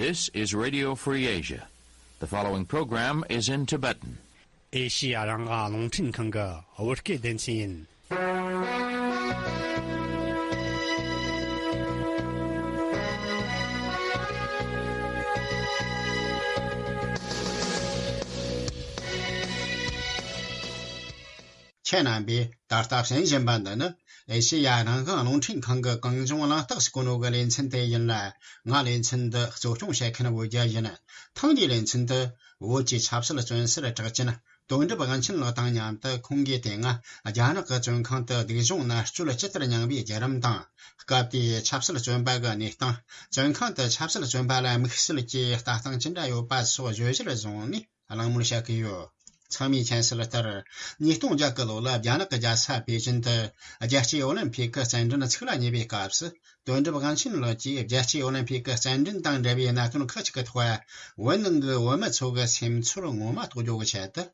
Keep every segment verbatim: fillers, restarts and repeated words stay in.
This is Radio Free Asia. The following program is in Tibetan. ཨེ་ཤི་ཡ་རང་དབང་རླུང་འཕྲིན་ཁང་གི་བོད་སྐད་སྡེ་ཚན་ཡིན། ཁྱེད་རྣམ་པས་ད་ལྟ་གསན་བཞིན་པ་འདི་ནི་ཨེ་ཤེ་ཡ་རང་དབང་རླུང་འཕྲིན་ཁང་གི་གངས་ལྗོངས་གླེང་སྟེགས་སུ་གོ་ནོ་གི་ལེ་ཚན་དེ་ཡིན་ལ། ང་ལེ་ཚན་འདི་གཙོ་སྐྱོང་བྱེད་མཁན་བོད་རྒྱལ་ཡིན། ཐེངས་འདིའི་ལེ་ཚན་དུ་བོད་ཀྱི་ཆབ་སྲིད་བཙོན་ཟུར་གྲགས་ཅན་དོན་གྲུབ་དབང་ཆེན་ལགས་དང་མཉམ་དུ་ཁོང་གིས་དེ་སྔ་རྒྱ་ནག་གི་བཙོན་ཁང་དུ་སྡུག་སྦྱོང་མནར་གཅོད་ཇི་ལྟར་མྱངས་པའི་བརྒྱུད་རིམ་དང་། སྐབས་དེའི་ཆབ་སྲིད་བཙོན་པ་གི་གནས་སྟངས། བཙོན་ཁང་དུ་ཆབ་སྲིད་བཙོན་པ་ལ་དམིགས་བསལ་གྱི་ལྟ་སྟངས་ཅི་འདྲ་ཡོད་པ་སོགས་བརྗོད་གཞིར་བཟུང་ནས། གླེང་མོལ་བྱ་གི་ཡོད། ཚང་མས་མཁྱེན་གསལ་ལྟར། ཉིས་སྟོང་བརྒྱད་གི་ལོ་ལ་རྒྱ་ནག་གི་རྒྱལ་ས་པེ་ཅིན་དུ་རྒྱལ་སྤྱིའི་ཨོ་ལིམ་ཕིག་གི་རྩེད་འགྲན་ཚུགས་ལ་ཉེ་བའི་སྐབས་སུ། དོན་གྲུབ་དབང་ཆེན་ལགས་ཀྱིས་རྒྱལ་སྤྱིའི་ཨོ་ལིམ་ཕིག་གི་རྩེད་འགྲན་དང་འབྲེལ་བའི་གནད་དོན་ཁག་ཅིག་གི་ཐོག་བོད་ནང་གི་བོད་མི་ཚོ་གི་སེམས་ཚོར་ངོ་མ་རྟོགས་རྒྱུ་གི་ཆེད་དུ།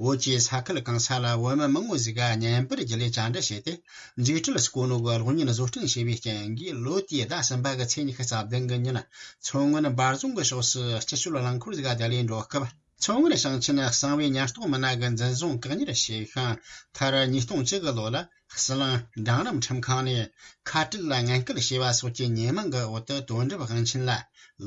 བོད་ཀྱི་ས་ཁུལ་གང་ས་ལ་བོད་མི་མང་བོ་ཞིག་གིས་བརྙན་པར་བརྒྱུད་ལས་བཅར་འདྲི་བྱས་ཏེ། འཇིགས་བྲལ་སྐོར་ནོ་གི་གློག་བརྙན་བཟོ་སྐྲུན་བྱས་པའི་རྐྱེན་གྱིས། ལོ་དེའི་ཟླ་གསུམ་པ་གི་ཚེས་ཉི་ཤུ་རྩ་བདུན་གི་ཉིན། མཚོ་སྔོན་འབའ་རྫོང་གི་ཕྱོགས་སུ་སྤྱི་སྤྱོད་རླངས་འཁོར་ཟིག་ག་བསྡད་ལས་འགྲོ་སྐབས། མཚོ་སྔོན་ཞིང་ཆེན་གསང་བའི་ཉེན་རྟོག་མི་སྣ་གིས་འཛིན་བཟུང་བཀག་ཉར་བྱས་ཤིང་། མཐར་ཉིས་སྟོང་བཅུ་གི་ལོ་ལ་ཟི་ལིང་འབྲིང་རིམ་ཁྲིམས་ཁང་ནས་ཁ་བྲལ་ལ་ངན་སྐུལ་བྱས་པ་སོགས་ཀྱི་ཉེས་མིང་གི་འོག་ཏུ་དོན་གྲུབ་དབང་ཆེན་ལ་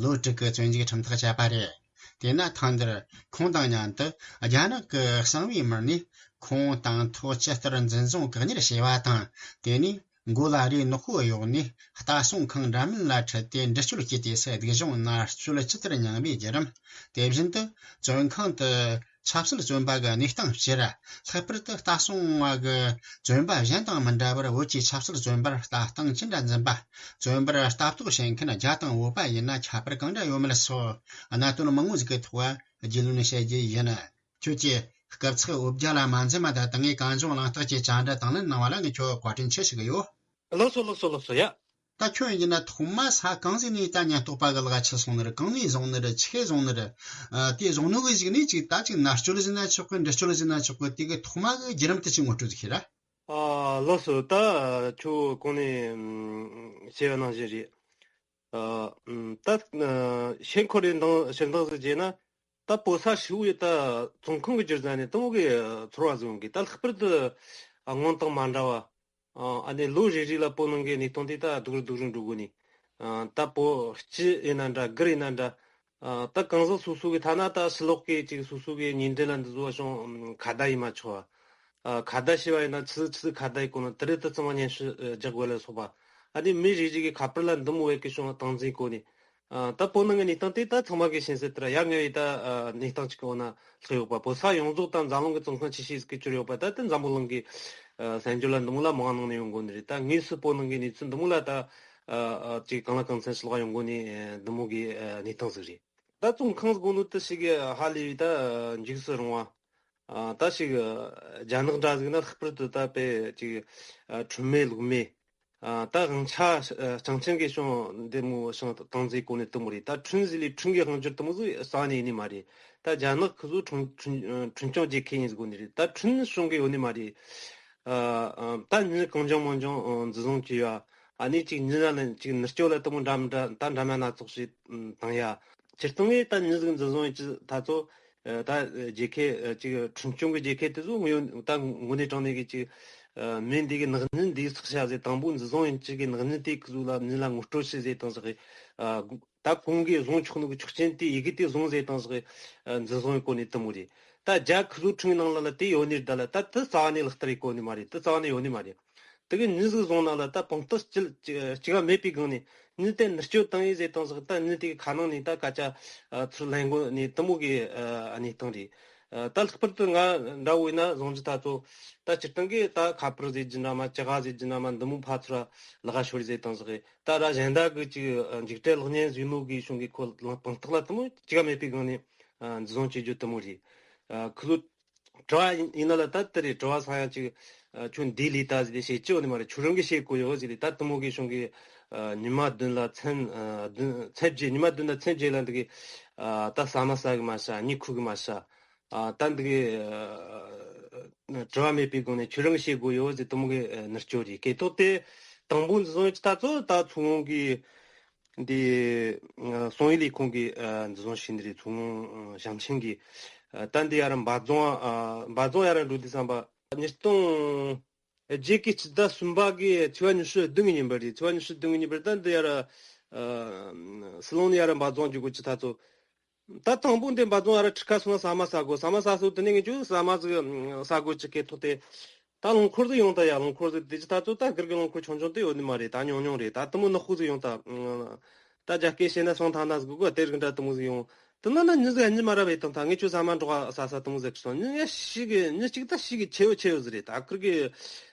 ལོ་དྲུག་གི་བཙོན་འཇུག་ཁྲིམས་ཐག་བཅད་པ་རེད། དེས་ན་ཐེངས་འདིར་ཁོང་དང་མཉམ་དུ་རྒྱ་ནག་གི་གསང་བའི་མི་སྣས་ཁོང་དང་ཐོག་ཇི་ལྟར་འཛིན་བཟུང་བཀག་ཉར་བྱས་པ་དང་། དེ་ནས་མགོ་ལ་རས་ནག་པོ་གཡོགས་ནས་ལྟ་སྲུང་ཁང་འདྲ་མིན་ལ་ཁྲིད་དེ་འདྲི་གཅོད་བྱས་ཏེ། སྡུག་སྦྱོང་མནར་གཅོད་ཇི་ལྟར་མྱངས་པའི་བརྒྱུད་རིམ། དེ་བཞིན་དུ་བཙོན་ཁང་དུ་ཆབ་སྲིད་བཙོན་པ་གི་གནས་སྟངས་སྤྱིར། ལྷག་པར་དུ་ལྟ་སྲུང་བ་གིས་བཙོན་པ་གཞན་དང་མི་འདྲ་བར་བོད་ཀྱི་ཆབ་སྲིད་བཙོན་པར་ལྟ་སྟངས་ཅི་འདྲ་འཛིན་པ། བཙོན་པར་ལྟ་རྟོག་བྱེད་མཁན་རྒྱ་དང་བོད་པ་ཡིན་ན་ཁྱད་པར་གང་འདྲ་ཡོད་མེད་སོགས་གནད་དོན་མང་བོ་ཟིག་གི་ཐོག་རྒྱུས་ལོན་བྱེད་རྒྱུ་ཡིན། ཁྱོད་ཀྱིས་སྐབས་ཚིག་འོ་བརྒྱལ་ལ་མ་འཛེམ་མ་ད་ལྟ་ངས་གངས་ལྗོངས་གླེང་སྟེགས་ཀྱི་བཅར་འདྲི་དང་ལེན་གནང་བ་ལ་ངས་ཁྱོད་བཀའ་དྲིན་ཆེ་ཞུ་གི་ཡོད། ལགས་སོ་ལགས་སོ་ལགས་སོ་ཡ། ད་ཁྱོད་ཡིན་ན་ཐོག་མ་ས་གང་ཟིག་ནས་ད་ཉེན་རྟོག་པ་གི་ལག་ཆ་སོང་ནི་རེད། གང་ནས་བཟུང་ནི་རེད། ཆི་བཟུང་ནི་རེད། ཨ། དེ་བཟུང་ནོ་གི་གཞུག་ནས་ཅིག་ད་ཅིག་མནར་གཅོད་ཟེར་ན་ཆོག་གི། འདྲི་གཅོད་ཟེར་ན་ཆོག་གི། དེ་གི་ཐོག་མ་གི་བརྒྱུད་རིམ་དེ་ཅིག་ངོ་སྤྲོད་ཟིག་བྱོས་ར། ཨ། ལགས་སོ། ད་ཁྱོད་གོང་ནས་ཞུས་པ་ནང་བཞིན་རེད། ཨ། ད་ཤེས་འཁོར་རེ་འདང་ཕྱིར་འདང་ཟིག་བྱས་ན། ད་བོད་ས་ཧྲིལ་བོའི་ད་བཙོན་ཁང་གི་སྒྱུ་རྩལ་ནས་དེ་མོ་གི་ཚོར་བ་ཟིག་ཡོང་གི། ད་ལྷག་པར་དུ་སྔོན་དང་མ་འདྲ་བ། ཨ་ནི་ལོ་རེ་རེ་ལ་བོད་ནང་གི་གནས་སྟངས་དེ་ད་སྡུག་རུ་སྡུག་རུ་འགྲོ་གོ་ནི། ཨ། ད་བོད་སྤྱི་ཡིན་ན་འདྲ། སྒེར་ཡིན་ན་འདྲ། ཨ། ད་གང་ཟག་སོ་སོ་གི་ཐ་ན་ད་ཕྱི་ལོགས་གི་ཅིག་སོ་སོ་གི་ཉེ་འབྲེལ་ལ་འདི་ཚོ་བྱུང་ཁ་བརྡ་ཡེ་མ་ཆོག་པ། ཨ། ཁ་བརྡ་བྱས་པ་ཡིན་ན་ཆི་ཆི་ཁ་བརྡ་ཡེ་གོ་ནི། དེ་རེད། ད་ཚང་མ་སྙན་ཞུ་རྒྱག་དགོས་ལ་སོགས་པ། ཨ་ནི་མི་རེ་རེ་གི་ཁ་པར་ལ་འདི་མོ་བས་གི་བྱུང་སྟངས་འཛིན་གོ་ནི། ཨ། ད་བོད་ནང་གི་གནས་སྟངས་དེ་ད་ཚང་མ་གིས་ཤེས་གསལ་ལྟར་ཡ་ང་བའི་ད་གནས་སྟངས་ཅིག་གི་འོག་ན་ལྷག་ཡོད་པ། བོད་ས་ཡོངས་རྫོགས་ད་འཛམ་གླིང་གི་བཙོན་ཁང་ཆེ་ཤོས་ཟིག་གི་གྱུར་ཡོད་པ། ད་དེ་འཛམ་བུ་གླིང་གི་གསར་འགྱུར་ལ་འདི་མོ་ལ་མང་ནང་ནས་ཡོང་གོ་ནི་རེད། ད་དངོས་སུ་བོད་ནང་གི་གནས་ཚུལ་འདི་མོ་ལ་ད་ཅིག་གང་ལ་གང་འཚམ་ཕྱི་ལོགས་ཡོང་གོ་ནི་འདི་མོ་གི་གནས་སྟངས་ཟིག་རེད། ད་བཙོན་ཁང་ཟིག་གོ་ནོ་དེ་ཞིག་གི་ཧ་ལས་པའི་ད་འཇིགས་སུ་རུང་བ། ཨ། ད་ཞིག་རྒྱ་ནག་འདྲ་ཟིག་ན་ལྷག་པར་དུ་ད་དཔེ་ཅིག་ཨ། ཁྲིམས་མེད་ལུགས་མེད། ཨ། ད་དབང་ཆ་ཨ། རྐྱང་རྐྱང་གི་བྱུང་འདི་མོ་བྱུང་སྟངས་ཟིག་གོ་ནི་དེ་མོ་རེད། ད་ཁྲིམས་ཟིག་ལས་ཁྲིམས་གི་དབང་སྒྱུར་དེ་མོ་ཟིག་རྩ་ནས་ཡིན་ནི་མ་རེད། ད་རྒྱ་ནག་ཁི་ཚོ་ཁྲིམས་ཁྲིམས་ཁྲིམས་སྐྱོང་རྒྱལ་ཁབ་ཡིན་ཟེར་གོ་ནི་རེད། ད་ཁྲིམས་སྲུང་གི་ཡོད་ནི་མ་རེད། ཨ། ཨ། ད་མྱི་གང་བྱུང་མང་བྱུང་འཛིན་བཟུང་བྱས་ཡ། ཨ་ནི་ཅིག་མྱི་ལ་ཅིག་མནར་གཅོད་ལ་དེ་མོ་འདྲ་མི་འདྲ་ད་འདྲ་མ་སྣ་ཚོགས་ཤིག་བཏང་ཡ། སྤྱིར་བཏང་ངས་ད་མྱི་ཟིག་འཛིན་བཟུང་ཡིན་ཅི་ད་ཚོ། ཨ། ད་རྒྱལ་ཁབ་ཅིག་ཁྲིམས་སྐྱོང་གི་རྒྱལ་ཁབ་དེ་ཚོ་ངོས་ད་དངོས་གནས་དྲང་གནས་ཀྱི་ཅིག་ཨ། མི་འདི་གི་ནག་ཉེས་འདི་བསགས་བྱ་ཟེར། དང་པོ་འཛིན་བཟུང་ཡིན་ཅི་གི་ནག་ཉེས་དེ་ཁི་ཚོ་ལ་མྱི་ལ་ངོ་སྤྲོད་བྱེད་ཟེར་དང་ཟེར་གི། ཨ། ད་གོང་གི་བཟུང་ཆོག་ནོ་གི་ཆོག་མཆན་དེ་ཡི་གེ་དེ་བཟུང་ཟེར་དང་ཟེར་གི། ཨ། འཛིན་བཟུང་ཡིན་གོ་ནི་དེ་མོ་རེད། ད་རྒྱ་ཁི་ཚོ་ཁྲིམས་ནང་ལ་ལ་དེ་ཡོད་ནི་རེད། ད་ལ་ད་དེ་རྩ་བ་ནས་ལག་བསྟར་ཡེ་གོ་ནི་མ་རེད། དེ་རྩ་བ་ནས་ཡོད་ནི་མ་རེད། དེ་གི་མྱི་ཟིག་བཟུང་ན་ལ་ད་དཔང་རྟགས་གཅིག་གཅིག་ག་མེད་པའི་སྒང་ནས་མྱི་དེ་མནར་གཅོད་བཏང་ཡིན་ཟེར་དང་ཟེར། ད་མྱི་དེ་གི་ཁ་ནང་ནས་ད་སྐད་ཆ་ཚུར་ལེན་གོ་ནི་དེ་མོ་གི་གནས་སྟངས་རེད། ད་ལྷག་པར་དུ་ང་འདྲ་བོ་ཡིན་ན་བཟུང་རྒྱུ་ད་ཚོ་ད་སྤྱིར་བཏང་གི་ད་ཁ་པར་ཟེར་རྒྱུ་འདྲ་མ། ཅི་ག་ཟེར་རྒྱུ་འདྲ་མ། འདི་མོ་ཕར་ཚུར་ལག་ཤོར་ཟེར་དང་ཟེར། ད་ར་གཞན་དག་གི་ཅིག་འཇིགས་བྲལ་གློག་བརྙན་བཟོས་ནོ་གི་གཞུང་གི་ཁོ་དཔང་རྟགས་ལ་དེ་མོ་གཅིག་ག་མེད་པའི་སྒང་ནས་འཛིན་བཟུང་བྱེད་རྒྱུ་དེ་མོ་རེད། ཁོ་ཚོ་དྲི་བ་ཡིན་ན་ལ་ད་དེ་རེད། དྲི་བ་ཚང་ཡང་ཅིག་ཨ། ཁྱོད་འདི་ལས་ད་ཟེར་ཏེ་བཤད་ཀྱི་ཡོད་ནི་མ་རེད། ཁྱོད་རང་གིས་བཤད་དགོས་ཡོད་ཟེར་ཏེ། ད་དེ་མོ་གི་གཞུང་གི་ཨ། ཉི་མ་བདུན་ལ་མཚན་ཨ། བདུན་མཚན་བརྗེ། ཉི་མ་བདུན་ལ་མཚན་བརྗེ་ལ་འདི་གི་ཨ། ད་ཟ་མ་ཟ་གི་མ་ཤ། གཉིད་ཁུག་གི་མ་ཤ། ཨ། ད་འདི་གི་ཨ། དྲི་བ་མེད་པའི་སྒང་ནས་ཁྱོད་རང་གིས་བཤད་དགོས་ཡོད་ཟེར། དེ་མོ་གི་ཨ། མནར་གཅོད་རེད། སྐད་ཐོག་དེ་དང་པོ་འཛིན་བཟུང་ཡིན་ཅི་ད་ཚོ་ད་མཚོ་སྔོན་གི་འདི་ཨ་སོང་ཡུལ་ལས་ཁུངས་ཀྱི་ཨ་འདི་བཟུང་བྱས་ནི་རེད། མཚོ་སྔོན་ཨ་ཞིང་ཆེན་གྱི་ཨ་ད་འདི་ཡ་ར་འབའ་རྫོང་ཨ་འབའ་རྫོང་ཡ་ར་འགྲོ་དུས་ཙམ་པ་ཉིས་སྟོང་རྗེས་ཀྱི་སྤྱི་ཟླ་གསུམ་པ་གི་ཚེས་པ་ཉི་ཤུ་བདུན་གི་ཉིན་པ་རེད། ཚེས་པ་ཉི་ཤུ་བདུན་གི་ཉིན་པར་ད་འདི་ཡ་ར་ཨ་སི་ལོང་ནས་ཡ་ར་འབའ་རྫོང་རྒྱུག་དགོས་ཀྱི་ད་ཚོ། ད་དང་པོ་འདི་འབའ་རྫོང་ཨ་ར་ཁྲི་ཁ་སོང་ན་ཟ་མ་ཟ་དགོས། ཟ་མ་ཟ་སོང་དེ་ནས་ངས་ཁྱོད་ཟ་མ་ཟིག་ཟ་དགོས་ཀྱི་སྐད་ཐོག་དེ། ད་རླངས་འཁོར་ཟིག་ཡོང་ད་ཡ། རླངས་འཁོར་ཟིག་དེ་ཅི་ད་ཚོ་ད་སྒེར་གྱི་རླངས་འཁོར་ཆུང་ཆུང་དེ་ཡོད་ནི་མ་རེད། ད་ཉུང་ཉུང་རེད། ད་དེ་མོ་ནག་པོ་ཟིག་ཡོང་ད། ད་རྒྱ་སྐད་བཤད་ན་སང་ཐང་ན་ཟིག་གོ་དེ་རིགས་འདྲ་དེ་མོ་ཟིག་ཡོང་། དེ་ན་ན་མྱི་ཟིག་གཉིས་མ་ར་བས་དང་ད་ངས་ཁྱོད་ཟ་མ་འགྲོགས་ཟ་ཟ་དེ་མོ་ཟིག་སོང་། མྱི་ཡ་ཞིག་གི་མྱི་གཅིག་ད་ཞིག་གི་ཆེ་བོ་ཆེ་བོ་ཟིག་རེད། ད་ཁིར་གི་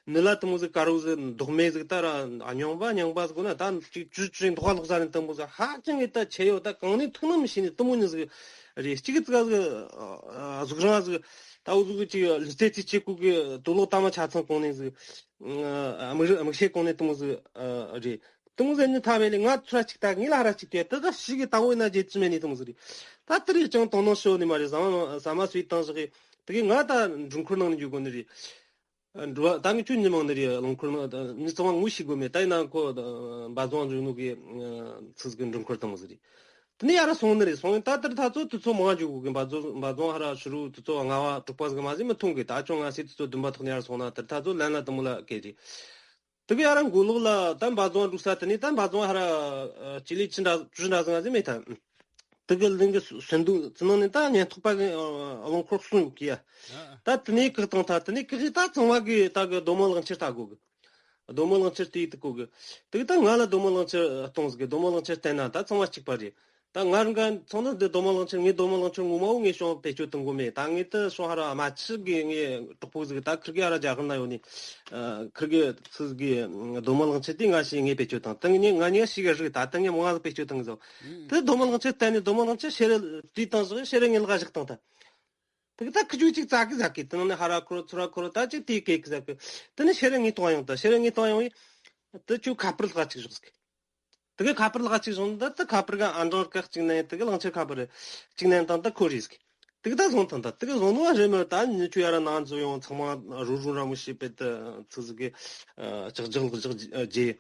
ནི་ལ་དེ་མོ་ཟིག་དཀར་བོ་ཟིག་མདོག་མེད་ཟིག་ད་ར་རྙིང་པ་རྙིང་པ་ཟིག་གོ་ན་ད་ཅིག་ཅུ་ཅུ་མདོག་ལོག་ཟ་ནི་དེ་མོ་ཟིག་ཧ་ཅང་གི་ད་ཆེ་ཡོད། ད་གང་ནས་ཐུག་ནམ་ཤེས་ནི་དེ་མོ་ཉི་ཟིག་རེད། གཅིག་གི་ཙི་ག་ཟིག་ཨ་གཟུགས་རིང་ཟིག་ད་འུ་ཟིག་ཅིག་ལུས་རྩལ་ཅིག་བྱེད་དགོས་གི་དུག་ལོག་ད་མ་ཆ་ཚང་གོང་ནས་ཟིག་ཨ་མིག་རི་མིག་ཤེལ་གོང་ནས་དེ་མོ་ཟིག་ཨ་རེད། དེ་མོ་ཟིག་ནི་ཐ་བས་ལས་ང་ཚོ་ར་ཅིག་ད་ངས་ལ་ར་ཅིག་གི་དེ་ད་ཞིག་གི་ད་འོ་ན་རྗེད་ཅི་མེད་ནི་དེ་མོ་ཟིག་རེད། ད་དེ་རིགས་ཅང་དོ་སྣང་ཤོར་ནི་མ་རེད། ཟ་མ་ཟ་མ་ཟོས་བཏང་ཞིག་གི་དེ་གི་ང་ད་འགྲུལ་འཁོར་ནང་ནས་འཇུག་དགོས་ནི་རེད། འགྲོ་བ་ད་ངས་ཁྱོད་ཉི་མང་ནི་རེད། རླངས་འཁོར་ནང་མྱི་ཚང་མ་ངོ་ཤེས་དགོས་མེད། ད་ཡིན་ན་ཁོ་འབའ་རྫོང་འཇུག་ནོ་གི་ཚིག་གི་འགྲུལ་འཁོར་དང་མོ་ཟིག་རེད། དེ་ནས་ཡར་སོང་ནི་རེད། སོང་ཡིན་ད་དེར་ད་ཚོ་དུས་ཚོད་མང་འཇུག་གི་འབའ་རྫོང་འབའ་རྫོང་ཧ་ར་ཕྱི་རུ་དུས་ཚོད་ལྔ་བ་དྲུག་པ་ཟིག་མ་ཟིག་མི་ཐོན་གི། ད་ཅུང་ང་སི་དུས་ཚོད་བདུན་པ་ཐོག་ནས་ཡར་སོང་ན་དེར་ད་ཚོ་ལན་ལ་དུ་མོ་ལ་སྐད་རེད། དེ་གི་ཡར་མགོ་ལོག་ལ་ད་འབའ་རྫོང་འགྲོ་ས་དེ་ནས་ད་འབའ་རྫོང་ཧ་ར་ཅི་ལི་ཅི་འདྲ་ཅུ་འདྲ་ཟིག་ང་ཟིག་མེད་ད། དེ་གི་གླིང་གི་སུ་སུན་དུ་ཙི་ནང་ནས་ད་ཉེན་རྟོག་པ་གི་ཨ་རླངས་འཁོར་གསུམ་ཡོད་གི་ཡ། ད་དེ་ནས་བཀག་བཏང་ཐལ། དེ་ནས་བཀག་གི་ད་ཚང་མ་གི་ད་གི་རྡོ་མ་གླང་ཆེན་ལྟ་དགོས་གི། རྡོ་མ་གླང་ཆེན་ལྟ་ཡི་དུ་གོ་གི། དེ་གི་ད་ང་ལ་རྡོ་མ་གླང་ཆེན་གཏོང་ཟིག་གི། རྡོ་མ་གླང་ཆེན་བསྟན་ན་ད་ཚང་མ་གཅིག་པ་རེད། ད་ང་རང་ག་ཚང་ན་འདི་རྡོ་མ་གླང་ཆེན་ངའི་རྡོ་མ་གླང་ཆེན་ངོ་མ་བོ་ངས་ཤོང་བེད་སྤྱོད་གཏོང་གོ་མེད། ད་ངས་ད་ཤོང་ཧ་ར་མ་ཆི་གི་ངས་གྲོགས་པོ་ཟིག་ད་ཁིར་གི་ཧ་ར་རྒྱ་གར་ན་ཡོད་ནི། ཨ་ཁིར་གི་ཚི་གི་རྡོ་མ་གླང་ཆེན་དེ་ང་ཞིག་ངས་བེད་སྤྱོད་བཏང་། ད་ངས་ང་ཉིད་ཞིག་གི་རིག་ད་ད་ངས་མང་ང་ཟིག་བེད་སྤྱོད་བཏང་གི་ཟིག་དེ་རྡོ་མ་གླང་ཆེན་བསྟན་ནས་རྡོ་མ་གླང་ཆེན་ཤེ་རེ་དུས་བཏང་ཟིག་ཤེ་རེ་ངས་ལག་བཞག་བཏང་ད། དེ་གི་ད་ཁི་ཆུ་གཅིག་ཙག་གི་ཟ་གི། དེ་ནང་ནས་ཧ་ར་ཁོ་ར་ཚུ་ར་ཁོ་ར་ད་ཅིག་དེ་གེ་གི་ཟ་གི། དེ་ནས་ཤེ་རེ་ངས་གཏོང་ཡོང་ད། ཤེ་རེ་ངས་གཏོང་ཡོང་ཡི། དེ་ཆུ་ཁ་པར་ལག་གཅིག་བཞག་གི། དེ་གི་ཁ་པར་ལག་གཅིག་བཟུང་ད་དེ་ཁ་པར་གི་ཨ་འབྲང་རྐ་གཅིག་ནས་དེ་གི་གླང་ཆེན་ཁ་པར་གཅིག་ནས་དང་ད་ཁོ་རེས་གི། དེ་གི་ད་བཟུང་དང་ད་དེ་གི་བཟུང་ནོ་རེད་མོད། ད་ཉི་ཆུ་ཡ་ར་ནང་འཛུལ་ཡོང་ཚང་མ་རུ་རུ་ར་མོ་ཤེས་པའི་ད་ཚི་ཟིག་གི་ཨ་ལྕགས་ལྕགས་ལག་ལྕགས་རྗེས།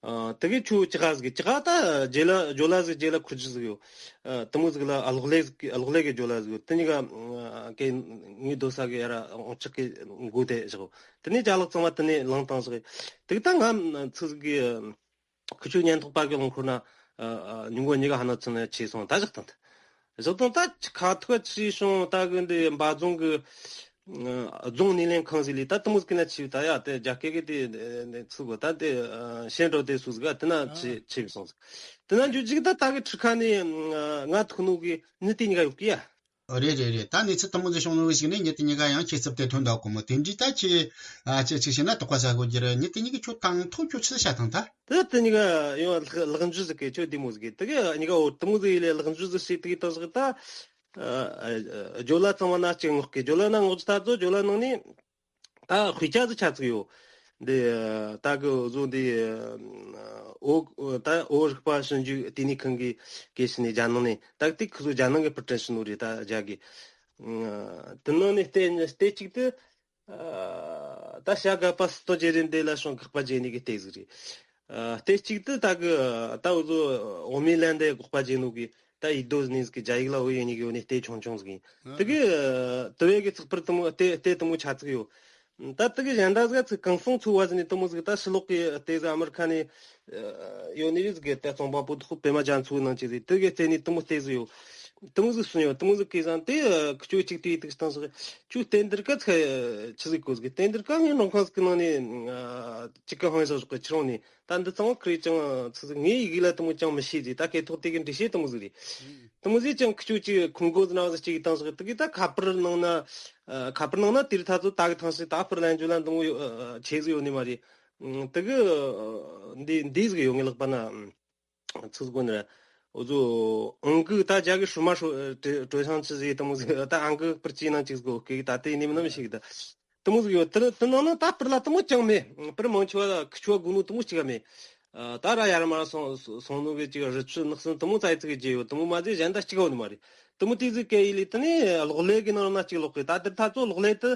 ཨ་དེ་གི་ཆུ་ཅི་ག་ཟིག་གི་ཅི་ག་ད་རྗེས་ལ་ཇོ་ལ་ཟིག་རྗེས་ལ་ཁུར་རྒྱུ་ཟིག་ཡོད། ཨ་དེ་མོ་ཟིག་ལ་ཨ་གློག་ཀླད་ཟིག་གི་ཨ་གློག་ཀླད་གི་ཇོ་ལ་ཟིག་ཡོད། དེ་གཉིས་ཀ་ཨ་གི་ངའི་སྡོད་ས་གི་ཡ་ར་འོང་ཆག་གི་མགོ་དེ་བཞག་དེ་ནས་ཅ་ལག་ཚང་མ་དེ་ནས་བླངས་བཏང་ཟིག་གི། དེ་གི་ད་ང་ཚི་ཟིག་གི་ཁུ་ཆུ་ཉེན་རྟོག་པ་གི་རླངས་འཁོར་ན་ཨ་ཨ་ཉིན་གུང་གཉིས་ཀ་ཧ་ན་ཚུན་ནས་ཆས་སོང་ད་བཞག་བཏང་ད། བཞག་བཏང་ད་ཁ་ཐུག་ཆས་སོང་ད་གི་འདི་འབའ་རྫོང་གི་ཨ་རྫོང་སྣེ་ལེན་ཁང་ཟིག་ལས་ད་དེ་མོ་ཟིག་ན་ཆས་ད་ཡ་དེ་རྒྱ་སྐད་གི་དེ་ཚུགས་གོ་ད་དེ་ཨ་ཤེས་འགྲོ་དེ་སུ་ཟིག་ག་དེ་ན་ཆས་ཆས་སོང་ཟིག་དེ་ན་འཇུ་ཅིག་ད་ད་གི་ཁྲི་ཁ་ནས་ང་ཐུག་ནོ་གི་ནི་དེ་གཉིས་ཀ་ཡོད་གི་ཡ། རེད་རེད་རེད། ད་གནས་ཚུལ་དེ་མོ་ཟིག་བྱུང་ནོ་གི་ཞིག་ནས་ཉིན་དེ་གཉིས་ཀ་ཡང་ཁྱེད་ཚབ་དེ་ཐོན་འདུག་གོ་མོ་དེ་འདྲའི་ད་ཁྱེད་ཨ་ཁྱེད་ཅིག་བྱས་ན་དོགས་པ་ཟ་དགོས་ཀྱི་རེད། ཉིན་དེ་གཉིས་ཀྱི་ཁྱོད་དང་ཐོག་ཁྱོད་ཆི་ཟིག་བྱ་དང་ད། དེ་དེ་གཉིས་ཀ་ཡང་ལག་ལག་འཇུ་ཟིག་གི་ཁྱོད་དེ་མོ་ཟིག་གི་དེ་གི་གཉིས་ཀ་འོ་དེ་མོ་ཟིག་ཡིན་ལས་ལག་འཇུ་ཟིག་བྱས་དེ་གི་དང་ཟིག་ད། ཇོ་ལ་ཚང་མ་ན་གཅིག་སྔོག་གི་ཇོ་ལ་ན་སྔོག་ཅི་ད་ཚོ་ཇོ་ལ་ནང་ནས། ད་དཔེ་ཆ་ཟིག་ཆ་ཚིག་ཡོད། འདི་ད་གི་བཟོ་འདི་ཨོ་ད་ཨོ་རིག་པ་ཞིབ་འཇུག་ལྟེ་གནས་ཁང་གི་སྐད་ཤི་ནས་རྒྱ་ནང་ནས་ད་དེ་ཁུ་ཚོ་རྒྱ་ནང་གི་པར་སྐྲུན་ཞུ་ནོ་རེད་ད་རྒྱ་གི། དེ་ནང་ནས་ལྟེ་ལྟེ་གཅིག་ཏུ་ད་བྱ་དགའ་པ་སི་ཏོ་ཇེ་རིན་དེ་ལ་ཤོང་དགག་པ་བརྗེ་ནས་གི་ལྟེ་ཟིག་རེད། ལྟེ་གཅིག་ཏུ་ད་གི་ད་བཟོ་ཨོ་མི་ལན་དེ་དགག་པ་བརྗེ་ནོ་གི། ད་ཡིག་རྡོ་ནི་ཟིག་གི་རྒྱ་ཡིག་ལ་འོ་ཡོད་ནི་གི་འོ་ནི་ལྟེ་ཆུང་ཆུང་ཟིག་ཡིན། དེ་གི་དེ་བས་གི་ཚགས་པར་དེ་མོ་ལྟེ་ལྟེ་དེ་མོ་ཆ་ཚིག་ཡོད། ད་དེ་གི་གཞན་དག་ཟིག་ཚིག་གང་སོང་ཚུགས་པ་ཟིག་ནི་དེ་མོ་ཟིག་ད་ཕྱི་ལོག་གི་ལྟེ་ཟིག་ཨ་མི་རི་ཁ་ནས་ཡོད་ནི་རེད་ཟིག་གི་ལྟེ་ཚོང་པ་པོ་དུ་པད་མ་རྒྱ་མཚོའི་ནང་ཆེ་ཟིག་དེ་གི་ལྟེ་ནི་དེ་མོ་ལྟེ་ཟིག་ཡོད། དེ་མོ་ཟིག་སུན་ཡོད་དེ་མོ་ཟིག་གི་ཟང་དེ་ཁྱོད་གཅིག་དེ་ཡི་དུག་སྟངས་ཟིག་ཁྱོད་ལྟེ་འདིར་ཀ་ཚ་ཆི་ཟིག་གོ་ཟིག་ལྟེ་འདིར་ཀ་ངའི་ནང་ཁང་ཟིག་གི་ནང་ནས་ཅིག་གི་ཧང་ཟིག་ཟོག་གི་ཁྱེར་འོང་ནས། ད་འདི་ཚང་མ་ཁི་རེ་ཅང་ཚིག་ཟིག་ངའི་ཡི་གེ་ལ་དེ་མོ་ཅང་མི་ཤེས་ཟིག་ད་སྐད་ཐོག་དེ་གི་འགྲེལ་བཤད་དེ་མོ་ཟིག་རེད། དེ་མོ་ཟིག་ཅང་ཁི་ཆོ་ཅིག་ཁུང་གོ་ཟིག་ན་ཟིག་ཅིག་བཏང་ཟིག་དེ་གི་ད་ཁ་པར་ནང་ན་ཁ་པར་ནང་ན་དེ་རི་ཐ་ཚོ་ད་གི་ཐང་ཟིག་ད་པར་ལན་འཇུ་ལ་འདང་ཆེ་ཟིག་ཡོད་ནི་མ་རེད། དེ་གི་འདི་འདི་ཟིག་ཡོད་ངའི་ལག་པ་ན་ཚིག་གོ་ནི་ར། འུ་ཚོ་ཨང་ཀི་ད་རྒྱ་གི་ཧྲུ་མ་ཧྲུ་གྲོས་ཤང་ཆི་ཟིག་དེ་མོ་ཟིག་ད་ཨང་ཀི་པར་ཅི་ནང་ཅིག་གོ་གི་ད་དེ་ནི་མི་ནམ་ཞིག་ད། དེ་མོ་ཟིག་ཡོད། དེ་དེ་ནང་ན་ད་པར་ལ་དེ་མོ་ཅང་མེད། པར་མང་ཆེ་བ་ཁི་ཆོ་དགོས་ནོ་དེ་མོ་གཅིག་ག་མེད། ད་ར་ཡར་མར་སོང་སོང་ནོ་གི་ཅིག་རི་ཆུ་ནགས་སུ་དེ་མོ་ཙའི་ཙི་གི་རྗེས་ཡོད། དེ་མོ་མ་ཟད་གཞན་ད་གཅིག་ག་ཡོད་ནི་མ་རེད། དེ་མོ་དེ་ཟིག་སྐད་ཡིག་ལས་དེ་ནས་གློག་ཀླད་གི་ནང་ན་གཅིག་ལོག་གི། ད་དེར་ད་ཚོ་གློག་ཀླད་དེ་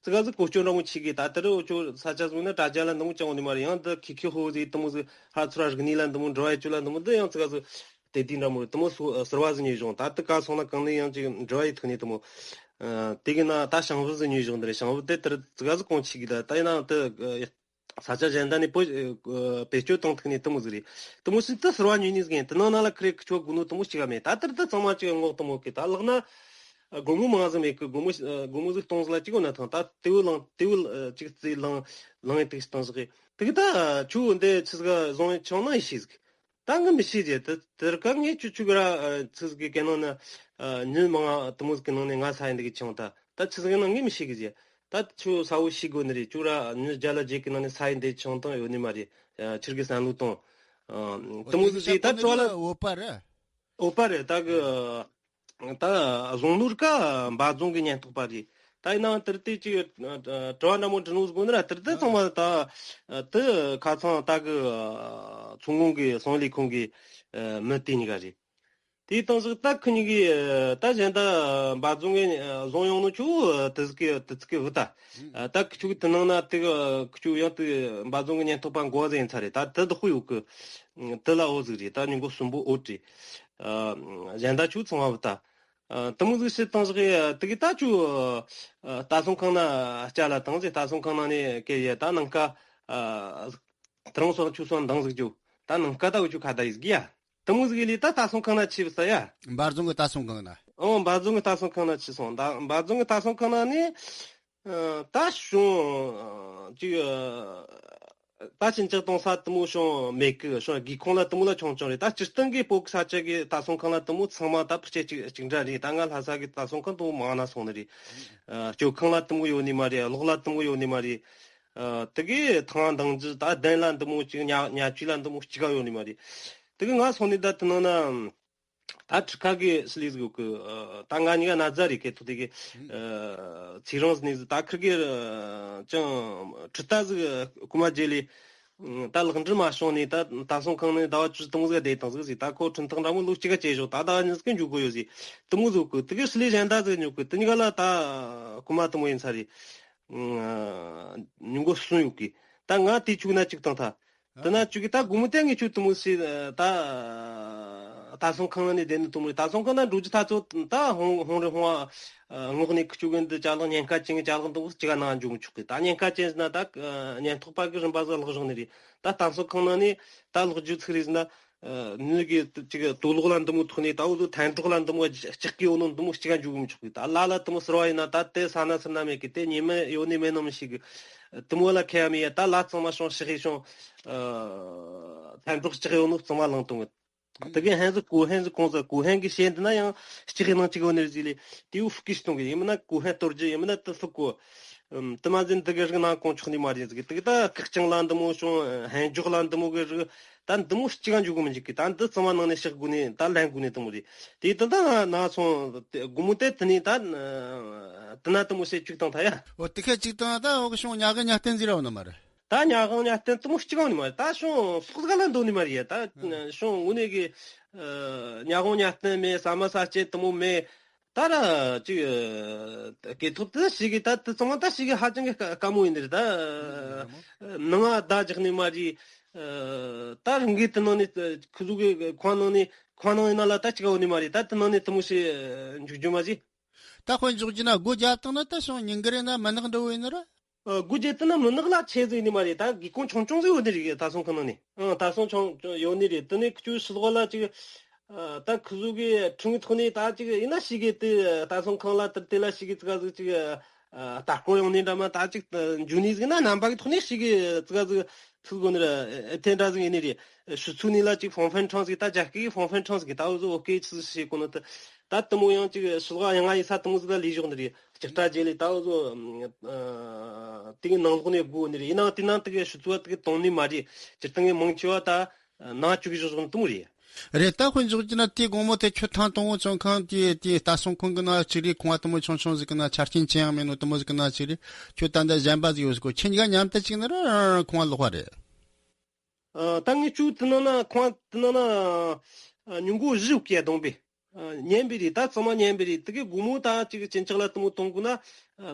ཙི་ག་ཟིག་གོ་སྐྱོན་འདྲ་མོ་ཆེ་གི། ད་དེར་འུ་ཆོ་ས་ཆ་ཟིག་ན་དྲ་རྒྱ་ལ་འདི་མོ་ཅང་ཡོད་ནི་མ་རེད། ཡང་འདི་ཁི་ཁི་ཧོ་ཟིག་དེ་མོ་ཟིག་ཧ་ཚུར་ར་རིག་གནས་ལ་འདི་མོ་འགྲོ་བ་ཡི་ཆུ་ལ་འདི་མོ་འདི་ཡང་ཙི་ག་ཟིག་དེ་དེ་འདྲ་མོ་རེད། དེ་མོ་སུ་ཟུར་བ་ཟིག་ཉོས་བྱུང་། ད་དེ་ག་སོང་ན་གང་ནས་ཡང་ཅིག་འགྲོ་བ་ཡི་ཐུག་ནས་དེ་མོ། ཨ། དེ་གི་ན་ད་ཞང་བུ་ཟིག་ཉོས་བྱུང་། དེ་རེད། ཞང་བུ་དེ་དེར་ཙི་ག་ཟིག་གོང་ཆེ་གི། ད་ད་ཡིན་ནའང་དེ་ས་ཆ་གཞན་དག་ནས་བེད་སྤྱོད་བཏང་ཐུབ་ནི་དེ་མོ་ཟིག་རེད། དེ་མོ་ཟིག་ད་ཟུར་བ་ཉོས་ནི་ཟིག་ཡིན། དེ་ནང་ན་ལ་ཁི་རེ་ཁི་ཆོ་དགོས་ནོ་དེ་མོ་གཅིག་ག་མེད། ད་དེར་ད་ཚང་མ་གཅིག་ངོ་དེ་མོ་གི། ད་ལག་ན་སྒོར་མོ་མང་ཟིག་མེད་གི། སྒོར་མོ་སྒོར་མོ་ཟིག་སྟོང་ཟིག་ལ་གཅིག་ཡོད་ན་ཐང་། ད་དེ་བོ་ལང་དེ་བོ་གཅིག་རྩིས་ལང་ལང་ཡི་དེ་གི་སྟངས་ཟིག་གི། དེ་གི་ད་ཆུ་འདི་ཆི་ཟིག་བཟུང་ཡི་ཆང་ན་ཡི་ཤི་ཟིག། ད་ངས་མི་ཤེས་ཟེར། དེ་དེར་ཀ་ངས་ཆུ་ཆུ་གི་ར་ཆི་ཟིག་གི་གན་ནང་ན་ཉི་མ་ང་དེ་མོ་ཟིག་གི་ནང་ནས་ང་ས་ཡི་འདི་གི་ཆང་ད། ད་ཆི་ཟིག་ན་ངས་མི་ཤེས་གི་ཟེར། ད་ཆུ་ས་བོ་ཤི་དགོས་ནི་རེད། ཆུ་ར་ཉི་བརྒྱ་ལ་བརྒྱད་གི་ནང་ནས་ས་ཡི་འདི་ཆང་དང་ཡོད་ནི་མ་རེད། ཆིར་གི་སན་ལུ་དང་། དེ་མོ་ཟིག་ཟེར། ད་ཁྲོ་ལ་འོ་པ་རེད། འོ་པ་རེད། ད་གི་ད་བཟུང་ནོར་ཀ་འབའ་རྫོང་གི་ཉེན་རྟོག་པ་རེད། ད་ཡིན་ནའང་དེར་དེ་ཅིག་དྲི་བ་འདྲ་མོ་འདྲི་ནོ་ཟིག་དགོས་ནི་ར། དེར་དེ་ཚང་མ་ད་དེ་ཁ་ཚང་ད་གི་ཚོང་ཁང་གི་སོང་ལས་ཁང་གི་མི་དེ་གཉིས་ཀ་རེད། དེའི་སྟེང་ཟིག་ད་ཁི་གཉིས་ཀྱི་ད་གཞན་ད་འབའ་རྫོང་གི་བཟུང་ཡོང་ནོ་ཆུ་དེ་ཟིག་གི་དེ་ཚིག་གི་བུ་ད། ད་ཁི་ཆུ་གི་དེ་ནང་ན་དེ་ཁི་ཆུ་ཡང་དེ་འབའ་རྫོང་གི་ཉེན་རྟོག་པ་འགོ་བ་ཟིག་ཡིན་ཚ་རེད། ད་དེ་བདག་པོ་ཡོད་གི། དེ་ལ་འོ་ཟིག་རེད། ད་ཉིན་གོ་གསུམ་པོ་འོ་བྲིས། ཨ། གཞན་དག་ཆོས་ཚང་བ་བུད་ད། ཨ། དེ་མོ་ཟིག་བྱེད་སྟངས་ཟིག་གི་དེ་གི་ད་ཆུ། ཨ། ལྟ་སྲུང་ཁང་ན་བསྐྱལ་ལ་བཏང་ཟིག། ལྟ་སྲུང་ཁང་ནང་ནས་སྐད་ཡ་ད་ནང་ཀ། ཨ། དེ་རིང་སོང་ཆུ་སོང་འདང་ཟིག་རྒྱུ། ད་ནང་ཀ་ད་འུ་ཆུ་ཁ་ད་ཡིས་གི་ཡ། དེ་མོ་ཟིག་ལས་ད་ལྟ་སྲུང་ཁང་ན་ཆི་བུད་ས་ཡ། འབའ་རྫོང་གི་ལྟ་སྲུང་ཁང་ན། ཨོ། འབའ་རྫོང་གི་ལྟ་སྲུང་ཁང་ན་ཆི་སོང་། ད་འབའ་རྫོང་གི་ལྟ་སྲུང་ཁང་ན་ནི། ཨ། ད་གཞུང་ཅིག་ད་ཕྱིན་ཆད་གཏོང་ས་དེ་མོ་གཞུང་མེད་གི། གཞུང་སྒེའུ་ཁུང་ལ་དེ་མོ་ལ་ཆུང་ཆུང་རེད། ད་སྤྱིར་བཏང་གི་བོད་ས་ཆ་གི་ལྟ་སྲུང་ཁང་ལ་དེ་མོ་ཚང་མ་ད་ཕལ་ཆེར་གཅིག་གཅིག་འདྲ་རེད། ད་ང་ལྷ་ས་གི་ལྟ་སྲུང་ཁང་དེ་མོ་མང་ན་སོང་ནི་རེད། ཨ། སྤྱོད་ཁང་ལ་དེ་མོ་ཡོད་ནི་མ་རེད། གློག་ལ་དེ་མོ་ཡོད་ནི་མ་རེད། ཨ། དེ་གི་ཐང་འདང་རྒྱུ་ད་གདན་ལ་དེ་མོ་གཅིག། ཉ་ཉ་ཆུ་ལ་དེ་མོ་གཅིག་ག་ཡོད་ནི་མ་རེད། དེ་གི་ང་སོང་ནི་ད་དེ་ནང་ན། ད་ཁྲི་ཁ་གི་སི་ལི་ཟིག་གི། ཨ། ད་ང་གཉིས་ཀ་ན་ཛ་རེད་ཁེ་ཐུག་དེ་གི། ཨ། ཚེ་རིང་ཟིག་ནི་ཟིག་ད་ཁིར་གི། ཨ། ཅང་ཁྲི་ད་ཟིག་རྐུ་མ་རྗེས་ལས། ད་ལག་འབྲེལ་མ་བྱུང་ནས་ད་ལྟ་སྲུང་ཁང་ནས་ཟླ་བ་བཅུ་དང་ཟིག་བསྡད་བཏང་ཟིག་ཟིག། ད་ཁོ་ཁྲིམས་ཐག་འདྲ་མོ་ལོ་གཅིག་ག་བཅད་ཞོག། ད་ཟླ་བ་གཉིས་ཟིག་འཇུག་དགོས་ཡོད་ཟིག། དེ་མོ་ཟིག་གི། དེ་གི་སི་ལི་གཞན་ད་ཟིག་ཉོ་གི། དེ་གཉིས་ཀ་ལ་ད་རྐུ་མ་དེ་མོ་ཡིན་ས་རེད། ཨ། ཉིན་གོ་གསུམ་ཡོད་གི། ད་ང་དེ་ཆུག་ན་གཅིག་བཏང་ཐལ། དེ་ན་ཆུག་གི་ད་དགོང་མོ་དེ་ངས་ཆུ་དེ་མོ་སི་ད་ལྟ་སྲུང་ཁང་ནང་ནས་བསྡད་ནི་དེ་མོ་རེད། ལྟ་སྲུང་ཁང་ནང་འགྲོ་རྒྱུ་ད་ཚོ་ད་ཧོང་ཧོང་རེ་ཧོང་བ་ངོག་ནས་ཁུ་ཆུ་གི་འདི་ཅ་ལག་ཉེན་ཁ་ཅན་གི་ཅ་ལག་འདི་མོ་གཅིག་ག་ནང་འཇུག་མི་ཆོག་གི། ད་ཉེན་ཁ་ཅན་ཟིན་ན་ད་ཉེན་རྟོག་པ་གི་རིམ་པ་ཟིག་ལག་བཞག་ནི་རེད། ད་ལྟ་སྲུང་ཁང་ནང་ནས་ད་ལོག་རྒྱུ་ཚིག་རེད་ཟིན་ན། ཨ། མི་གི་ཅིག་དུག་ལོག་ལ་འདི་མོ་ཐོགས་ནས་ད་འུ་ཚོ་ཐན་ཀྲོག་ལ་འདི་མོ་ལྕགས་ཀྱི་ཡོད་ནོ་འདི་མོ་གཅིག་ག་འཇུག་གི་མི་ཆོག་གི། ད་ལ་ལ་དེ་མོ་ཟུར་བ་ཡིན་ན་ད་དེ་ས་ན་ཟུར་ན་མེད་གི། དེ་ཉི་མ་ཡོད་ནི་མེད་ནོ་མི་ཤེས་གི། དེ་མོ་ལ་ཁེ་ཡ་མེད་ཡ། ད་ལ་ཚང་མ་ཤོང་ཤི་ཧི་ཤོང་། ཨ། ཐན་ཀྲོག་ལྕགས་ཡོད་ནོ་ཚང་མ་བླངས་བཏང་གི། དེ་གི་ཧན་ཟི་གོ་ཧན་ཟི་གོང་ཟི་གོ་ཧན་གི་ཤེས་འདི་ན་ཡང་ལྕགས་ཡི་ནང་གཅིག་ཡོད་ནི་རེད་ཟི་ལི། དེའུ་ཧྥུ་ཀི་ཤི་གཏོང་གི། ཡིན་མིན་ན་གོ་ཧན་གཏོར་རྒྱུ། ཡིན་མིན་ན་དེ་ཧྥུ་གོ། ཨམ། དེ་མ་ཟིན་དེ་གི་རིགས་ནང་གོང་ཆོག་ནི་མ་རེད་ཟིག། དེ་གི་ད་ཁག་ཅང་ལ་འདི་མོ་བྱུང་། ཧན་འཇོག་ལ་འདི་མོ་གི་རིགས་ད་འདི་མོ་གཅིག་ག་འཇུག་གི་མི་འཇུག་གི། ད་འདི་ཚང་མ་ནང་ནས་བཤག་དགོས་ནི། ད་ལེན་དགོས་ནི་དེ་མོ་རེད། དེ་ད་ད་ན་སོང་དེ་དགོང་མོ་དེ་དེ་ནས་ད་དེ་ན་དེ་མོ་བྱས་གཅིག་བཏང་ཐལ་ཡ། འོ། དེ་ཁ་གཅིག་བཏང་ད་འོ་གི་ཤོང་ཉ་གི་ཉ་རྟེན་ཟིག་ར་འོ་ན་མ་རེད། ད་ཉ་གང་ཉ་རྟེན་དེ་མོ་གཅིག་གང་ནི་མ་རེད། ད་ཤོང་སོག་ཟ་ལ་འདོད་ནི་མ་རེད་ཡ། ད་ཤོང་དངོས་གནས་གི་ཉ་གང་ཉ་རྟེན་མེད། ཟ་མ་ཟ་ཆས་དེ་མོ་མེད། ད་ར་ཅིག་ཨ། སྐེ་ཐོབ་དེ་ཞིག་གི་ད་དེ་ཚང་མ་ད་ཞིག་གི་ཧ་ཅང་གི་དཀའ་མོ་ཡིན་ནི་རེད། ད་ནང་ང་ད་རྒྱག་ནི་མ་རེད། ཨ། ད་རང་གི་དེ་ནང་ནས་ཁུ་ཟུག་གི་ཁང་ནང་ནས་ཁང་ནང་ཡིན་ན་ལ་ད་ཅིག་ག་འོ་ནི་མ་རེད། ད་དེ་ནང་ནས་དེ་མོ་ཞིག་འཇུག་རྒྱུ་མ་རེད། ད་དཔེ་འཇོག་རྒྱུ་ན་སྒོ་རྒྱབ་བཏང་ན་ད་སོང་ཉིན་གི་རེད་ན་མི་ནག་འགྲོ་བོ་ཡིན་ནི་ར། ཨ། སྒོ་རྒྱབ་བཏང་ན་མི་ནག་ལ་ཆེ་ཟིག་ཡིན་ནི་མ་རེད། ད་སྒེའུ་ཁུང་ཆུང་ཆུང་ཟིག་ཡོད་ནི་རེད། ད་སོང་ཁང་ནང་ནས། ཨ། ད་སོང་ཆུང་ཡོད་ནི་རེད། དེ་ནས་ཁུ་ཆུ་ཕྱི་ལོགས་ལ་ཅིག་ཨ། ད་ཁུ་ཟུག་གི་ཁྲིམས་ཐོག་ནས་ད་ཅིག་ཡིན་ན་ཞིག་གི་དེ་ད་སོང་ཁང་ལ་དེར་དེ་ལ་ཞིག་གི་ཙི་ག་ཟིག་ཅིག་ཨ། ལྟ་སྐོར་ཡོང་ནི་འདྲ་མ་ད་ཅིག་འཇུ་ནི་ཟིག་ན་རྣམ་པ་གི་ཐོག་ནས་ཞིག་གི་ཙི་ག་ཟིག་ཐུག་དགོས་ནི་ར། ཨེ། དེ་འདྲ་ཟིག་ཡིན་ནི་རེད། ཕྱི་ཚུལ་ནས་ལ་ཅིག་ཧྥོང་ཧྥན་ཁྲང་ཟིག། ད་རྒྱ་སྐད་ཀྱི་ཧྥོང་ཧྥན་ཁྲང་ཟིག། ད་འུ་ཟོ་ཨོ་ཀེ་ཆི་ཟིག་བྱེད་གོ་ནི་དེ། ད་དེ་མོ་ཡང་ཅིག་ཕྱི་ལོགས་ཡང་ང་ཡིན་ས་དེ་མོ་ཟིག་ལ་ལས་ཞོག་ནི་རེད། ལྕགས་ཁྲ་རྗེས་ལས་ད་འུ་ཟོ་ཨ། དེ་གི་ནང་ལོགས་ནས་སྒུག་ནི་རེད། ཡིན་ནའང་དེ་ནང་དེ་གི་ཕྱི་ཚུལ་བ་དེ་གི་གཏོང་ནི་མ་རེད། སྤྱིར་བཏང་གི་མང་ཆེ་བ་ད་ནང་བཅུག་གི་ཞོག་ཞོག་ནི་དེ་མོ་རེད། རེད། ད་དཔེ་འཇོག་རྒྱུ་ན་དེ་དགོང་མོ་དེ་ཁྱོད་ཐང་དང་པོ་བཙོན་ཁང་དེ་དེ་ལྟ་སྲུང་ཁང་གི་ནང་གཅིག་རེད། ཁང་བ་དེ་མོ་ཆུང་ཆུང་ཟིག་གི་ནང་ཆ་རྐྱེན་ཅི་ཡང་མེད་ནོ་དེ་མོ་ཟིག་གི་ནང་གཅིག་རེད། ཁྱོད་ད་ལྟ་གཞན་པ་ཟིག་ཡོད་ཟིག་གོ། ཁྱེད་གཉིས་ཀ་མཉམ་དུ་གཅིག་ནི་ར་ཁང་བ་ལོག་པ་རེད། ཨ། ད་ངས་ཆུ་དེ་ནང་ན་ཁང་བ་དེ་ནང་ན་ཉིན་གོ་བཞི་ཡོད་ཀི་ཡ་སྡོང་པས། ཉན་པའི་རེད། ད་ཚང་མ་ཉན་པའི་རེད། དེ་གི་དགོང་མོ་ད་ཅིག་སྤྱིན་ཆག་ལ་དེ་མོ་གཏོང་དགོས་ན།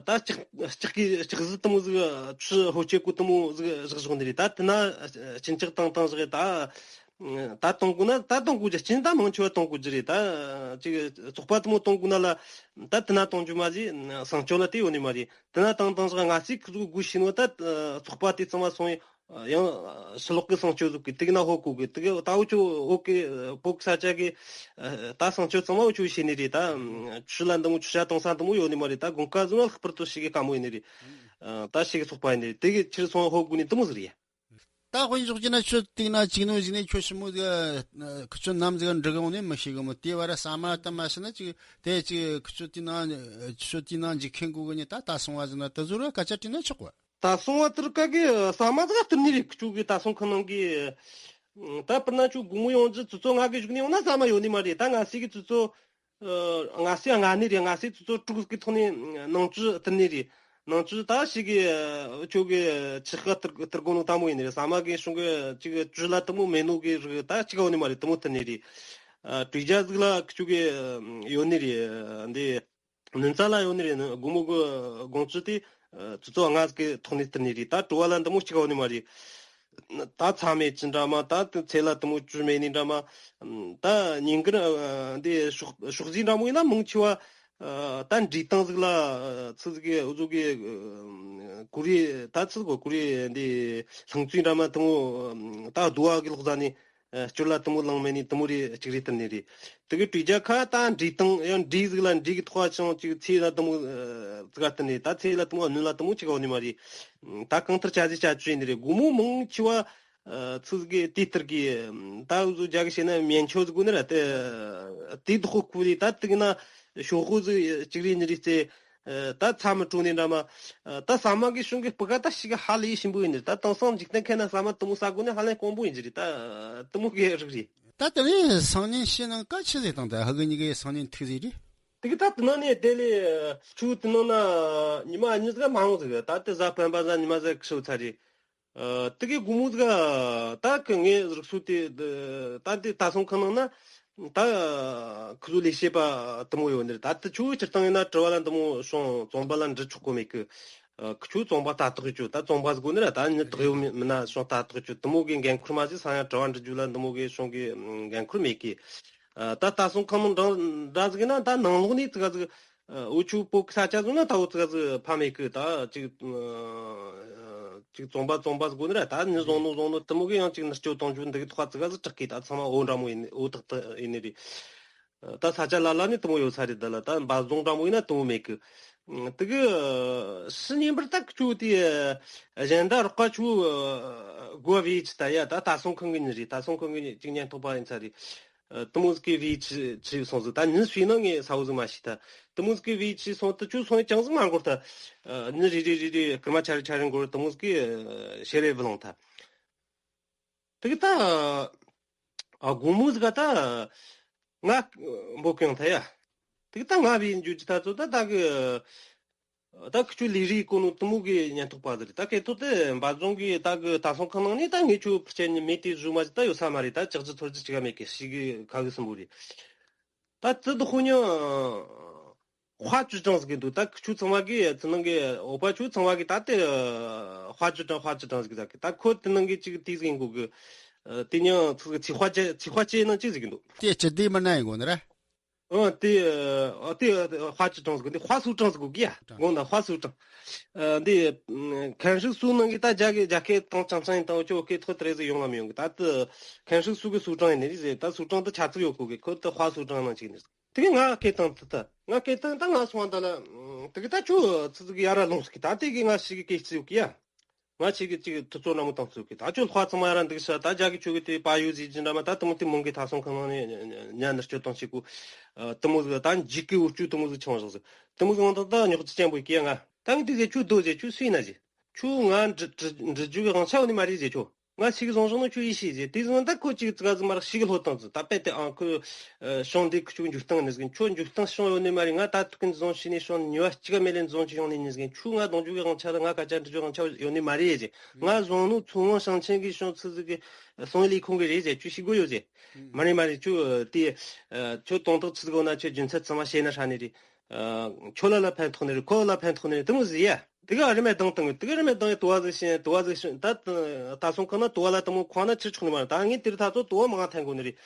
ད་ལྕགས་ལྕགས་ཀྱི་ལྕགས་ཟི་དེ་མོ་ཟིག་ཆུ་ཧོ་སྐྱེ་གོ་དེ་མོ་ཟིག་བཞག་བཞག་ནི་རེད། ད་དེ་ན་སྤྱིན་ཆག་བཏང་བཏང་བཞག་ད། ད་གཏོང་དགོས་ན་ད་གཏོང་དགོས་རྒྱུ་སྤྱིན་ད་མང་ཆེ་བ་གཏོང་དགོས་རྒྱུ་རེད། ད་ཅིག་བཙོག་པ་དེ་མོ་གཏོང་དགོས་ན་ལ་ད་དེ་ན་གཏོང་རྒྱུ་མ་རེད། བསང་སྤྱོད་ལ་དེ་ཡོད་ནི་མ་རེད། དེ་ན་བཏང་བཏང་བཞག་ང་ཚོས་ཁོ་ཚོ་སྒོ་ཕྱེ་ནོ་ད་བཙོག་པ་དེ་ཚང་མ་སོང་། ཡང་ཕྱི་ལོགས་ཀྱི་བསང་སྤྱོད་ཟིག་གི་དེ་གི་ན་ཧོ་གོ་གི་དེ་གི་ད་འུ་ཆོ་འོ་གི་བོད་ས་ཆ་གི་ད་བསང་སྤྱོད་ཚང་མ་འུ་ཆོ་བྱེད་ནི་རེད། ད་ཆུ་ལ་འདི་མོ་ཆུ་ཤ་གཏོང་ས་འདི་མོ་ཡོད་ནི་མ་རེད། ད་དགོང་ཁ་ཟིག་ན་ལྷག་པར་དུ་ཞེ་གི་དཀའ་མོ་ཡིན་ནི་རེད། ད་ཞེ་གི་བཙོག་པ་ཡིན་ནི་རེད། དེ་གི་ཕྱིར་སོང་ཧོ་གོ་ནི་འདི་མོ་ཟིག་རེད། ད་དཔེ་འཇོག་རྒྱུ་ན་ཆུ་དེ་ན་ཅིག་ནོ་ཟིག་ནས་ཁྱོད་ཞི་མོ་ཟིག་ཁུ་ཆུ་ནམ་ཟིག་འགྲིག་ཡོང་ནི་མི་ཤེས་གི་མོ། དེ་བར་ས་མ་ད་མ་ཤི་ན་ཅིག་དེ་ཅིག་ཁུ་ཆུ་དེ་ན་ཆུ་དེ་ན་འཇིག་མཁན་གོ་གི་ནི་ད་ད་སོང་བ་ཟིག་ན་ད་ཟོ་ར་སྐད་ཆ་དྲིས་ན་ཆོག་གི། ད་སོང་བ་དེར་ཀ་གི་ཟ་མ་ཟིག་སྟེར་ནི་རེད། ཁྱོད་ཀྱི་ད་སོང་ཁ་ནང་གི་ད་དཔེར་ན་ཁྱོད་དགོང་མོ་ཡོང་རྒྱུ་ཙི་ཙོ་ང་གི་བཞུགས་ནས་ཡོང་ན་ཟ་མ་ཡོད་ནི་མ་རེད། ད་ང་སི་གི་ཙི་ཙོ་ང་སི་ང་ནི་རེད། ང་སི་ཙི་ཙོ་དྲུག་གི་ཐོག་ནས་ནང་ཆུ་སྟེར་ནི་རེད། ནང་ཆུ་ད་ཞིག་གི་ཁྱོད་ཀྱི་ཆི་ཁ་སྟེར་སྟེར་དགོ་ནོ་ད་མོ་ཡིན་ནི་རེད། ཟ་མ་གི་ཤུང་གི་ཅིག་ཅུ་ལ་དེ་མོ་མེད་ནོ་གི་རིགས་ད་ཅིག་ཡོད་ནི་མ་རེད། དེ་མོ་སྟེར་ནི་རེད། དྲི་རྒྱ་ཟིག་ལ་ཁྱོད་ཀྱི་ཡོད་ནི་རེད་འདི། ནུན་ཚ་ལ་ཡོད་ནི་རེད། ནི་དགོང་མོ་གི་དགོང་ཚུལ་དེ་ཙི་ཙོ་ལྔ་ཟིག་གི་ཐོག་ནས་སྟེར་ནི་རེད། ད་དྲི་བ་ལ་འདི་མོ་གཅིག་ཡོད་ནི་མ་རེད། ད་ཚྭ་མེད་ཅི་འདྲ་མ། ད་ཚལ་ལ་དེ་མོ་བཅུད་མེད་ནི་འདྲ་མ། ད་ཉིན་དཀར་འདི་ཕྱོགས་ཕྱོགས་བཞི་འདྲ་མོ་ཡིན་ན་མང་ཆེ་བ་ད་འབྲས་སྟེང་ཟིག་ལ་ཚི་ཟིག་གི་འུ་ཟོ་གི་ཀུ་རེ་ད་ཚི་གོ་ཀུ་རེ་འདི་ལྷུང་བཅུད་འདྲ་མ་དེ་མོ་ད་རྡོ་བ་གི་ལོག་ཟ་ནི། སྐྱུར་ལ་དེ་མོ་ལང་མེད་ནི་དེ་མོ་རེ་གཅིག་རེ་སྟེར་ནི་རེད། དེ་གི་དྲི་རྒྱ་ཁ་ད་འབྲས་དང་ཡང་འབྲས་ཟིག་ལ་འབྲས་གི་ཐོག་ཆང་གཅིག་ཚེ་ལ་དེ་མོ་ཙི་ག་སྟེར་ནི། ད་ཚེ་ལ་དེ་མོ་སྣོད་ལ་དེ་མོ་གཅིག་ག་ནི་མ་རེད། ད་གང་ལྟར་བྱ་ཟིག་བྱ་བཅུ་ཡིན་ནི་རེད། དགོང་མོ་མང་ཆེ་བ་ཚི་ཟིག་གི་དེ་ལྟར་གི་ད་འུ་ཟོ་རྒྱ་གི་བཤད་ན་སྨན་མཆོད་ཟིག་དགོས་ནི་ར། དེ་དེ་དོག་ཁུ་ལི་ད་དེ་གི་ན་ཤོག་ཧོ་ཟིག་གཅིག་རེ་གཉིས་རེ་རྩེ། ད་ཚྭ་མི་བྲོ་ནི་འདྲ་མ། ད་ཟ་མ་གི་ཤུང་གི་སྤུ་ག་ད་ཞིག་ཧ་ལས་ཞིམ་པོ་ཡིན་ནི། ད་དེང་སང་འཇིག་རྟེན་ཁ་ན་ཟ་མ་དེ་མོ་ཟ་དགོས་ནི་ཧ་ལས་དཀོན་པོ་ཡིན་གྱི་རེད། ད་དེ་མོ་གི་རིགས་རེད། ད་དེ་ནས་སང་ཉིན་ཕྱི་ནང་ཀ་ཆི་ཟེར་དང་ད་ཧ་གི་གཉིས་ཀའི་སང་ཉིན་ཐུག་ཟེར་རེད། དེ་གི་ད་དེ་ནང་ནས་དེ་ལས་ཆུ་དེ་ནང་ན་ཉི་མ་གཉིས་ཟིག་མ་འོང་ཟིག་ད་དེ་གཟའ་སྤེན་པ་གཟའ་ཉི་མ་ཟིག་ཁྲིད་ཚར་རེད། ཨ། དེ་གི་དགོང་མོ་ཟིག་ད་གི་ངའི་རིག་སུ་དེ་ད་དེ་ད་སོང་ཁ་ནང་ན་ད་ཁུ་ཚོ་ལས་བྱེད་པ་དེ་མོ་ཡོད་ནི་རེད། ད་དེ་ཆུ་སྤྱིར་བཏང་ཡིན་ན་དྲི་བ་ལ་འདི་མོ་སོང་རྩོམ་པ་ལ་འབྲི་ཆོག་གོ་མེད་གི། ཨ། ཁུ་ཆུ་རྩོམ་པ་ལྟ་རྟོག་ཡོད་ཆོ། ད་རྩོམ་པ་ཟིག་གོ་ནི་ར་ད་ནི་དག་ཡོད་མིན་ན་སོང་ལྟ་རྟོག་ཡོད་ཆོ། དེ་མོ་གི་འགན་ཁུར་མ་ཟིག་ས་ཡང་དྲི་བ་འབྲི་རྒྱུ་ལ་འདི་མོ་གི་སོང་གི་འགན་ཁུར་མེད་གི། ཨ། ད་ད་སོང་ཁ་ནང་འདྲ་འདྲ་ཟིག་ཡིན་ན་ད་ནང་ལོགས་ནས་ཙི་ག་ཟིག་འུ་ཆོ་བོད་ས་ཆ་ཟིག་ན་ད་འུ་ཙི་ག་ཟིག་ཕ་མེད་གི། ད་ཅིག་ཅིག་རྩོམ་པ་རྩོམ་པ་ཟིག་གོ་ནི་ར་ད་ནི་བཟང་ནོ་བཟང་ནོ་དེ་མོ་གི་ཡང་ཅིག་ནི་སྐྱོ་གཏོང་རྒྱུ་འདི་གི་ཐོག་ཙི་ག་ཟིག་དྲག་གི། ད་ཚང་མ་འོ་འདྲ་མོ་ཡིན་འོ་ཏག་ཏག་ཡིན་ནི་རེད། ད་ས་ཆ་ལ་ལ་ནི་དེ་མོ་ཡོད་ས་རེད། ད་ལ་ད་འབའ་རྫོང་འདྲ་མོ་ཡིན་ན་དེ་མོ་མེད་གི། དེ་གི་ཕྱི་ཉིན་པར་ད་ཁྱོད་དེ་གཞན་ད་རོགས་པ་ཆུ་དགོ་བའི་ཅི་ད་ཡ་ད་ད་སོང་ཁང་གི་ནི་རེད། ད་སོང་ཁང་གི་ཅིག་ཉན་ཐོག་པ་ཡིན་ས་རེད། ཨ། དེ་མོ་ཟིག་གི་བེད་ཆི་ཆི་སོང་ཟིག་ད་ཉིན་ཤུའི་ནང་ངས་ས་བོ་ཟིག་མ་ཤེས་ད། དེ་མོ་ཟིག་གི་བེད་ཆི་སོང་དུ་ཆུ་སོང་ཡ་ཅང་ཟིག་མ་འགོར་ད། ཨ། ཉིན་རེ་རེ་རེ་རེ་སྐར་མ་ཆ་རེ་ཆ་རེ་འགོར་དེ་མོ་ཟིག་གི་ཨ་ཤེས་རེ་བུ་ལོང་ད། དེ་གི་ད་ཨ་དགོང་མོ་ཟིག་ག་ད་ང་འབོད་གི་ཡོང་ད་ཡ། དེ་གི་ད་ང་བེད་འཇུ་ཅི་ད་ཚོ་ད་ད་གི་ད་ཁི་ཆོ་ལས་རིགས་གོ་ནོ་དེ་མོ་གི་ཉན་ཐོག་པ་ཟིག་རེད། ད་སྐད་ཐོག་དེ་འབའ་རྫོང་གི་ད་གི་ད་སོང་ཁང་ནང་ནས་ད་ངེད་ཆོ་ཕར་ཆེ་ནི་མེད་དེ་བཟོ་མ་ཟིག་ད་ཡོད་ས་མ་རེད། ད་ཅག་ཅི་ཚོར་ཅི་ཅི་ག་མེད་གི་ཞིག་གི་ཁ་གི་སུན་པོ་རེད། ད་ཙི་དུ་ཧོ་ཉང་དཔའ་ཅུ་ཀྲང་ཟིག་གི་འདུག་ད་ཁི་ཆོ་ཚང་མ་གི་ཙི་ནང་གི་འོ་པ་ཆོ་ཚང་མ་གི་ད་དེ་དཔའ་ཅུ་ཀྲང་དཔའ་ཅུ་ཀྲང་ཟིག་ད་གི་ད་ཁོ་དེ་ནང་གི་ཅིག་དེ་ཟིག་ཡིན་གོ་གི། དེ་ཉང་ཚིག་ཚིག་དཔའ་ཅེ་ཚིག་དཔའ་ཅེ་ནང་ཅིག་ཟིག་གི་འདུག་དེ་སྤྱི་བདེ་མི་སྣ་ཡིན་གོ་ནི་ར། ཨ། དེ་ཨ་དེ་དཔའ་ཅི་ཀྲང་ཟིག་འདི་དཔའ་སུ་ཀྲང་ཟིག་གི་ཡ། དགོངས་དག་དཔའ་སུ་ཀྲང་། ཨ། འདི་མཁན་སྲིད་སུ་ནང་གི་ད་རྒྱ་གི་རྒྱ་སྐད་དང་ཅང་ཅང་ཡིན་དང་ཅོ་སྐད་ཐོག་ཏུ་རེ་ཟིག་ཡོང་ལ་མི་ཡོང་གི། ད་དེ་མཁན་སྲིད་སུ་གི་སུ་ཀྲང་ཡིན་ནི་རེད་ཟེར། ད་སུ་ཀྲང་དེ་ཆ་ཚིག་ཡོད་གོ་གི། ཁོ་དེ་དཔའ་སུ་ཀྲང་ནང་ཅིག་ནི་དེ་གི་ང་སྐད་བཏང་དེ་ད་ང་སྐད་བཏང་ད་ང་སོང་ད་ལ་དེ་གི་ད་ཆུ་ཚིག་ཟིག་ཡ་ར་ལོངས་ཟིག་ད་དེ་གི་ང་ཞིག་གི་སྐད་ཅིག་ཡོད་གི་ཡ། ང་ཆེ་གི་ཅིག་ཐུ་ཚོ་ན་མོ་བཏང་ཚུགས་གི། ད་ཁྱོད་ལྷ་ཚང་མ་ཡ་ར་འདུག་ས། ད་རྒྱ་གི་ཆོས་གི་དེ་པ་ཡུ་ཟི་ཇི་འདྲ་མ་ད་དེ་མོ་དེ་མོང་གི་ད་སོང་ཁང་ནང་ནས་ཉ་ནར་སྐྱོད་བཏང་ཆེ་གོ། དེ་མོ་ཟིག་ད་འཇིག་གི་འུ་ཅུ་དེ་མོ་ཟིག་ཆང་བཞག་ཟིག་དེ་མོ་ཟིག་འོང་ད་ད་ཉོག་ཅི་ཅན་པོ་ཡི་གི་ང་ད་ངི་དེ་ཟེ་ཁྱོད་དོ་ཟེ་ཁྱོད་སུ་ཡིན་ན་ཟེ་ཁྱོད་ང་འདྲི་འདྲི་འདྲི་རྒྱུ་གི་དབང་ཆ་ཡོད་ནི་མ་རེད་ཟེ་ཁྱོད། ང་ཞིག་བཟུང་བཟུང་ནོ་ཁྱོད་ཡིད་ཤེས་ཟེར། དེ་བཟུང་ད་ཁོ་ཅིག་ཙི་ག་ཟིག་མར་ཞིག་ལྷོད་བཏང་ཟིག་ད་པད་དེ་ཨང་ཁོ་ཨ་ཤོང་འདི་ཁུ་ཆུ་འཇུག་སྟངས་ནི་ཟིག་ཁྱོད་འཇུག་སྟངས་ཤོང་ཡོད་ནི་མ་རེད། ང་ད་ཐུག་གིན་བཟུང་ཤི་ནི་ཤོང་ཉི་བ་གཅིག་མེད་ལན་བཟུང་ཅི་ཡོང་ནི་ནི་ཟིག་ཁྱོད་ང་གདོང་འཇུག་གི་དབང་ཆ་ལ་ང་སྐད་ཆ་འདྲི་རྒྱུ་དབང་ཆ་ཡོད་ནི་མ་རེད་ཟེར། ང་བཟུང་ནོ་མཚོ་སྔོན་ཞིང་ཆེན་གི་ཤོང་ཚི་ཟིག་གི་སོང་ལས་ཁུངས་གི་རེད་ཟེར། ཁྱོད་ཤི་དགོས་ཡོད་ཟེར། མ་རེད་མ་རེད། ཁྱོད་དེ་ཁྱོད་དོན་དག་ཆི་ཟིག་ཡོད་ན་ཁྱོད་རྒྱུ་མཚན་ཚང་མ་བཤད་ན་ཧྲ་ནི་རེད། ཁྱོད་ལ་ལ་ཕན་ཐོགས་ནི་རེད། ཁོ་ལ་ལ་ཕན་ཐོགས་ནི་རེད། དེ་མོ་ཟིག་ཡ། དེ་ག་རི་མེད་དང་དང་དེ་ག་རི་མེད་དང་ཡ་དུ་བ་ཟིག་ཤེས་དུ་བ་ཟིག་ཤེས་ད་ད་སོང་ཁ་ན་དུ་བ་ལ་དང་མོ་ཁོ་ན་ཆི་ཆོག་ནི་མ་རེད། ད་ངས་དེར་ད་ཚོ་དུ་བ་མ་ང་ཐན་གོ་ནི་རེད།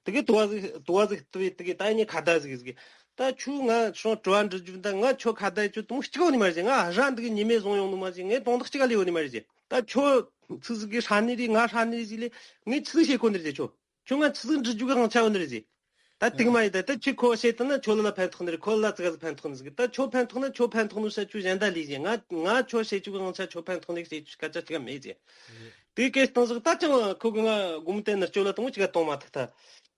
དེ་ག་དུ་བ་ཟིག་དུ་བ་ཟིག་དུ་བི་དེ་ག་ད་ཡ་ངས་ཁ་ད་ཟིག་ཟིག་ད་ཁྱོད་ང་ཤོང་དྲི་བ་འདྲི་རྒྱུ་ད་ང་ཁྱོད་ཁ་ད་ཡ་ཁྱོད་དུ་མོ་སྐྱིད་གོ་ནི་མ་རེད་ཟེར། ང་ར་འདི་ག་ཉི་མས་བཟུང་ཡོང་ནི་མ་ཟེར། ངས་དོན་དག་སྐྱིད་ག་ལས་ཡོད་ནི་མ་རེད་ཟེར། ད་ཁྱོད་ཚི་ཟིག་གི་ཧྲ་ནི་རེད། ང་ཧྲ་ནི་རེད་ཟིག་ལས་ངས་ཆི་ཟིག་བྱེད་གོ་ནི་རེད་ཟེར། ཁྱོད་ཁྱོད་ང་ཆི་ཟིག་འདྲི་རྒྱུ་གི་དབང་ཆ་ཡོད་ནི་རེད་ཟེར། ད་དེ་ག་མ་ཡིན་ད་ད་ཁྱོད་ཁོ་བཤད་ཐུབ་ན་ཁྱོད་ལ་ལ་ཕན་ཐོགས་ནི་རེད། ཁོ་ལ་ལ་ཙི་ག་ཙི་ཕན་ཐོགས་ནི་ཟིག་ད་ཁྱོད་ཕན་ཐོགས་ན་ཁྱོད་ཕན་ཐོགས་ནི་ཟེར། ཁྱོད་གཞན་ད་ལས་ཟེར། ང་ང་ཁྱོད་བཤད་རྒྱུ་གི་དབང་ཆ་ཁྱོད་ཕན་ཐོགས་ནི་ཟེར་སྐད་ཆ་ཅི་ག་མེད་ཟེར། དེ་སྐད་བཏང་ཟིག་ད་ཅང་ཁོ་གི་ང་དགོང་མོ་དེ་ནི་སྐྱོ་ལ་དང་པོ་ཅི་ག་གཏོང་མ་ཐུབ་ད།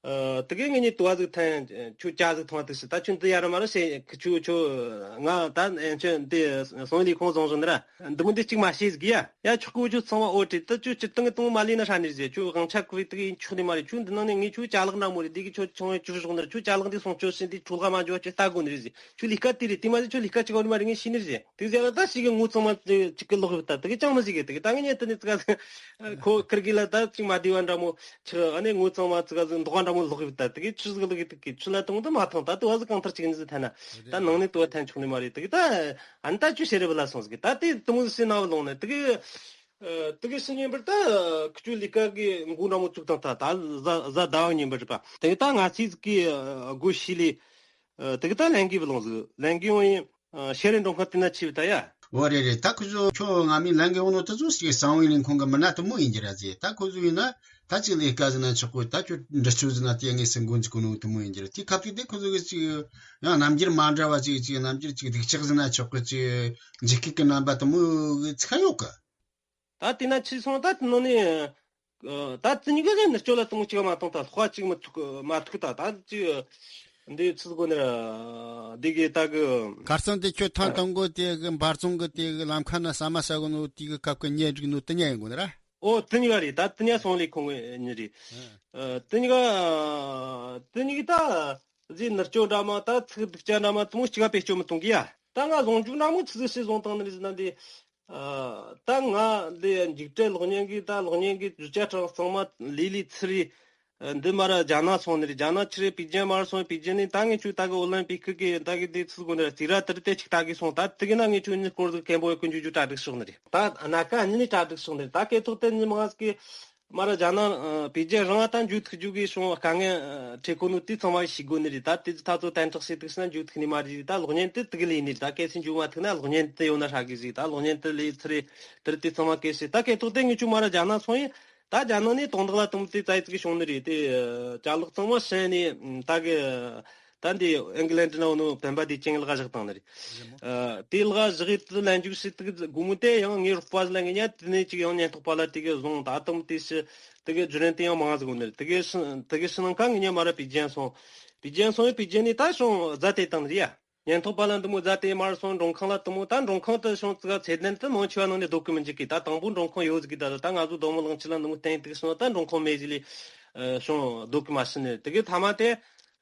ཨ། དེ་གས་ངེད་གཉིས་དུ་བ་ཟིག་འཐེན། ཁྱོད་ཇ་ཟིག་འཐུང་བ་དུས་སུ་ད་ཁྱོད་འདི་ཡ་ར་མ་ར་བཤད་ཁི་ཆུ་ཁྱོད་ང་ད་ཨེ་ཁྱོད་འདི་སོང་ལས་ཁོང་བཟང་བཟང་འདི་ར་འདི་མོ་འདི་གཅིག་མ་བཤད་ཟིག་ཡ། ཡ་ཆོག་གི་འུ་ཆོ་ཚང་མ་ཨོ་ཀྲི་ད་ཁྱོད་སྤྱིར་བཏང་གི་དང་མ་ལས་ན་ཧྲ་ནི་ཟེར། ཁྱོད་དབང་ཆ་ཁུ་བའི་དེ་གས་ཡིན་ཆོག་ནི་མ་རེད། ཁྱོད་འདི་ནང་ནས་ངས་ཁྱོད་ཅ་ལག་འདྲ་མོ་རེད། འདི་གི་ཁྱོད་ཆང་ཡོད་ཅུ་བཟུང་ནི་ར་ཁྱོད་ཅ་ལག་འདི་སྲུང་སྐྱོབ་བྱེད་འདི་ཁྲོ་ལྷ་མ་འཇོག་ཁྱོད་ལྟ་དགོས་ནི་རེད་ཟེར། ཁྱོད་ལས་ཀ་དེ་རེད། དེ་མ་ཟེར་ཁྱོད་ལས་ཀ་ཅི་ག་ནི་མ་རེད། ངས་ཤེས་ནི་རེད་ཟེར། དེ་ཟེར་ན་ད་ཞིག་གི་ངོ་ཚང་མ་ཅིག་གི་ལོག་ཡོད་ད། དེ་གི་ཅང་མི་ཟིག་གི་དེ་གི་ད་ངས་ཉན་དེ་ནི་ཙི་ག་ཁོ་ཁིར་གི་ལ་ད་ཅིག་མ་བདེ་བ་འདྲ་མོ་ཆི་ཨ་ནི་ངོ་ཚང་མ་ཙི་ག་ཟིག་མདོག་འདྲ་མོ་ལོག་ཡོད་ད། དེ་གི་ཆི་ཟིག་ལོག་གི་དེ་གི་ཆི་ལ་དང་དུ་མ་ཐང་ད་དུ་བ་ཟིག་གང་ཐར་ཅིག་ནི་ཟིག་ཐ་ན་ད་ནང་ནས་དུ་བ་ཐན་ཆོག་ནི་མ་རེད། དེ་གི་ད་ཨ་ནི་ད་ཅུ་ཤེ་རེ་བ་ལ་སོང་ཟིག་ད་དེ་དུ་མོ་ཟིག་ན་བ་ལོང་ནི་དེ་གི་ཨ་དེ་གི་ཤི་ཉན་པར་ད་ཁི་ཆུ་ལི་ཀ་གི་མགོ་འདྲ་མོ་བཙུགས་དང་ད་ད་ཟ་ཟ་ཟླ་བ་ཉན་པར་རེད་པ། དེ་གི་ད་ང་ཚིག་གི་སྒོ་ཤི་ལི། ཨ། དེ་གི་ད་ལན་གི་བུ་ལོང་ཟིག་ལན་གི་ཡོང་ཡིན། ཨ། ཤེས་རིག་འགྲོ་མཁན་དེ་ན་ཆི་བུ་ད་ཡ། འོ་རེད་རེད། ད་ཁོ་ཚོ་ཁྱོད་ང་མི་ལན་གི་ཡོང་ནོ་དེ་ཚོ་ཞིག་གསང་བའི་ལིང་ཁོང་གི་མི་སྣ་དེ་མོ་ཡིན་གྱི་ར་ཟེ། ད་ཁོ་ཚོ་ཡིན་ན་ད་ཅིག་ལས་ཀ་ཟིན་ན་ཆོག་གི། ད་ཁྱོད་འདྲི་གཅོད་ཟིན་ན་དེ་ངས་སེམས་འགུལ་འཇུག་གི་ནོ་དེ་མོ་ཡིན་གྱི་ར། དེ་ཁ་ཐུག་དེ་ཁོ་ཚོ་གི་ཅིག་ཡང་རྣམ་འགྱུར་མ་འདྲ་བ་ཅིག་ཅིག་རྣམ་འགྱུར་ཅིག་སྡུག་ཅག་ཟིན་ན་ཆོག་གི། ཅིག་འཇིགས་སྐུལ་གི་རྣམ་པ་དེ་མོ་གི་ཚིག་ཡོད་གི། ད་དེ་ན་ཆི་སོང་ད་དེ་ནང་ནས། ཨ། ད་དེ་གཉིས་ཀ་ལས་ནི་སྐྱོ་ལ་དང་གཅིག་མ་གཏོང་ད་ལྷོ་གཅིག་མི་ཐུག་མ་ཐུག་ད་ད་ཅི་འདི་ཚུལ་གོ་ནི་ར་འདི་གི་ད་གི་ཁར་སང་དེ་ཁྱོད་ཐང་དང་གོ་དེ་གི་འབར་ཚོང་གི་དེ་གི་ལམ་ཁ་ན་ཟ་མ་ཟ་གོ་ནོ་དེ་གི་སྐབས་གི་ཉལ་འགྲིག་ནོ་དེ་ཉལ་ཡིན་གོ་ནི་ར། ཨོ་དེ་གཉིས་ཀ་རེད། ད་དེ་གཉིས་སོང་ལས་ཁོང་གི་ཉི་རེད། ཨ། དེ་གཉིས་ཀ་དེ་གཉིས་ཀ་ད་ཟི་ནི་སྐྱོ་འདྲ་མ་ད་ཚིག་སྡུག་ཅག་འདྲ་མ་དེ་མོ་གཅིག་ག་བེད་སྤྱོད་མི་གཏོང་གི་ཡ། ད་ང་ཟོང་འཇུག་འདྲ་མོ་ཚིག་ཟི་ཟོང་བཏང་ནི་རེད་ཟེར་ན་འདི། ཨ། ད་ང་འདི་འཇིགས་བྲལ་གློག་བརྙན་གི་ད་གློག་བརྙན་གི་རྒྱུ་ཆ་གྲངས་གཙང་མ་ལི་ལི་ཚི་རི། ཨ། འདི་མ་ར་རྒྱ་ནག་སོང་ནི་རེད། རྒྱ་ནག་ཆི་རེད་པེ་ཅིན་མ་ར་སོང་། པེ་ཅིན་ནི་ད་ངས་ཆུ་ད་གི་ཨོ་ལིམ་པིག་གི་ད་གི་འདི་ཚུལ་གོ་ནི་ར་ཙི་ར་དེར་དེ་ཆིག་ད་གི་སོང་། ད་དེ་གི་ན་ངས་ཆུ་ནི་སྐོར་ཟིག་ཀེམ་པོ་ཡ་ཀུན་ཇུ་ཇུ་གྲ་སྒྲིག་ཤོག་ནི་རེད། ད་ཨ་ན་ཀ་ཉི་ནི་གྲ་སྒྲིག་ཤོག་ནི་རེད། ད་སྐད་ཐོག་དེ་ཉི་མ་ང་ཟིག་གི་མ་ར་རྒྱ་ནག་ཨ་པེ་ཅིན་རང་ད་འཇུ་ཐུག་རྒྱུ་གི་སོང་དཀའ་ངལ་ཨ་འཕྲད་གོ་ནོ་དེ་ཚང་མ་ཤེས་དགོས་ནི་རེད། ད་དེ་ཚོ་ད་ཚོ་དན་དྲག་བྱེད་ཐུག་ཟིན་ན་འཇུ་ཐུག་ནི་མ་རེད། ད་གློག་བརྙན་དེ་དེ་གི་ལས་ནི་རེད། ད་གལ་སྲིད་འཇུ་མ་ཐུག་ན་གློག་བརྙན་དེ་ཡོད་ན་ཧྲ་གི་ཟིག་ད་གློག་བརྙན་དེ་ལས་ཚུར་རེད་དེར་དེ་ཚང་མ་གལ་སྲིད་ད་སྐད་ཐོག་དེ་ངས་ཆུ་མ་ར་རྒྱ་ནག་སོང་ཡིན། ད་རྒྱ་ནག་ནས་དོན་དག་ལ་དུམ་དེ་ཙའི་ཙི་གི་བྱུང་ནི་རེད། དེ་ཨ་ཅ་ལག་ཚང་མ་ཧྲན་ནས་ད་གི་ད་འདི་ཨིང་ལན་ནང་ནོ་བན་པ་དེ་ཅིང་ལག་བཞག་བཏང་ནི་རེད། ཨ་དེ་ལག་བཞག་ཡི་དེ་ལན་འཇུག་སྲིད་དེ་གི་དགོང་མོ་དེ་ཡང་ངའི་རོགས་པ་ལ་ངས་ཉན་དེ་ནས་ཅིག་ཡང་ཉེན་རྟོག་པ་ལ་དེ་གི་བཟུང་ད་དུམ་དེ་ཤི་དེ་གི་བརྒྱུད་རིམ་དེ་ཡང་མང་ཟིག་ནི་རེད། དེ་གི་ཤི་དེ་གི་ཤི་ནང་ཁ་ངས་ཉན་མ་ར་པེ་ཅིན་སོང་། པེ་ཅིན་སོང་ཡི་པེ་ཅིན་ནས་ད་ཤོང་རྫ་དེ་བཏང་ནི་རེད་ཡ། ཉེན་རྟོག་པ་ལ་འདི་མོ་རྫ་དེ་མར་སོང་། མགྲོན་ཁང་ལ་དུ་མོ་ད་མགྲོན་ཁང་དུ་སོང་ཙི་ག་ཚད་ལྡན་དུ་མང་ཆེ་བ་ནང་ནས་སྡོད་གི་མི་འཇུག་གི་ད་དང་པོ་མགྲོན་ཁང་ཡོད་ཟིག་གི་ད་ད་ང་ཚོ་རྡོ་མོ་གླང་ཆེན་ལ་འདི་མོ་བསྟན་ཏིག་སོང་ད་མགྲོན་ཁང་མེད་ཟིག་ལས་སོང་སྡོད་གི་མ་ཤི་ནས་དེ་གི་ཐ་མ་དེ་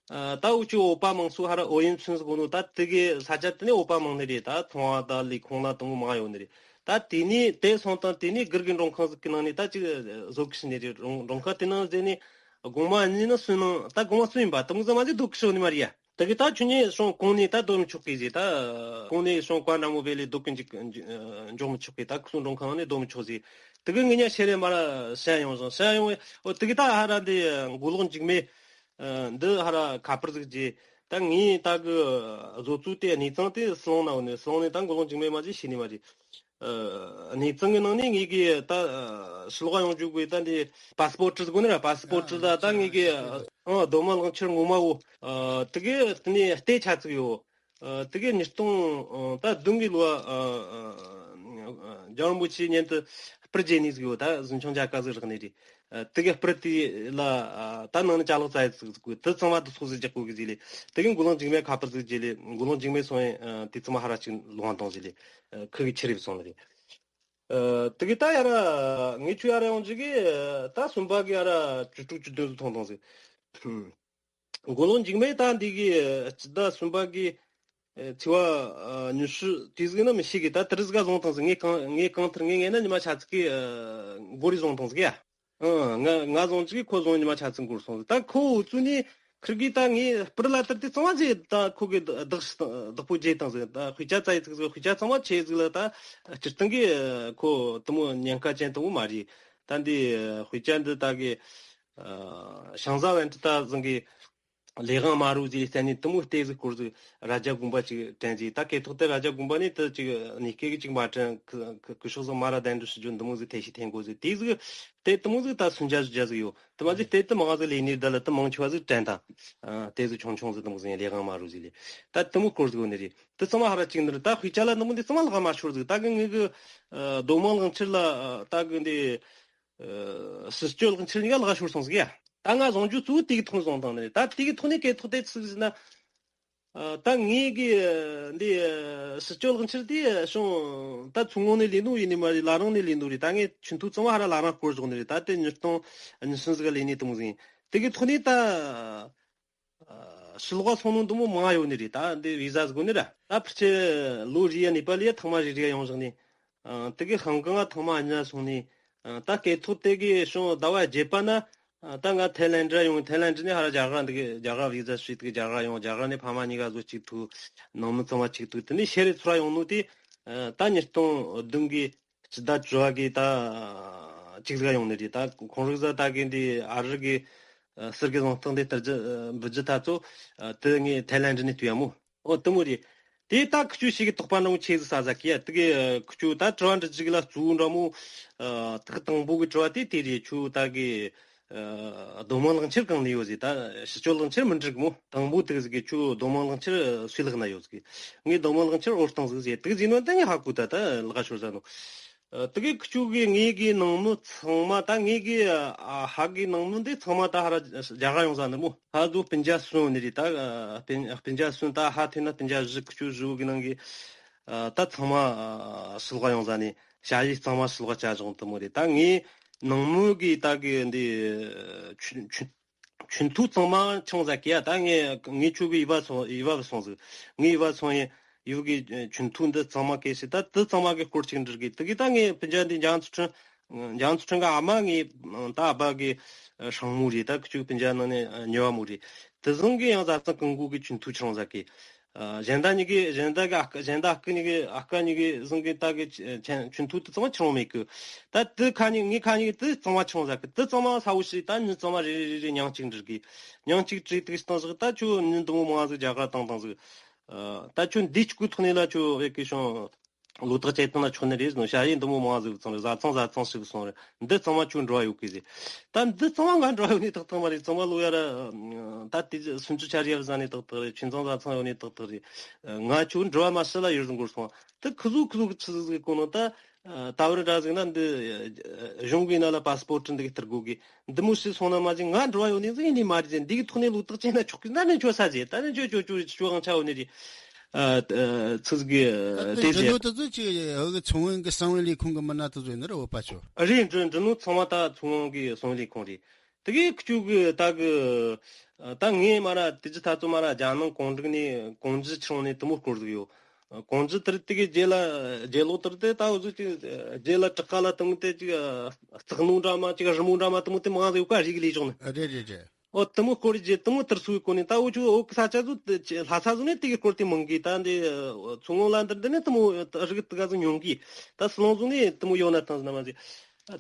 ད་འུ་ཅི་ཨོ་པ་མང་སུ་ཧ་ར་ཨོ་ཡིན་ཚུན་ཟིག་གོ་ནོ་ད་དེ་གི་ས་ཆ་དེ་ནས་ཨོ་པ་མང་ནི་རེད། ད་ཚོང་བ་ད་ལས་ཁུངས་ལ་དུ་མོ་མང་ཡོད་ནི་རེད། ད་དེ་ནས་དེ་སོང་དང་དེ་ནས་སྒིར་གི་མགྲོན་ཁང་ཟིག་གི་ནང་ནས་ད་ཅིག་བཟོ་གི་ཤི་ནི་རེད། མགྲོན་ཁང་དེ་ནང་ཟེར་ནས་དགོང་མ་གཉིས་ནང་སུ་ནང་ད་དགོང་མ་སུ་ཡིན་པ་དུ་མོ་ཟིག་མ་ཟིག་སྡོད་གི་ཤི་ནི་མ་རེད་ཡ། དེ་གི་ད་ཁྱོད་ཉིད་སོང་གོང་ནས་ད་སྡོད་མི་ཆོག་གི་ཟེར། ད་གོང་ནས་སོང་བཀའ་འདྲ་མོ་བེ་ལས་སྡོད་གི་འཇུག་འཇོག་མི་ཆོག་གི་ད་ཁུ་སུ་མགྲོན་ཁང་ནས་སྡོད་མི་ཆོག་ཟེར། དེ་གི་ངི་ཉ་ཤེ་རེ་མ་ར་ཤན་ཡོང་སོང་ཤན་ཡོང་བས་ཨོ་དེ་གི་ད་ཧ་ར་འདི་མགོ་ལོག་འཇིགས་མེད་འདི་ཧ་ར་ཁ་པར་ཟིག་རྗེས་ད་ངས་ད་གི་བཟོ་བཅོས་དེ་གནས་ཚང་དེ་སི་ལོང་ན་འོ་ནས་སི་ལོང་ནས་ད་མགོ་ལོག་འཇིགས་མེད་མ་ཟིག་ཤེས་ནི་མ་རེད། ཨ་གནས་ཚང་གི་ནང་ནས་ངེད་ཀྱི་ད་ཨ་ཕྱི་ལོགས་ཡོང་རྒྱུ་དགོས་ད་འདི་པ་སི་པོར་ཊི་ཟེར་གོ་ནི་ར། པ་སི་པོར་ཊི་ད་ད་ངེད་ཀྱི་ཨ་རྡོ་མ་གླང་ཆེན་ངོ་མ་བོ་ཨ་དེ་གི་དེ་ནས་ལྟེ་ཆ་ཚིག་ཡོད། ཨ་དེ་གི་ཉིས་སྟོང་ཨ་ད་བདུན་གི་ལོ་ཨ་ཨ་ཨ་རྒྱལ་བ་རིན་པོ་ཆེ་མཉན་དུ་སྤུར་རྒྱལ་ནས་ཟིག་ཡོད། ད་གཟིམ་ཆུང་རྒྱ་གར་ཟིག་རག་ནི་རེད། ཨ་དེ་གི་སྤུར་དེ་ལ་ཨ་ད་ནང་ནས་ཅ་ལག་རྩ་ཡི་ཚིག་ཟིག་དགོས། དེ་ཚང་མ་དུ་ཚོགས་ཟིག་རྒྱག་དགོས་གི་ཟིག་ལས། དེ་གི་མགོ་ལོག་འཇིགས་མེད་ཁ་པར་ཟིག་རྗེས་ལས་མགོ་ལོག་འཇིགས་མེད་སོང་ཡིན། ཨ་དེ་ཚང་མ་ཧ་ར་ཅིག་ལོང་བཏང་ཟིག་ལས། ཨ་ཁུ་གི་ཆི་རེད་སོང་ལ་རེད། ཨ། དེ་གི་ད་ཡ་ར་ངས་ཁྱོད་ཡ་ར་ཡོང་རྒྱུ་གི་ད་གསུམ་པ་གི་ཡ་ར་བཅུ་དྲུག་བཅུ་བདུན་ཟིག་མཐོང་བཏང་ཟིག་མགོ་ལོག་འཇིགས་མེད་ད་འདི་གི་སྤྱི་ཟླ་གསུམ་པ་གི་ཚེས་པ་ཉི་ཤུ་དེ་ཟིག་ན་མི་ཤེས་གི། ད་དེ་རིང་ཟིག་ག་བཟུང་བཏང་ཟིག་ངས་གང་ངས་གང་ཐར་ངས་ངས་ན་ཉི་མ་ཆ་ཚིག་གི་མགོ་རེ་བཟུང་བཏང་ཟིག་ཡ། ཨང་། ང་ང་བཟུང་ཅིག་ཁོ་བཟུང་ཉི་མ་ཆ་ཚིག་འགོར་སོང་ཟིག་ད་ཁོ་བཙུགས་ནས་ཁིར་གིས་ད་ངའི་སྤུར་ལ་དར་དེ་གཙང་མ་བྱས། ད་ཁོ་གིས་བདག་བདག་པོ་བརྗེས་བཏང་ཟིག་ད་དཔེ་ཆ་བཙལ་ཡི་ཚིག་ཟིག་དཔེ་ཆ་གཙང་མ་ཆེ་ཟིག་ལ་ད་སྤྱིར་བཏང་གི་ཁོ་དུ་མོ་ཉེན་ཁ་ཅན་དུ་མོ་མ་རེད། ད་འདི་དཔེ་ཆ་འདི་ད་གི་ཤང་ཟ་བན་ཏི་ད་ཟིང་གི་ལས་དབང་མ་རུ་ཟིག་བསྟན་ནས་དུ་མོ་ལྟས་ཟིག་སྐོར་ཟིག་རྭ་རྒྱ་དགོན་པ་ཅིག་དྲན་ཟིག་ད་སྐད་ཐོག་དེ་རྭ་རྒྱ་དགོན་པ་ནས་དུ་ཅིག་གནས་སྐད་གི་ཅིག་མ་དྲན་གི་གི་ཕྱོགས་སུ་མ་ར་གདན་འདྲེན་ཞུ་རྒྱུ་འདི་མོ་ཟིག་ཐེ་ཤི་འཐེན་དགོས་ཟིག་དེ་ཟིག་དེ་དུ་མོ་ཟིག་ད་སུན་ཇ་ཟིག་ཇ་ཟིག་ཡོད། དུ་མ་ཟིག་དེ་དུ་མང་ཟིག་ལས་ནི་ད་ལ་དུ་མང་ཆེ་བ་ཟིག་དྲན་ད། དེ་ཟིག་ཆུང་ཆུང་ཟིག་དུ་མོ་ཟིག་ལས་དབང་མ་རུ་ཟིག་ལས་ད་དུ་མོ་སྐོར་ཟིག་ཡོད་ནི་རེད། དུ་ཚང་མ་ཧ་ར་ཅིག་ནི་རེད། ད་དཔེ་ཆ་ལ་འདི་མོ་འདི་ཚང་མ་ལག་མ་ཤོར་ཟིག་ད་གི་ངེད་གི་རྡོ་མང་གླང་ཆེན་ལ་ད་གི་འདི་ཨ་སྲིད་སྐྱོད་གླང་ཆེན་གཉིས་ཀ་ལག་ཤོར་སོང་ཟིག་ཡ། ད་ང་བཟུང་རྒྱུ་གཙོ་བོ་དེ་གི་ཐོག་ནས་བཟུང་བཏང་ནི་རེད། ད་དེ་གི་ཐོག་ནས་སྐད་ཐོག་དེ་ཚིག་ཟིན་ན། ཨ། ད་ངས་གི་འདི་སྲིད་སྐྱོད་གླང་ཆེན་དེ་བྱུང་ད་མཚོ་སྔོན་ནས་ལས་ནོ་ཡིན་ནི་མ་རེད། བླ་རང་ནས་ལས་ནོ་རེད། ད་ངས་ཆུན་ཐུ་གཙང་མ་ཧ་ར་བླ་རང་སྐོར་བཞག་ནི་རེད། ད་དེ་ཉིས་སྟོང་ཉི་ཤུ་ཟིག་ལས་ནི་དུ་མོ་ཟིན་དེ་གི་ཐོག་ནས་ད། ཨ། ཕྱི་ལོགས་སོང་ནོ་འདི་མོ་མང་ཡོད་ནི་རེད། ད་འདི་བི་ཟ་ཟིག་དགོས་ནི་ར། ད་ཕལ་ཆེར་ལོ་རེ་ཡ་ནེ་པ་ལི་ཡ་ཐེངས་མ་རེ་རེ་ཡ་ཡོང་བཞག་ནི། ཨ། དེ་གི་ཧང་ཀང་ང་ཐེངས་མ་གཉིས་སོང་ནི། ཨ། ད་སྐད་ཐོག་དེ་གི་བྱུང་ཟླ་བ་བརྒྱད་པ་ན། ཨ། ད་ང་ཐའི་ལེན་ཌི་ར་ཡོང་། ཐའི་ལེན་ཌི་ནས་ཧ་ར་རྒྱ་གར་འདི་གི་རྒྱ་གར་བི་ཟ་ཞུས་དེ་གི་རྒྱ་གར་ཡོང་། རྒྱ་གར་ནས་ཕ་མ་གཉིས་ཀ་བཟོ་གཅིག་ཐུག་ནང་མི་ཚང་མ་གཅིག་ཐུག་དེ་ནས་ཤེས་རེ་ཚུར་ར་ཡོང་ནོ་དེ། ཨ། ད་ཉིས་སྟོང་བདུན་གི་སྤྱི་ཟླ་བཅུ་བ་གི་ད་གཅིག་ཟིག་ཡོང་ནི་རེད། ད་ཁོང་རིག་ཟ་ད་གི་འདི་ཨ་རི་གི་ཨ་ཟུར་གི་གཟེངས་རྟགས་འདི་སྟེར་རྒྱུ་ཨ་འབུལ་རྒྱུ་ད་ཚོ་ཨ་དེ་ངས་ཐའི་ལེན་ཌི་ནས་བཏུས་ཡ་མོ། ཨོ་དེ་མོ་རེད། དེ་ད་ཁི་ཆོ་ཞིག་གི་དོགས་པ་འདྲ་མོ་ཆེ་ཟིག་ཟ་ཟ་གི་ཡ། དེ་གི་ཨ་ཁི་ཆོ་ད་དྲི་བ་འདྲི་རྒྱུ་གི་ལ་གཙོ་བོ་འདྲ་མོ། ཨ་ཐག་དང་པོ་གི་དྲི་བ་དེ་དེ་རེད། ཁྱོད་ད་གི་ཨ་རྡོ་མང་གླང་ཆེན་གང་ནས་ཡོད་ཟེར། ད་ཕྱི་སྐྱོད་གླང་ཆེན་མི་འགྲིག་མོ། དང་པོ་དེ་གི་ཟིག་གི་ཁྱོད་རྡོ་མང་གླང་ཆེན་སུའི་ལག་ན་ཡོད་ཟིག་ངས་རྡོ་མང་གླང་ཆེན་འོར་བཏང་ཟིག་ཟེར། དེ་གི་ཟིན་ནོ་ད་ངས་ཧ་གོ། ད་ད་ལག་ཤོར་ཟ་ནོ། ཨ་དེ་གི་ཁྱོད་གི་ངེད་གི་ནང་མི་ཚང་མ། ད་ངེད་གི་ཨ་ཧ་གི་ནང་མི་འདི་ཚང་མ་ད་ཧ་ར་རྒྱ་གར་ཡོང་ཟ་ནི་མོ། ཧ་ཟོ་སྤུན་ཀྱག་གསུམ་ནི་རེད། ད་ཨ་སྤུན་སྤུན་ཀྱག་གསུམ། ད་ཧ་ཐོན་ན་སྤུན་ཀྱག་བཞི། ཁྱོད་བཞི་བོ་གི་ནང་གི་ཨ་ད་ཚང་མ་ཨ་ཕྱི་ལོགས་ཡོང་ཟ་ནི། ཞ་ཡི་གཙང་མ་ཕྱི་ལོགས་བྱ་བཞག་དུ་མོ་རེད། ད་ངའི་ནང་མི་གི་ད་གི་འདི་ཆུ་ཆུ་ཆུན་ཐུ་གཙང་མ་ཆང་ཟ་གི་ཡ། ད་ངས་ངས་ཁྱོད་གི་ཡི་བ་སོང་ཡི་བ་སོང་ཟིག་ངའི་ཡི་བ་སོང་ཡི་ཡུལ་གི་ཆུན་ཐུ་འདི་གཙང་མ་གལ་སྲིད་ད་དེ་གཙང་མ་གི་སྐོར་ཅིག་འདྲི་གི། དེ་གི་ད་ངས་སྤུན་ཀྱག་འདི་འཇང་ཚུལ་ཁྲིམས། འཇང་ཚུལ་ཁྲིམས་གི་ཨ་མ་ངའི་ད་ཨ་ཕ་གི་སྲིང་མོ་རེད། ད་ཁྱོད་སྤུན་ཀྱག་ནང་ནས་ཉེ་བ་མོ་རེད། དེ་བཟང་གི་ཡང་བཟའ་ཚང་གང་གོ་གི་ཆུན་ཐུ་ཆང་ཟ་གི། ཨ་གཞན་དག་གཉིས་ཀས་གཞན་དག་གི་ཨ་ཁུ་གཞན་དག་ཨ་ཁུ་གཉིས་ཀས་ཨ་ཁུ་གཉིས་ཀས་བཟང་གི་ད་གི་ཆུན་ཐུ་དེ་གཙང་མ་ཆང་མེད་གི། ད་དེ་ཁ་ཉིན་ངའི་ཁ་ཉིན་དེ་གཙང་མ་ཆང་ཟ་གི། དེ་གཙང་མ་ས་བོ་ཞིག་ད་མྱི་གཙང་མ་རེ་རེ་རེ་རེ་མྱིང་གཅིག་འབྲི་གི། མྱིང་གཅིག་བྲིས་དུས་སྟངས་ཟིག་ད་ཁྱོད་མྱི་འདི་མོ་མང་ཟིག་རྒྱ་གར་བཏང་བཏང་ཟིག་ཨ་ད་ཁྱོད་འདི་གཅིག་གི་ཐོག་ནས་ལ་ཁྱོད་བས་གི་བྱུང་། བློ་ཐག་བཅད་བཏང་ན་ཆོག་ནི་རེད་ཟེར་ནོ། ཞ་ཡི་འདི་མོ་མང་ཟིག་ཚང་རེད། བཟའ་ཚང་བཟའ་ཚང་ཞིག་སོང་རེད། འདི་གཙང་མ་ཁྱོད་འགྲོ་བ་ཡོད་གི་ཟེར། ད་འདི་གཙང་མ་ང་འགྲོ་བ་ཡོད་ནི་ཏག་ཏག་མ་རེད། གཙང་མ་ལོ་ཡ་ར་ད་དེ་སུན་ཆུ་ཆ་རེ་ཡ་བཟའ་ནི་ཏག་ཏག་རེད། ཆུན་ཚང་བཟའ་ཚང་ཡོད་ནི་ཏག་ཏག་རེད། ང་ཁྱོད་འགྲོ་བ་མ་ཤི་ལ་ཡོད་ཟིག་འགོར་སོང་། ད་ཁི་ཟུག་ཁི་ཟུག་ཆི་ཟིག་གོ་ནོ་ད། ད་བར་འདྲ་ཟིག་ན་འདི་གཞུང་གི་ནང་ལ་པ་སི་པོར་ཊི་འདི་གི་སྟེར་དགོས་གི། འདི་མོ་ཞིག་སོང་ན་མ་ཅིག་ང་འགྲོ་བ་ཡོད་ནི་ཟིག་ཡིན་ནི་མ་རེད་ཟེར། འདི་གི་ཐོག་ནས་བློ་ཐག་བཅད་ན་ཆོག་གི། ད་ནི་ཁྱོད་ཁྱོད་ཁྱོད་ཁྱོད་ཨང་ཆ་ཡོད་ནི་རེད། ཨ་ཨ་ཚིག་གི་ད་དེ་དེ་འདྲ་ནོ་ད་ཚོ་ཅིག་ཨ་གི་ཚོང་དབང་གི་གསང་བའི་ལས་ཁུངས་གི་མི་སྣ་ད་ཚོ་ཡིན་ནི་རེད། འོ་པ་ཆོ། རེད། འདྲ་འདྲ་ནོ་ཚང་མ་ད་ཚོང་དབང་གི་གསང་བའི་ལས་ཁུངས་རེད། དེ་གི་ཁྱོད་གི་ད་གི་ད་ངས་མ་ར་དེ་ཅི་ད་ཚོ་མ་ར་རྒྱ་ནང་གོང་འགྲིག་ནས་གོང་ཇི་ཆི་རང་ནས་དུ་མོ་སྐོར་ཟིག་ཡོད། གོང་ཇི་དེར་དེ་གི་རྗེས་ལ་རྗེས་ལོ་དེར་དེ་ད་འུ་ཚོ་ཅིག་རྗེས་ལ་བྲག་ཁ་ལ་དུ་མོ་དེ་ཅིག་རྩེག་ནོ་འདྲ་མ་ཅིག་རི་མོ་འདྲ་མ་དུ་མོ་དེ་མང་ཟིག་ཡོད་ཀ་རིག་ལས་བྱུང་ནི། རེད་རེད་རེད། ཨོ་དུ་མོ་སྐོར་རྗེས་དུ་མོ་དེར་སུའི་གོ་ནས་ད་འུ་ཆོ་འོ་གི་ས་ཆ་ཟོ་ལྷ་ས་ཟོ་ནས་དེ་གི་སྐོར་དེ་མང་གི། ད་འདི་མཚོ་སྔོན་ལ་འདིར་འདི་ནས་དུ་མོ་རིག་དུ་ག་ཟིག་ཉུང་གི། ད་སུ་ལོང་ཟོ་ནས་དུ་མོ་ཡོད་ན་ཐང་ཟིག་ན་མ་ཟིག་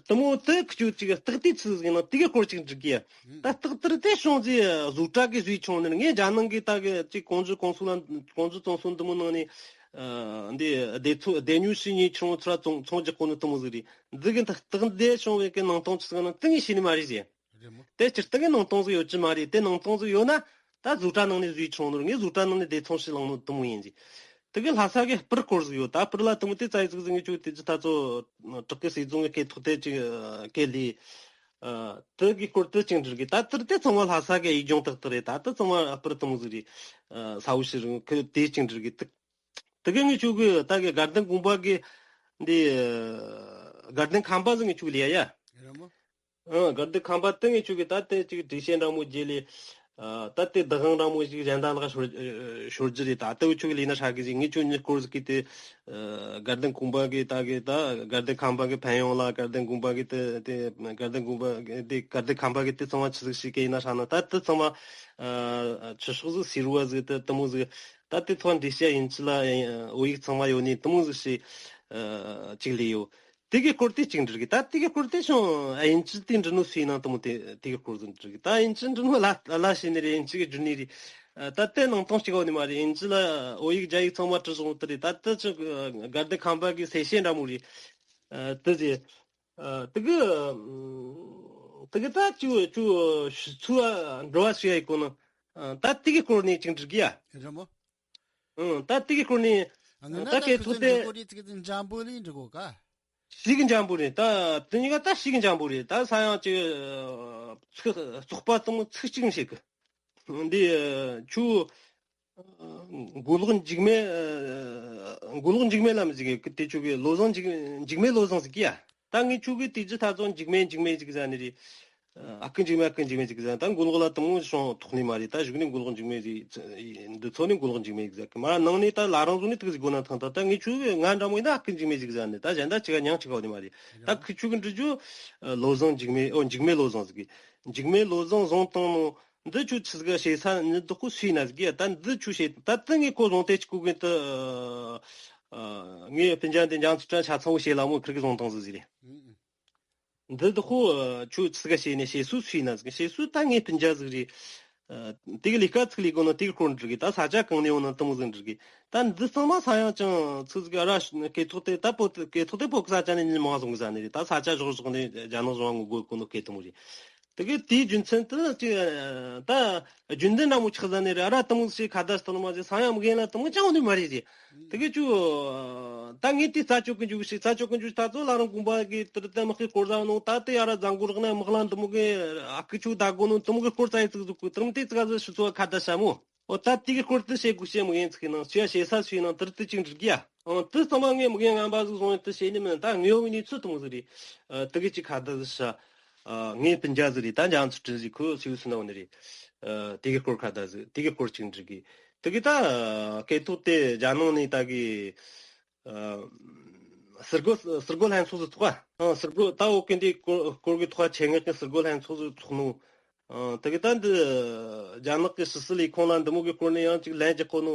དུ་མོ་དེ་ཁྱོད་ཅིག་སྟག་དེ་ཚིག་ཟིག་ན་དེ་གི་སྐོར་ཅིག་འབྲི་གི་ཡ། ད་སྟག་དེར་དེ་བྱུང་ཟིག་བཟོ་གྲྭ་གི་བཟོས་ཆུང་ནས་ངས་རྒྱ་ནང་གི་ད་གི་ཅིག་གོང་ཇི་གོང་སུ་ལ་གོང་ཇི་ཙོང་སུ་འདི་མོ་ནང་ནས་འདི་སྡེ་ཚོ་སྡེ་ཉུལ་ཞིག་ཉེ་ཆུང་ཚུར་ཚོང་ཚོང་རྒྱག་གོ་ནི་དུ་མོ་ཟིག་རེད། འདི་གི་ད་སྟག་འདི་བྱུང་བའི་གི་ནང་སྟོང་ཆི་ཟིག་ན་དེ་ངས་ཤེས་ནི་མ་རེད་ཟེར། རེད་མོ། དེ་སྤྱིར་བཏང་གི་ནང་སྟོང་ཟིག་ཡོད་ཀྱི་མ་རེད། དེ་ནང་སྟོང་ཟིག་ཡོད་ན་ད་བཟོ་གྲྭ་ནང་ནས་བཟོས་ཆུང་ནོར་ངས་བཟོ་གྲྭ་ནང་ནས་སྡེ་ཚོང་ཞིག་བླངས་ནོ་དུ་མོ་ཡིན་ཟིག་དེ་གི་ལྷ་ས་གི་སྤུར་སྐོར་ཟིག་ཡོད། ད་སྤུར་ལ་དུ་མོ་དེ་ཙ་ཡི་ཟིག་ཟིག་ངས་ཁྱོད་དེ་ཅི་ད་ཚོ་བྲག་གི་སྲིད་རྫོང་གི་སྐད་ཐོག་དེ་ཅིག་སྐད་ལས། དེ་གི་སྐོར་དེ་ཅིག་འབྲི་གི། ད་དེར་དེ་ཚང་མ་ལྷ་ས་གི་ཡིག་ལྗོངས་ཏག་ཏག་རེད། ད་དེ་ཚང་མ་སྤུར་དུ་མོ་ཟིག་རེད། ས་བོ་ཤི་རུང་ཁོས་དེ་ཅིག་འབྲི་གི། དེ་དེ་གི་ངས་ཁྱོད་གི་ད་གི་དགའ་ལྡན་དགོན་པ་གི་འདི་ དགའ་ལྡན་ཁམས་པ་ཟིག་ངས་ཆུག་ལས་ཡ། རེད་མོ། ཨ་དགའ་ལྡན་ཁམས་པ་དེ་ངས་ཆུག་གི་ད་དེ་ཅིག་འགྲེལ་བཤད་འདྲ་མོ་བརྒྱབ་ལས། ཨ་ད་དེ་བདག་དབང་འདྲ་མོ་ཞིག་གཞན་དག་ལ་ཤོར་ཤོར་རྒྱུ་རེད། ད་དེ་ཆུག་ལས་ན་ཧྲ་གི་ཟིག་ངས་ཆུག་ཉི་སྐོར་ཟིག་གི་དེ། ཨ་དགའ་ལྡན་ཁམས་པ་གི་ད་གི་ད་དགའ་ལྡན་ཁམས་པ་གི་ཕན་ཡོན་ལ་དགའ་ལྡན་དགོན་པ་གི་དེ་དེ་དགའ་ལྡན་དགོན་པ་གི་དེ་དགའ་ལྡན་ཁམས་པ་གི་དེ་ཚང་མ་ཆི་ཟིག་ཤེས་གི་ཡིན་ན་ཧྲ་ན། ད་དེ་ཚང་མ་ཨ་ཆི་ཤོག་ཟིག་སི་རུ་བ་ཟིག་དེ་དེ་མོ་ཟིག་ད་དེ་ཐོག་འགྲེལ་བཤད་ཡིན་ཅི་ལ་ཡིན་བོད་ཡིག་ཚང་མ་ཡོད་ནི་དེ་མོ་ཟིག་ཤེས་ཨ་ཅིག་ལས་ཡོད། དེ་གི་སྐོར་དེ་གཅིག་འདྲི་གི་ད་དེ་གི་སྐོར་དེ་བྱུང་། ཨ་ཡིན་ཅི་དེ་འདྲི་ནོ་སུའི་ནང་དེ་མོ་དེ་དེ་གི་སྐོར་དེ་འདྲི་གི་ད་ཡིན་ཅི་འདྲི་ནོ་ལ་ལ་ཤེས་ནི་རེད། ཡིན་ཅི་གི་འདྲི་ནི་རེད། ཨ་ད་དེ་ནང་དོན་གཅིག་ག་ནི་མ་རེད། ཡིན་ཅི་ལ་བོད་ཡིག་རྒྱ་ཡིག་ཚང་མ་བྲི་སོང་དེ་རེད། ད་དེ་ཅི་དགའ་ལྡན་ཁམས་པ་གི་གསལ་བཤད་འདྲ་མོ་རེད། ཨ་དེ་ཟེ། ཨ་དེ་གི་ཨམ་དེ་གི་ད་ཅི་ཅི་ཤི་ཚུ་འགྲོ་བ་ཤི་ཡ་ཡི་གོ་ནི། ཨ་ད་དེ་གི་སྐོར་ནས་ཅིག་འདྲི་གི་ཡ། རེད་མོ། ཨང་ད་དེ་གི་སྐོར་ནས་ཨ་ང་ན་ད་ད་སྐད་ཁུ་ཐོག་ཚོ་དེ་འགྲོ་གོ་རེད། ཅིག་ཅིག་འཇམ་པོ་ལས་འགྲོ་གོ་ག་ཤི་གི་འཇམ་པོ་རེད། ད་དེ་གཉིས་ཀ་ད་ཤི་གི་འཇམ་པོ་རེད། ད་ས་ཡང་ཅིག་ཚོགས་པ་དང་ཚིག་གཅིག་བྱེད་གི་འདི་ཆུ་མགོ་ལོག་འཇིགས་མེད། མགོ་ལོག་འཇིགས་མེད་ལམ་ཟིག་གི་དེ་ཆུ་གི་བློ་བཟང་འཇིགས་འཇིགས་མེད་བློ་བཟང་ཟིག་གི་ཡ། ད་ངས་ཆུ་གི་དེ་ཇི་ཐ་ཚོ་འཇིགས་མེད་འཇིགས་མེད་ཟིག་ཟ་ནི་རེད། ཨ་ཀི་འཇིགས་མེད་ཨ་ཀི་འཇིགས་མེད་ཅིག་ཟེར། ད་མགོ་ལོག་ལ་དུང་ཤོང་ཐོག་ནི་མ་རེད། ད་གཞུག་ནས་མགོ་ལོག་འཇིགས་མེད་ཟིག་འདི་ཚོ་ནས་མགོ་ལོག་འཇིགས་མེད་ཟིག་ཟེར་གི་མ། ནང་ནས་ད་ལ་རང་བཟོ་ནས་དུག་ཟིག་དགོ་ན་ཐང་ད། ད་ངས་ཆུ་ང་འདྲ་མོ་ཡིན་ན་ཨ་ཀི་འཇིགས་མེད་ཟིག་ཟེར་ནི། ད་གཞན་ད་ཅི་ག་མྱང་ཅི་ག་བ་ནི་མ་རེད། ད་ཁི་ཆུ་གི་འདྲི་རྒྱུ་བློ་བཟང་འཇིགས་མེད། ཨོ་འཇིགས་མེད་བློ་བཟང་ཟིག་གི་འཇིགས་མེད་བློ་བཟང་བཟུང་བཏང་ནོ་འདི་ཆུ་ཆི་ཟིག་ག་བྱེད་ས་ནི་བདག་པོ་སུས་ན་ཟིག་གི་ད་འདི་ཆུ་བྱེད་ད་དུ་ངས་ཁོ་བཟུང་སྟེ་ཅི་གོ་གི་ད། ངས་སྤུན་ཀྱག་འདི་འཇང་ཚུལ་ཁྲིམས་ཆ་ཚང་བོ་བྱེད་ལ་མོ་ཁིར་གི་བཟུང་བཏང་ཟིག་ཟིག་རེད། འདི་དག་ཁོ་ཆུ་ཚིག་ག་བྱས་ནས་བྱེད་སུ་སུས་ན་ཟིག་བྱེད་སུ་ད་ངས་སྤུན་ཀྱག་ཟིག་རེད། དེ་གི་ལས་ཀ་ཚིག་ལས་དགོ་ན་དེ་གི་སྐོར་འདྲི་གི་ད་ས་ཆ་གང་ནས་ཡོང་ན་དུ་མོ་ཟིག་འདྲི་གི་ད་འདི་ཚང་མ་ས་ཡང་ཅང་ཚིག་ཟིག་ར་སྐད་ཐོག་དེ་ད་པོ་སྐད་ཐོག་དེ་པོ་གི་ས་ཆ་ནས་མྱི་མང་བཟུང་གི་ཟ་ནི་རེད། ད་ས་ཆ་གཞོགས་གཞོགས་ནས་རྒྱ་ནག་གཞུང་ངོ་རྒོལ་གོ་ནོ་སྐད་དུ་མོ་རེད། དེ་གི་དེའི་རྒྱུ་མཚན་དུ་ཅི་ད་རྒྱུན་ལྡན་འདྲ་མོ་ཆགས་ཟ་ནི་རེད། ཨ་ར་དུ་མོ་ཞིག་ཁ་བརྡ་ཞིག་ཐོག་ནས་མ་ཟེར་ས་ཡང་མི་རྒན་ལ་དུ་མོ་ཅང་ཡོང་ནི་མ་རེད་ཟེར། དེ་གི་ཆུ། ད་ངས་དེ་རྩ་ཆོད་ཀི་འཇུག་ཞིག་རྩ་ཆོད་ཀི་འཇུག་ད་ཚོ་ལ་རང་དགོན་པ་གི་དེར་ད་དམག་གི་སྐོར་ཟ་ནོ་ད་དེ་ཡ་ར་རྫ་མགོ་རག་ན་དམག་ལ་འདི་མོ་གི་ཨ་ཁུ་ཆུ་ད་དགོ་ནོ་དུ་མོ་གི་སྐོར་རྩ་ཡི་ཚིག་ཟུག་གི་དུ་མོ་དེ་ཚིག་ཟ་ཞི་ཚོ་ཁ་ད་ཤ་མོ། ཨོ་ད་དེ་གི་སྐོར་དུ་བཤད་དགོས་བཤད་མི་ཡན་ཚིག་ནང་ཆུ་ཡ་བཤད་ས་ཞུས་ནང་དེར་དུ་ཅིག་འགྲིག་གི་ཡ། ཨང་དུ་ཚང་མ་ངས་མི་རྒན་ངན་པ་ཟིག་བཟུང་ཡོད་དུ་བཤད་ནི་མིན། ད་ངེའོ་གི་ནུས་ཚོད་དུ་མོ་ཟིག་རེད། དེ་གི་ཅིག་ཁ་ད་ཟི་ཤ། ངས་སྤུན་ཀྱག་ཟིག་རེད། ད་འཇང་ཚུལ་ཁྲིམས་ཟིག་ཁོ་སུ་སུ་ན་འོ་ནི་རེད། དེ་གི་སྐོར་ཁ་ད་ཟིག་དེ་གི་སྐོར་ཅིག་འགྲིག་གི་དེ་གི་ད་སྐད་ཐོག་དེ་རྒྱ་ནང་ནས་ད་གི་ཨ་ཟུར་རྒོལ་ཟུར་རྒོལ་ལྷན་ཚོགས་སུ་ཚོགས་པ། ཨ་ཟུར་རྒོལ་ད་འོ་ཀན་དེ་སྐོར་སྐོར་གི་ཐོག་ཆེད་མངགས་ཀྱི་ཟུར་རྒོལ་ལྷན་ཚོགས་སུ་ཚོགས་ནོ། ཨ་དེ་གི་ད་འདི་རྒྱ་ནག་གི་ཕྱི་སྲིད་ལས་ཁུངས་ལ་འདི་མོ་གི་སྐོར་ནས་ཡང་ཅིག་ལན་རྒྱག་གོ་ནོ།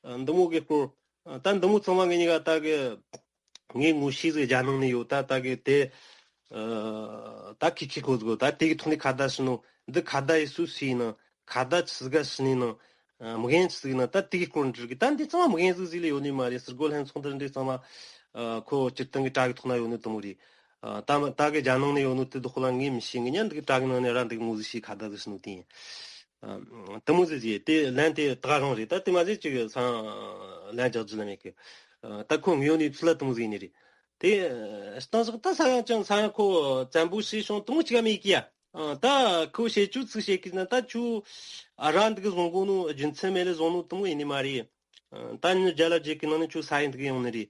ཨ་འདི་མོ་གི་སྐོར། ཨ་ད་འདི་མོ་ཚང་མ་ངེད་གཉིས་ཀ་ད་གི་ངའི་ངོ་ཤེས་ཟིག་རྒྱ་ནང་ནས་ཡོད། ད་ད་གི་དེ་ཨ་ད་ཁི་ཁི་ཁོ་ཟིག་ད་དེ་གི་ཐོག་ནས་ཁ་བརྡ་ཞུ་ནོ། འདི་ཁ་བརྡ་ཡི་སུ་སུ་ཡིན་ན། ཁ་བརྡ་ཆི་ཟིག་ག་ཕྱི་ནས་ནང་། ཨ་མི་རྒན་ཆི་ཟིག་ན་ད་དེ་གི་སྐོར་འདྲི་གི་ད་འདི་ཚང་མ་མི་རྒན་ཟིག་ཟིག་ལས་ཡོད་ནི་མ་རེད། ཟུར་རྒོལ་ལྷན་ཚོགས་འདིར་འདི་ཚང་མ་ཨ་ཁོ་སྤྱིར་བཏང་གི་དྲ་གི་ཐོག་ན་ཡོད་ནི་དུ་མོ་རེད། ཨ་ད་མ་ད་གི་རྒྱ་ནང་ནས་ཡོད་ནི་དེ་དུ་ཁོ་ལ་ངས་མི་ཤེས་གི་ཉན་འདི་གི་དྲ་གི་ནང་ནས་ར་འདི་གི་ངོ་ཟིག་ཤེས་ཁ་བརྡ་ཟིག་ཤི་ནོ་དེ་ཡིན། ཨ་དུ་མོ་ཟིག་ཟིག་དེ་ལན་དེ་ད་ག་རང་རེད། ད་དེ་མ་ཟིག་ཅིག་སང་ལན་རྒྱག་རྒྱུ་ལ་མེད་གི་ཨ་ད་ཁོ་ངོ་ནས་ཚུལ་ལ་དུ་མོ་ཟིག་ཡིན་ནི་རེད། དེ་སྟངས་ཟིག་ད་ས་ཡང་ཅང་ས་ཡང་ཁོ་བཙན་པོ་ཞིག་བྱུང་དུ་མོ་ཅིག་ག་མེད་གི་ཡ། ཨ་ད་ཁོ་བཤད་རྒྱུ་ཚིག་བཤད་གི་ན་ད་ཁྱོད་ཨ་ར་འདི་གི་བཟུང་གོ་ནོ་རྒྱུ་མཚན་མེད་ལ་བཟུང་ནོ་དུ་མོ་ཡིན་ནི་མ་རེད། ཨ་ད་ཉི་རྒྱ་ལ་རྒྱལ་གི་ནང་ནས་ཁྱོད་ས་ཡིན་འདི་གི་ཡོང་ནི་རེད།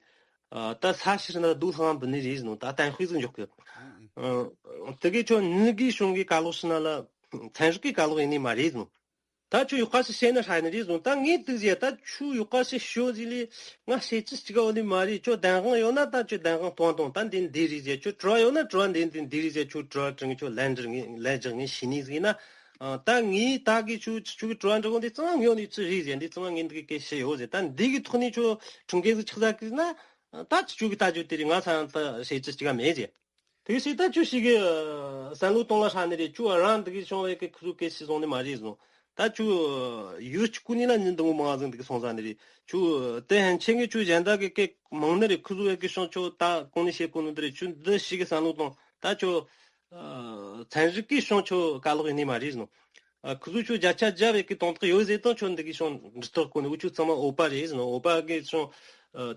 ཨ་ད་ས་ཕྱིར་ན་རྡོ་ལྷང་འབུད་ནི་རེད་ཟེར་ནོ། ད་གཏམ་དཔེ་ཟིག་འཇོག་གི་ཨ་དེ་གི་ཁྱོད་ཉི་གི་གཞུང་གི་ག་ལོག་ཕྱི་ན་ལ་ཚན་རིག་གི་ག་ལོག་ཡིན་ནི་མ་རེད་ཟེར་ནོ། ད་ཁྱོད་ཡག་པ་ཞིག་བཤད་ན་ཧྲ་ནི་རེད་ཟེར། ད་ངས་དུག་ཟེར་ད་ཁྱོད་ཡག་པ་ཞིག་ཤོད་ཟེར་ལས་ང་བཤད་རྒྱུ་གཅིག་ག་འོ་ནི་མ་རེད། ཁྱོད་བདེན་དཔང་ཡོད་ན་ད་ཁྱོད་བདེན་དཔང་གཏོང་དང་། ད་འདི་འདི་རེད་ཟེར། ཁྱོད་དྲི་བ་ཡོད་ན་དྲི་བ་འདི་འདི་འདི་རེད་ཟེར། ཁྱོད་དྲི་བ་དྲི་ངས་ཁྱོད་ལན་འདྲི་ངས་ལན་རྒྱག་ངས་ཤེས་ནི་ཟིག་ཡིན་ན། ད་ངས་ད་གི་ཁྱོད་ཁྱོད་ཀྱི་དྲི་བ་འདྲི་གོ་འདི་ཚང་མ་ངས་འོ་ནི་ཚུལ་རེད་ཟེར། འདི་ཚང་མ་ངས་འདི་གི་སྐད་བཤད་ཡོད་ཟེར། ད་འདི་གི་ཐོག་ནས་ཁྱོད་ཁྲིམས་འགལ་ཟིག་ཆགས་ས་གི་ན་ད་ཁྱོད་ཀྱི་ལྟ་རྒྱུ་དེ་རེད། ང་ཚང་ད་བཤད་རྒྱུ་གཅིག་ག་མེད་ཟེར། དེ་སྲིད་ད་ཁྱོད་ཞིག་གི་བསམ་བློ་གཏོང་ལ་ཧྲ་ནི་རེད། ཁྱོད་རང་འདི་གི་བྱུང་བའི་གི་ཁུ་ཚུར་སྐད་ཞིག་སོང་ནི་མ་རེད་ཟེར། ད་ཁྱོད་ཡུལ་གཅིག་ཀུན་ནི་ལ་ཉིན་འདི་མོ་མང་ཟིག་འདི་གི་སོང་ས་ནི་རེད། ཁྱོད་དེ་ཧན་ཆེན་གི་ཁྱོད་གཞན་དག་གི་སྐད་མང་ནི་རེད། ཁུ་ཚུར་བའི་གི་བྱུང་ཁྱོད་ད་གོང་ནས་བཤད་གོ་ནི་འདི་རེད། ཁྱོད་འདི་ཞིག་གི་བསམ་བློ་གཏོང་། ད་ཁྱོད་ཚན་རིག་གི་བྱུང་ཁྱོད་ག་ལོག་ཡིན་ནི་མ་རེད་ཟེར། ཁུ་ཚུར་ཁྱོད་བརྒྱ་ཆ་བརྒྱ་བའི་གི་དོན་དག་ཡོད་ཟེར་དང་ཁྱོད་འདི་གི་བྱུང་འདྲི་རྟོག་གོ་ནི་འུ་ཆོ་ཚང་མ་འོ་པ་རེད་ཟེར། འོ་པ་གི་བྱུང་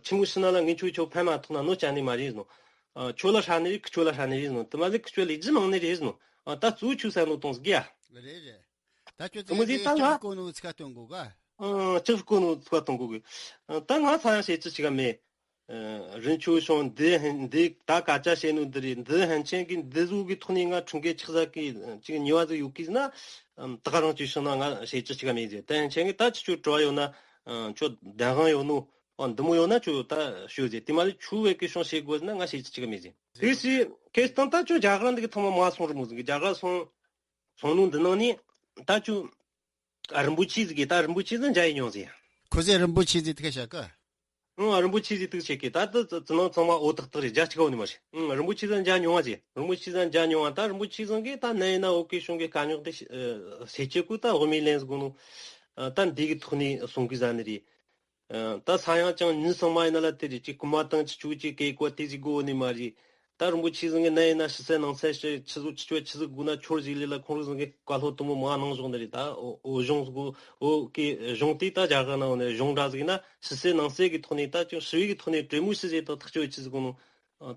ཆི་མོ་ཕྱི་ན་ལ་ངས་ཁྱོད་ཁྱོད་ཕན་མ་ཐོགས་ན་ནོ་ཅན་ནི་མ་རེད་ཟེར། ཨ་ཁྱོད་ལ་ཧྲ་ནི་རེད། ཁི་ཁྱོད་ལ་ཧྲ་ནི་རེད་ཟེར། དེ་མ་ཟད་ཁི་ཁྱོད་ལས་རྒྱུ་མང་ནི་རེད་ཟེར། ཨ་ད་གཙོ་བོ་ཁྱོད་བསམ་བློ་གཏོང་ཟིག་ཡ། རེད་རེད། ད་ཁྱོད་དེ་མོ་ཟིག་ད་ང་ལྕགས་ཀོ་ནོ་ཚིག་ག་སྟོན་གོ་ག་ཨ་ལྕགས་ཀོ་ནོ་ཚིག་ག་སྟོན་གོ་གི་ཨ་ད་ང་ཚ་ཡང་བཤད་རྒྱུ་ཅིག་ག་མེད། རིན་ཆོད་བྱུང་འདི་འདི་ད་སྐད་ཆ་བཤད་ནོ་འདི་རེད། འདི་ཕན་ཆད་གི་འདི་བཟོ་གི་ཐོག་ནས་ང་ཁྲིམས་འགལ་ཆགས་ས་གི་ཅིག་ཉེས་པ་ཟིག་ཡོད་གི་ཟེར་ན། ད་ག་རང་ཅིག་བྱུང་ན་ང་བྱེད་ཅི་ཅིག་མེད་ཟེར། ད་ཕན་ཆད་གི་ད་ཁྱེད་ཆོ་དྲི་བ་ཡོད་ན་ཁྱོད་བདེན་དཔང་ཡོད་ནོ། ཨ་འདི་མོ་ཡོད་ན་ཁྱོད་ད་ཤོད་ཟེར། དེ་མ་ལས་ཁྱོད་བས་གི་བྱུང་བྱེད་དགོས་ཟེར་ན་ང་བྱེད་ཅི་ཅིག་མེད་ཟེར། དེ་སི་ཁེ་སྟོན་ད་ཁྱོད་རྒྱ་གར་འདི་གི་ཐང་མ་མ་སོང་རི་མོ་ཟིག་གི་རྒྱ་གར་སོང་སོང་ནོ་འདི་ནང་ནས་ད་ཁྱོད། ཨ། རིན་པོ་ཆེ་ཟིག་གིས་ད་རིན་པོ་ཆེ་ཟིག་འཇའ་ཡི་མྱོང་ཟིག་ཁོ་ཟེ་རིན་པོ་ཆེ་ཟིག་ཐུག་བྱ་གི། ཨང་། རིན་པོ་ཆེ་ཟིག་ཐུག་བྱེད་གི། ད་ད་ཙི་ནང་ཚང་མ་འོ་ཏག་ཏག་རེད། རྒྱ་ཆི་ག་འོ་ནི་མ་རེད། ཨང་། རིན་པོ་ཆེ་ཟིག་འཇའ་མྱོང་བ་ཟིག་རིན་པོ་ཆེ་ཟིག་འཇའ་མྱོང་བ་ད་རིན་པོ་ཆེ་ཟིག་གིས་ད་ནད་ཡིན་ན་འོ་ཀེ་ཤོང་གི་དཀའ་རྙོག་དེ་སེལ་ཆེད་གོ་ད་འོ་མི་ལན་ཟིག་གོ་ནོ། ད་འདི་གི་ཐོག་ནས་སོང་གི་ཟ་ནི་རེད། ད་ས་ཡང་ཅང་ཉིན་སང་མ་ཡིན་ན་ལ་དེ་རེད། ཅིག་རྐུ་མ་དང་ཅི་ཆུ་ཅིག་གེ་ཀོ་དེ་ཟིག་དགོ་ནི་མ་རེད། ད་རིན་པོ་ཆེ་ཟིག་གི་ནད་ཡིན་ན་ཕྱི་གསལ་ནང་གསལ་ཞིག་ཆི་ཟིག་ཆི་ཆོ་ཆི་ཟིག་དགོ་ན་ཆོར་ཟིག་ལས་ལ་ཁོང་རིག་ཟིག་གི་བཀའ་སློབ་དུ་མོ་མ་གནང་བཞག་ནི་རེད། ད་འོ་འོ་གཞུང་ཟིག་གོ་འོ་ཀེ་གཞུང་དེ་ད་རྒྱ་གར་ནང་ནས་གཞུང་འདྲ་ཟིག་ཡིན་ན་ཕྱི་གསལ་ནང་གསལ་གི་ཐོག་ནས་ད་ཅིག་ཞི་བའི་གི་ཐོག་ནས་གྲོས་མོལ་ཞིག་བྱེད་དང་ཐག་གཅོད་ཅི་ཟིག་གོ་ནོ།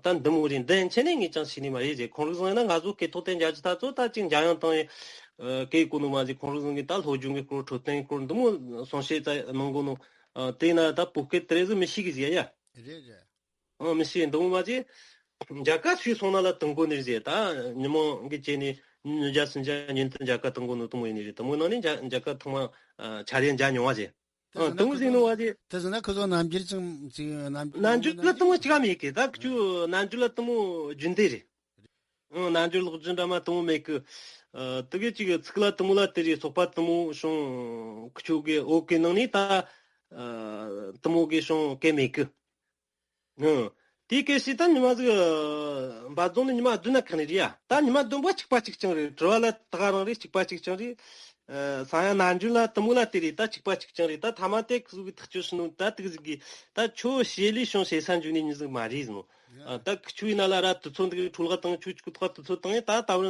ད་འདི་མོ་རེད། འདི་ཆེ་ནས་ངས་ཅང་ཤེས་ནི་མ་རེད་ཟེར། ཁོང་རིག་ཟིག་ཡིན་ན་ང་ཚོ་སྐད་ཐོག་དེ་འཇའ་ཆི་ད་ཚོ་ད་ཅིག་འཇའ་ཡང་བཏང་ཡིན། སྐད་གོ་ནོ་མ་ཟིག་ཁོང་རིག་ཟིག་གི་ད་སློབ་སྦྱོང་གི་སྐོར་འཕྲོད་བསྟེན་གི་སྐོར་འདི་མོ་གསུང་བཤད་ད་གནང་གོ་ནོ། དེ་ན་ད་བོད་སྐད་དེ་རེ་ཟིག་མི་ཤེས་གི་ཟེར་ཡ། རེད་རེད། ཨང་། མི་ཤེས་འདུག་མ་ཅི། རྒྱ་གར་ཤུལ་སོང་ན་ལ་དང་གོ་ནི་རེད་ཟེར། ད་ཉི་མ་གི་བྱས་ནས་ཉིན་བརྒྱ་སུམ་བརྒྱ་ཉིན་དུ་རྒྱ་གར་དང་གོ་ནོ་དང་མོ་ཡིན་ནི་རེད། དང་མོ་ནང་ནས་རྒྱ་རྒྱ་གར་ཐང་མ་ཆ་རེ་འཇའ་མྱོང་བ་ཟེར། ཨང་། དང་མོ་ཟིག་ནོ་བ་ཟེར། དེ་ཟེར་ན་ཁོ་ཚོ་རྣམ་འགྱུར་ཅང་ཅིག་རྣམ་རྣམ་འགྱུར་ལ་དང་མོ་ཅི་ག་མེད་གི། ད་ཁྱོད་རྣམ་འགྱུར་ལ་དང་མོ་རྒྱུན་ལྡན་རེད། ཨང་། རྣལ་འབྱོར་ལོག་རྒྱུ་འདྲ་མ་དང་པོ་མེད་གི། ཨ། དེ་གི་ཅིག་ཚིག་ལ་དུ་མོ་ལ་དེ་རེ་སོགས་པ་དུ་མོ་བྱུང་། ཁུ་ཆོ་གི་འོ་གི་ནང་ནས་ད། ཨ། དུ་མོ་གི་བྱུང་གི་མེད་གི། ཨང་། དེ་གི་སྲིད་ད་ཉི་མ་ཟིག་འབའ་རྫོང་ནས་ཉི་མ་བདུན་ན་ཁ་ནས་རེད་ཡ། ད་ཉི་མ་བདུན་པ་གཅིག་པ་གཅིག་རྐྱང་རེད། དྲི་བ་ལ་ད་ག་རང་རེད། གཅིག་པ་གཅིག་རྐྱང་རེད། ཨ། ས་ཡ་རྣལ་འབྱོར་ལ་དུ་མོ་ལ་དེ་རེད། ད་གཅིག་པ་གཅིག་རྐྱང་རེད། ད་ཐ་མ་དེ་ཁུ་ཟུག་གི་ཐག་གཅོད་ཞུ་ནོ་ད་དེ་གི་ཟིག་གི་ད་ཁྱོད་བྱེད་ལས་བྱུང་བྱེད་ས་འཇུ་ནི་ཉི་ཟིག་མ་རེད་ཟེར་ནོ། ཨ། ད་ཁྱོད་ཡིན་ན་ལ་ར་དུས་ཚོད་འདི་འཕྲོ་བརླག་བཏང་། ཁྱོད་ཁྱོད་ཐོག་དུས་ཚོད་བཏང་ཡིན། ད་ད་བར་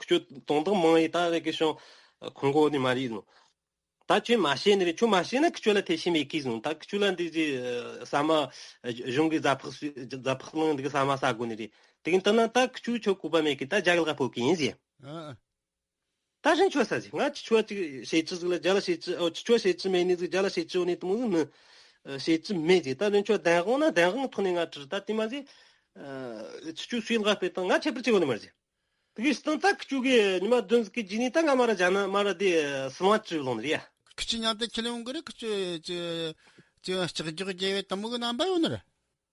ཁྱོད་དོན་དག་མང་ཡིན། ད་རེ་གི་བྱུང་ཁོང་གོ་ནི་མ་རེད་ཟེར་ནོ། ད་ཁྱོད་མ་བཤད་ནི་རེད། ཁྱོད་མ་བཤད་ན་ཁྱོད་ལ་ཐེ་ཤི་མེད་གི་ཟེར་ནོ། ད་ཁྱོད་ལ་འདི་ཟིག་ཟ་མ་གཞུང་གི་ཟ་ཕག་ཟ་ཕག་ལང་འདི་གི་ཟ་མ་ཟ་དགོ་ནི་རེད། དེ་གི་ད་ན་ད་ཁྱོད་ཁྱོད་གོ་པ་མེད་གི། ད་རྒྱ་གི་ལག་པ་ཕོག་གི་ཡིན་ཟེར། ཨ། ད་རིན་ཆོ་ས་ཟིག་ང་ཁྱི་ཆོ་ཅིག་བྱེད་ཅི་ཟིག་ལ་རྒྱ་ལ་བྱེད་ཅི། ཨོ་ཁྱི་ཆོ་བྱེད་ཅི་མེད་ནི་ཟིག་རྒྱ་ལ་བྱེད་ཅི་འོ་ནི་དུ་མོ་ཟིག་མི་བྱེད་ཅི་མེད་ཟིག་ད་རིན་ཆོ་བདེན་དཔང་ན་བདེན་དཔང་ཐོག་ནས་ང་དྲིས། ད་དེ་མ་ཟིག་ཁྱི་ཆོ་སུས་ལག་པས་བཏང་ང་ཁྱད་པར་ཅི་གོ་ནི་མ་ཟིག་དེ་གི་སྟེང་ད་ཁྱི་ཆོ་གི་ཉི་མ་བདུན་ཟིག་གི་རྗེས་ནས་ད་ང་མ་ར་རྒྱ་ན་མ་ར་དེ་སི་ལོང་ཅི་ལོང་ནི་རེད་ཡ། ཁྱི་ཆོ་མཉམ་དུ་ཁྱི་ལ་ཡོང་གི་རེད། ཁྱི་ཆོ་ཅི་ཅི་ལྕགས་སྒྱོགས་རྒྱས་པའི་དུ་མོ་གི་རྣམ་པ་ཡོད་ནི་རེད།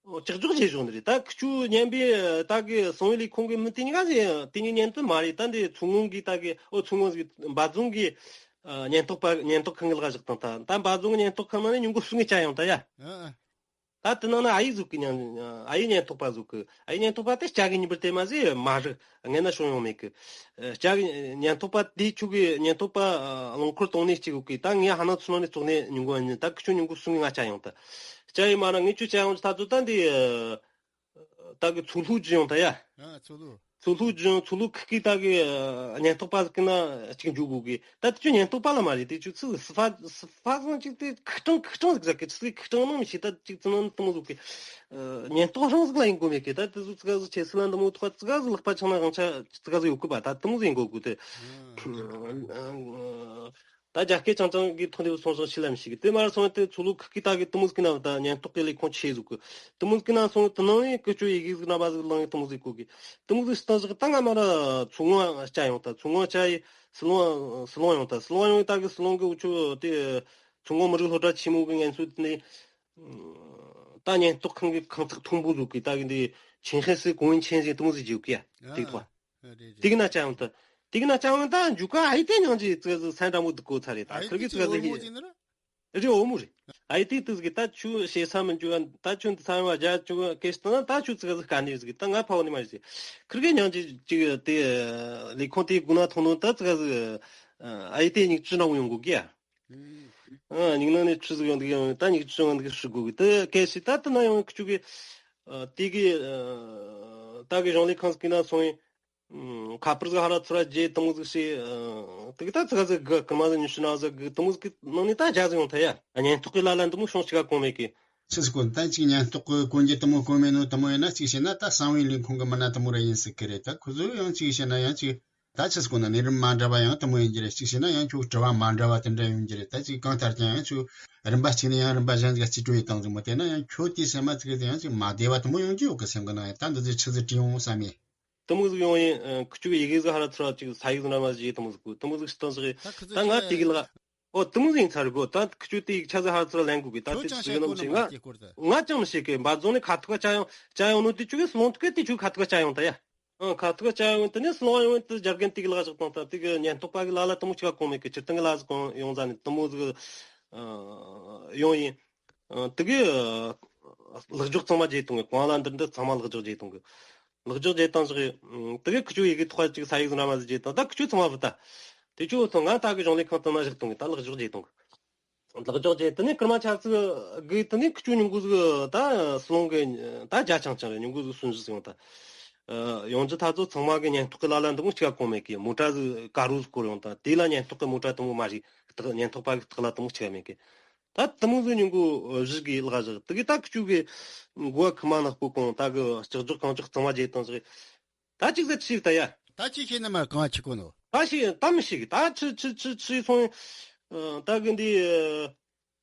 ལྕགས་སྒྱོགས་བྱས་བཞག་ནི་རེད། ད་ཁྱོད་ཉན་པའི་ད་གི་སང་བའི་ལས་ཁུངས་གི་མི་དེ་གཉིས་ཀ་ཟེར་དེ་གཉིས་ཉན་དུ་མ་རེད། ད་འདི་མཚོ་སྔོན་གི་ད་གི་ཨོ་མཚོ་སྔོན་གི་འབའ་རྫོང་གི་ཉེན་རྟོག་པ་ཉེན་རྟོག་ཁང་གི་ལག་བཞག་དང་། ད་ད་འབའ་རྫོང་གི་ཉེན་རྟོག་ཁང་ནང་ནས་ཉིན་གུང་གསུམ་གི་བཅར་ཡོང་ད་ཡ། ཨ་ཨ། ད་དེ་ནང་ན་ཨ་ཡེ་ཟིག་གི་ཉན་ཨ་ཡེ་ཉེན་རྟོག་པ་ཟིག་གི། ཨ་ཡེ་ཉེན་རྟོག་པ་དེ་སྐྱ་གི་ཉིན་པར་དེ་མ་ཟེར་མ་རེད། ངས་ན་བྱུང་ཡོང་མེད་གི། ཨ། ལྕགས་ཉེན་རྟོག་པ་དེ་ཁྱོད་ཀྱི་ཉེན་རྟོག་པ་ཨ་རླངས་འཁོར་གཏོང་ནས་གཅིག་ཡོད་གི། ད་ངས་ཧ་ན་ཚུ་ནང་ནས་བཙོག་ནས་ཉིན་གུང་ཉིན་ད་ཁྱོད་ཉིན་གུང་གསུམ་གི་ང་བཅར་ཡོང་ད། བཅར་ཡོང་མ་ན་ངས་ཁྱོད་བཅར་ཡོང་ད་ཚོ་ད་འདི་ད་གི་མཚོ་ལྷོ་བརྒྱུད་ཡོང་ད་ཡ། ཨ་མཚོ་ལྷོ། མཚོ་ལྷོ་བརྒྱུད་ཡོང་། མཚོ་ལྷོ་ཁུལ་གི་ད་གི་ཉེན་རྟོག་པ་ཟིག་གི་ན་གཅིག་འཇུག་དགོས་གི། ད་དེ་ཁྱོད་ཉེན་རྟོག་པ་ལ་མ་རེད། དེ་ཁྱོད་ཚུ་སི་ཕ་སི་ཕ་ཟང་གཅིག་དེ་ཁུག་ཀྲང་ཁུག་ཀྲང་ཟིག་ཟ་གི། ཚུ་ཁུག་ཀྲང་ནང་མི་ཤེས། ད་གཅིག་ཚུ་ནང་དུ་མོ་ཟིག་གི། ཨ། ཉེན་རྟོག་རང་ཟིག་ལ་ཡིན་དགོས་མེད་གི། ད་དེ་ཟིག་ཙི་ག་ཟིག་ཆེ་སི་ལ་འདི་མོ་ཐོག་ཙི་ག་ཟིག་ལག་པ་འཆང་ན་དབང་ཆ་ཙི་ག་ཟིག་ཡོད་གི་པ། ད་དེ་མོ་ཟིག་ཡིན་དགོས་གི་དེ། ད་རྒྱ་སྐད་ཅང་ཅང་གི་ཐོག་ནས་སོང་སོང་ཤི་ལམ་ཞིག་གི། དེ་མར་སོང་དེ་མཚོ་ལྷོ་ཁུལ་གི་ད་གི་དེ་མོ་ཟིག་ན་ད་ཉེན་རྟོག་གི་ལས་ཁུངས་ཆེ་ཟིག་གི། དེ་མོ་ཟིག་ན་སོང་དེ་ནང་ནས་ཀི་ཅོ་ཡི་གེ་ཟིག་ན་བ་ཟིག་ལང་དེ་མོ་ཟིག་གོ་གི། དེ་མོ་ཟིག་སྟངས་ཟིག་ད་ང་མ་ར་མཚོ་སྔོན་བཅར་ཡོང་ད། མཚོ་སྔོན་བཅར་ཡི་སི་ལོང་སི་ལོང་ཡོང་ད། སི་ལོང་ཡོང་ད་གི་སི་ལོང་གི་འུ་ཆོ་དེ་མཚོ་སྔོན་མི་རིགས་སློབ་གྲྭ་ཆེན་མོ་གི་ངན་སུ་དེ་ནས་ད་ཉེན་རྟོག་ཁང་གི་ཁང་བརྩེགས་མཐོན་པོ་ཟིག་གི་ད་གི་འདི་ཆིན་ཧེ་སི་གོང་ཆེན་ཟིག་དེ་མོ་ཟིག་བརྗོད་གི་ཡ། དེ་ཐོག་ཨ་རེད་རེད། དེ་གི་ན་ཅང་ད། དེ་གི་ན་ཅང་ད་འཇུ་ག་ཨ་ཡི་དེ་ཉང་ཅི་ཙི་ཙི་སན་ཏྲ་མོ་དུ་གོ་ཚ་རེད། ད་ཨ་ཡི་ཁིར་གི་ཙི་ཙི་ཙི་ཙི་ཡོད་ཅིག་ནི་རེད། རེད་འོ་མོ་རེད། ཨ་ཡི་དེ་དུ་ཟིག་ད་ཆུ་ཤེས་ས་མི་འཇུ་ག་ད་ཆུ་འདི་ཚ་བ་རྒྱ་ཆུ་ག་ཀེ་སྟ་ན་ད་ཆུ་ཙི་ག་ཟིག་ག་ནི་ཟིག་ད་ང་ཕ་བོ་ནི་མ་ཟིག་ཁིར་གི་ཉང་ཅི་ཅི་དེ་ལས་ཁོང་དེ་དགུ་ན་ཐོང་ནོ་ད་ཙི་ག་ཟིག་ཨ་ཡི་དེ་ཉིག་ཅི་ན་ཡོང་གོ་གི་ཡ། ཨ་ཉིག་ན་ནི་ཆུ་ཟིག་ཡོང་དུ་ཡོང་ད་ཉིག་ཅི་ཡོང་དུ་ཧྲི་གོ་གི་དེ་ཀེ་སི་ད་དུ་ན་ཡོང་ཁུ་ཆུ་གི་དེ་གི་ད་གི་གཞུང་ལས་ཁང་ཟིག་གི་ན་སོང་ཡིན། ཁ་པར་ཟིག་ཧ་ར་ཚུར་ར་རྗེས་དུ་མོ་ཟིག་བྱས། དེ་གི་ད་ཙི་ག་ཟིག་གི་ཀི་མ་ཟིག་ཉི་ཤུ་ན་ཟིག་གི་དུ་མོ་ཟིག་གི་ནང་ནས་ད་རྒྱ་ཟིག་ཡོང་ཐལ་ཡ། ཉེན་རྟོག་གི་ལ་ལ་འདི་མོ་ཤོང་ཅི་ག་གོང་མེད་གི། ཆི་ཟིག་གོ་ད་ཅིག་ཉེན་རྟོག་གི་གོན་རྒྱུ་དུ་མོ་གོན་མེད་ནོ་དུ་མོ་ཡིན་ན་ཅིག་བྱས་ན་ད་གསང་བའི་ལས་ཁུངས་གི་མི་སྣ་དུ་མོ་ར་ཡིན་སྲིད་གི་རེད། ད་ཁོ་ཚོ་ཡང་ཅིག་བྱས་ན་ཡང་ཅིག་ ད་ཆི་ཟེར་གོ་ན་ནི་རིམ་མ་འདྲ་བ་ཡང་དེ་མོ་ཡིན་གྱི་རེད། གཅིག་བྱས་ན་ཡང་ཁྱོད་དྲི་བ་མ་འདྲ་བ་དེ་འདྲ་ཡོང་གྱི་རེད། ད་ཅིག་གང་ལྟར་ཀྱང་ཡང་ཁྱོད་རིམ་པ་གཅིག་ནས་ཡང་རིམ་པ་གཞན་ཞིག་ལ་རྩིས་སྤྲོད་ཡེད་བཏང་ཟིག་མོ། དེ་ན་ཡང་ཁྱོད་དེའི་སེམས་མ་ཚིག་གི་དེ་ཡང་ཅིག་མ་བདེ་བ་དེ་མོ་ཡོང་གི་ཡོད་གི། སེམས་གི་ནང་ཡང་ད་འདི་ཚོ་ཆི་ཟིག་བྲིས་ཡོང་བསམ་ཡེ། དེ་མོ་ཟིག་ཡོང་ཡིན། ཁུ་ཆུ་གི་ཡི་གེ་ཟིག་ཧ་ར་ཚུར་ཅིག་ས་ཡིག་ཟིག་འདྲ་མ་ཟིག་དེ་མོ་ཟིག་གོ། དེ་མོ་ཟིག་ཤི་བཏང་ཟིག་ད་ང་དེ་གི་ལ། ཨོ་དེ་མོ་ཟིག་ཡིན་ཚར་གོ། ད་ཁུ་ཆུ་དེ་ཡིག་ཆ་ཟིག་ཧ་ར་ཚུར་ལེན་དགོས་གི། ད་དེ་ཟིག་ཤི་གི་ནོ་མི་ཤེས། ང་ང་ཅང་མི་ཤེས་གི། འབའ་རྫོང་ནས་ཁ་ཐུག་ག་ཅ་ཡོང་ཅ་ཡོང་ནོ་དེ་ཆུ་གི་སློང་ཐུག་གི། དེ་ཆུ་ཁ་ཐུག་ག་ཅ་ཡོང་ད་ཡ། ཨང་། ཁ་ཐུག་ཅ་ཡོང་དེ་ནས་སློང་ཡོང་དེ་རྒྱ་རྒན་དེ་གི་ལག་བཞག་བཏང་། ད་དེ་གི་ཉེན་རྟོག་པ་གི་ལ་ལ་དེ་མོ་ཅིག་ག་གོང་མེད་གི། སྤྱིར་བཏང་གི་ལ་ཟིག་གོང་ཡོང་ཟ་ནས་དེ་མོ་ཟིག་ཨ་ཡོང་ཡིན། ཨ་དེ་གི་ཨ་ལག་འཇོག་ཚང་མ་བརྗེད་བཏང་གི། གོང་ལ་འདིར་འདི་ཚང་མ་ལག་འཇོག་བརྗེད་བཏང་གི། ལག་འཇོག་བརྗེད་བཏང་ཟིག་གི། ཨ་དེ་གི་ཁུ་ཆུ་ཡི་གེ་ཐོག་ཅིག་ས་ཡིག་ཟིག་འདྲ་མ་ཟིག་བརྗེད་བཏང་། ད་ཁུ་ཆུ་ཚང་མ་བུད་ད། དེ་ཆུ་ཚང་ང་ད་གི་གཞུང་ལས་ཁང་དུ་ན་བཞག་བཏང་གི། ད་ལག་འཇོག་བརྗེད་བཏང་གི། ལག་འཇོག་བྱས། དེ་ནས་སྐར་མ་ཆ་ཚིག་གི་དེ་ནས་ཁུ་ཆུ་ཉུང་གུ་ཟིག་ད་སློང་གི། ད་རྒྱ་ཆང་ཆང་རེད། ཉུང་གུ་ཟིག་སུན་ཟིག་ཡོང་ད། ཨ་ཡོང་རྒྱུ་ད་ཚོ་ཚང་མ་གི་ཉེན་རྟོག་གི་ལ་ལ་འདི་མོ་ཅིག་ག་གོང་མེད་གི། མོ་ཊ་ཟིག་ཀ་རུ་ཟིག་སྐོར་ཡོང་ད། དེ་ལ་ཉེན་རྟོག་གི་མོ་ཊ་དེ་མོ་མ་རེད། སྟག་ཉེན་རྟོག་པ་གི་སྟག་ལ་དེ་མོ་ཅིག་ག་མེད་གི། ད་དེ་མོ་ཟིག་ཉུང་གུ་བཞི་གི་ལག་བཞག་དེ་གི། ད་ཁུ་ཆུ་གི་མགོ་ཁི་མ་ནག་པོ་གོང་ད་གི་ལྕགས་འཇོག་གང་ལྕོག་གཙང་མ་བརྗེད་བཏང་ཟིག་ད་ཅིག་ཟིག་ཆི་ད་ཡ། ད་ཅིག་ཤེས་ན་མ་གང་ཆི་གོ་ནོ། ད་ཤེས་ད་མི་ཤེས་གི། ད་ཆི་ཆི་ཆི་ཆི་སོང་། ཨ་ད་གི་འདི་ཨ་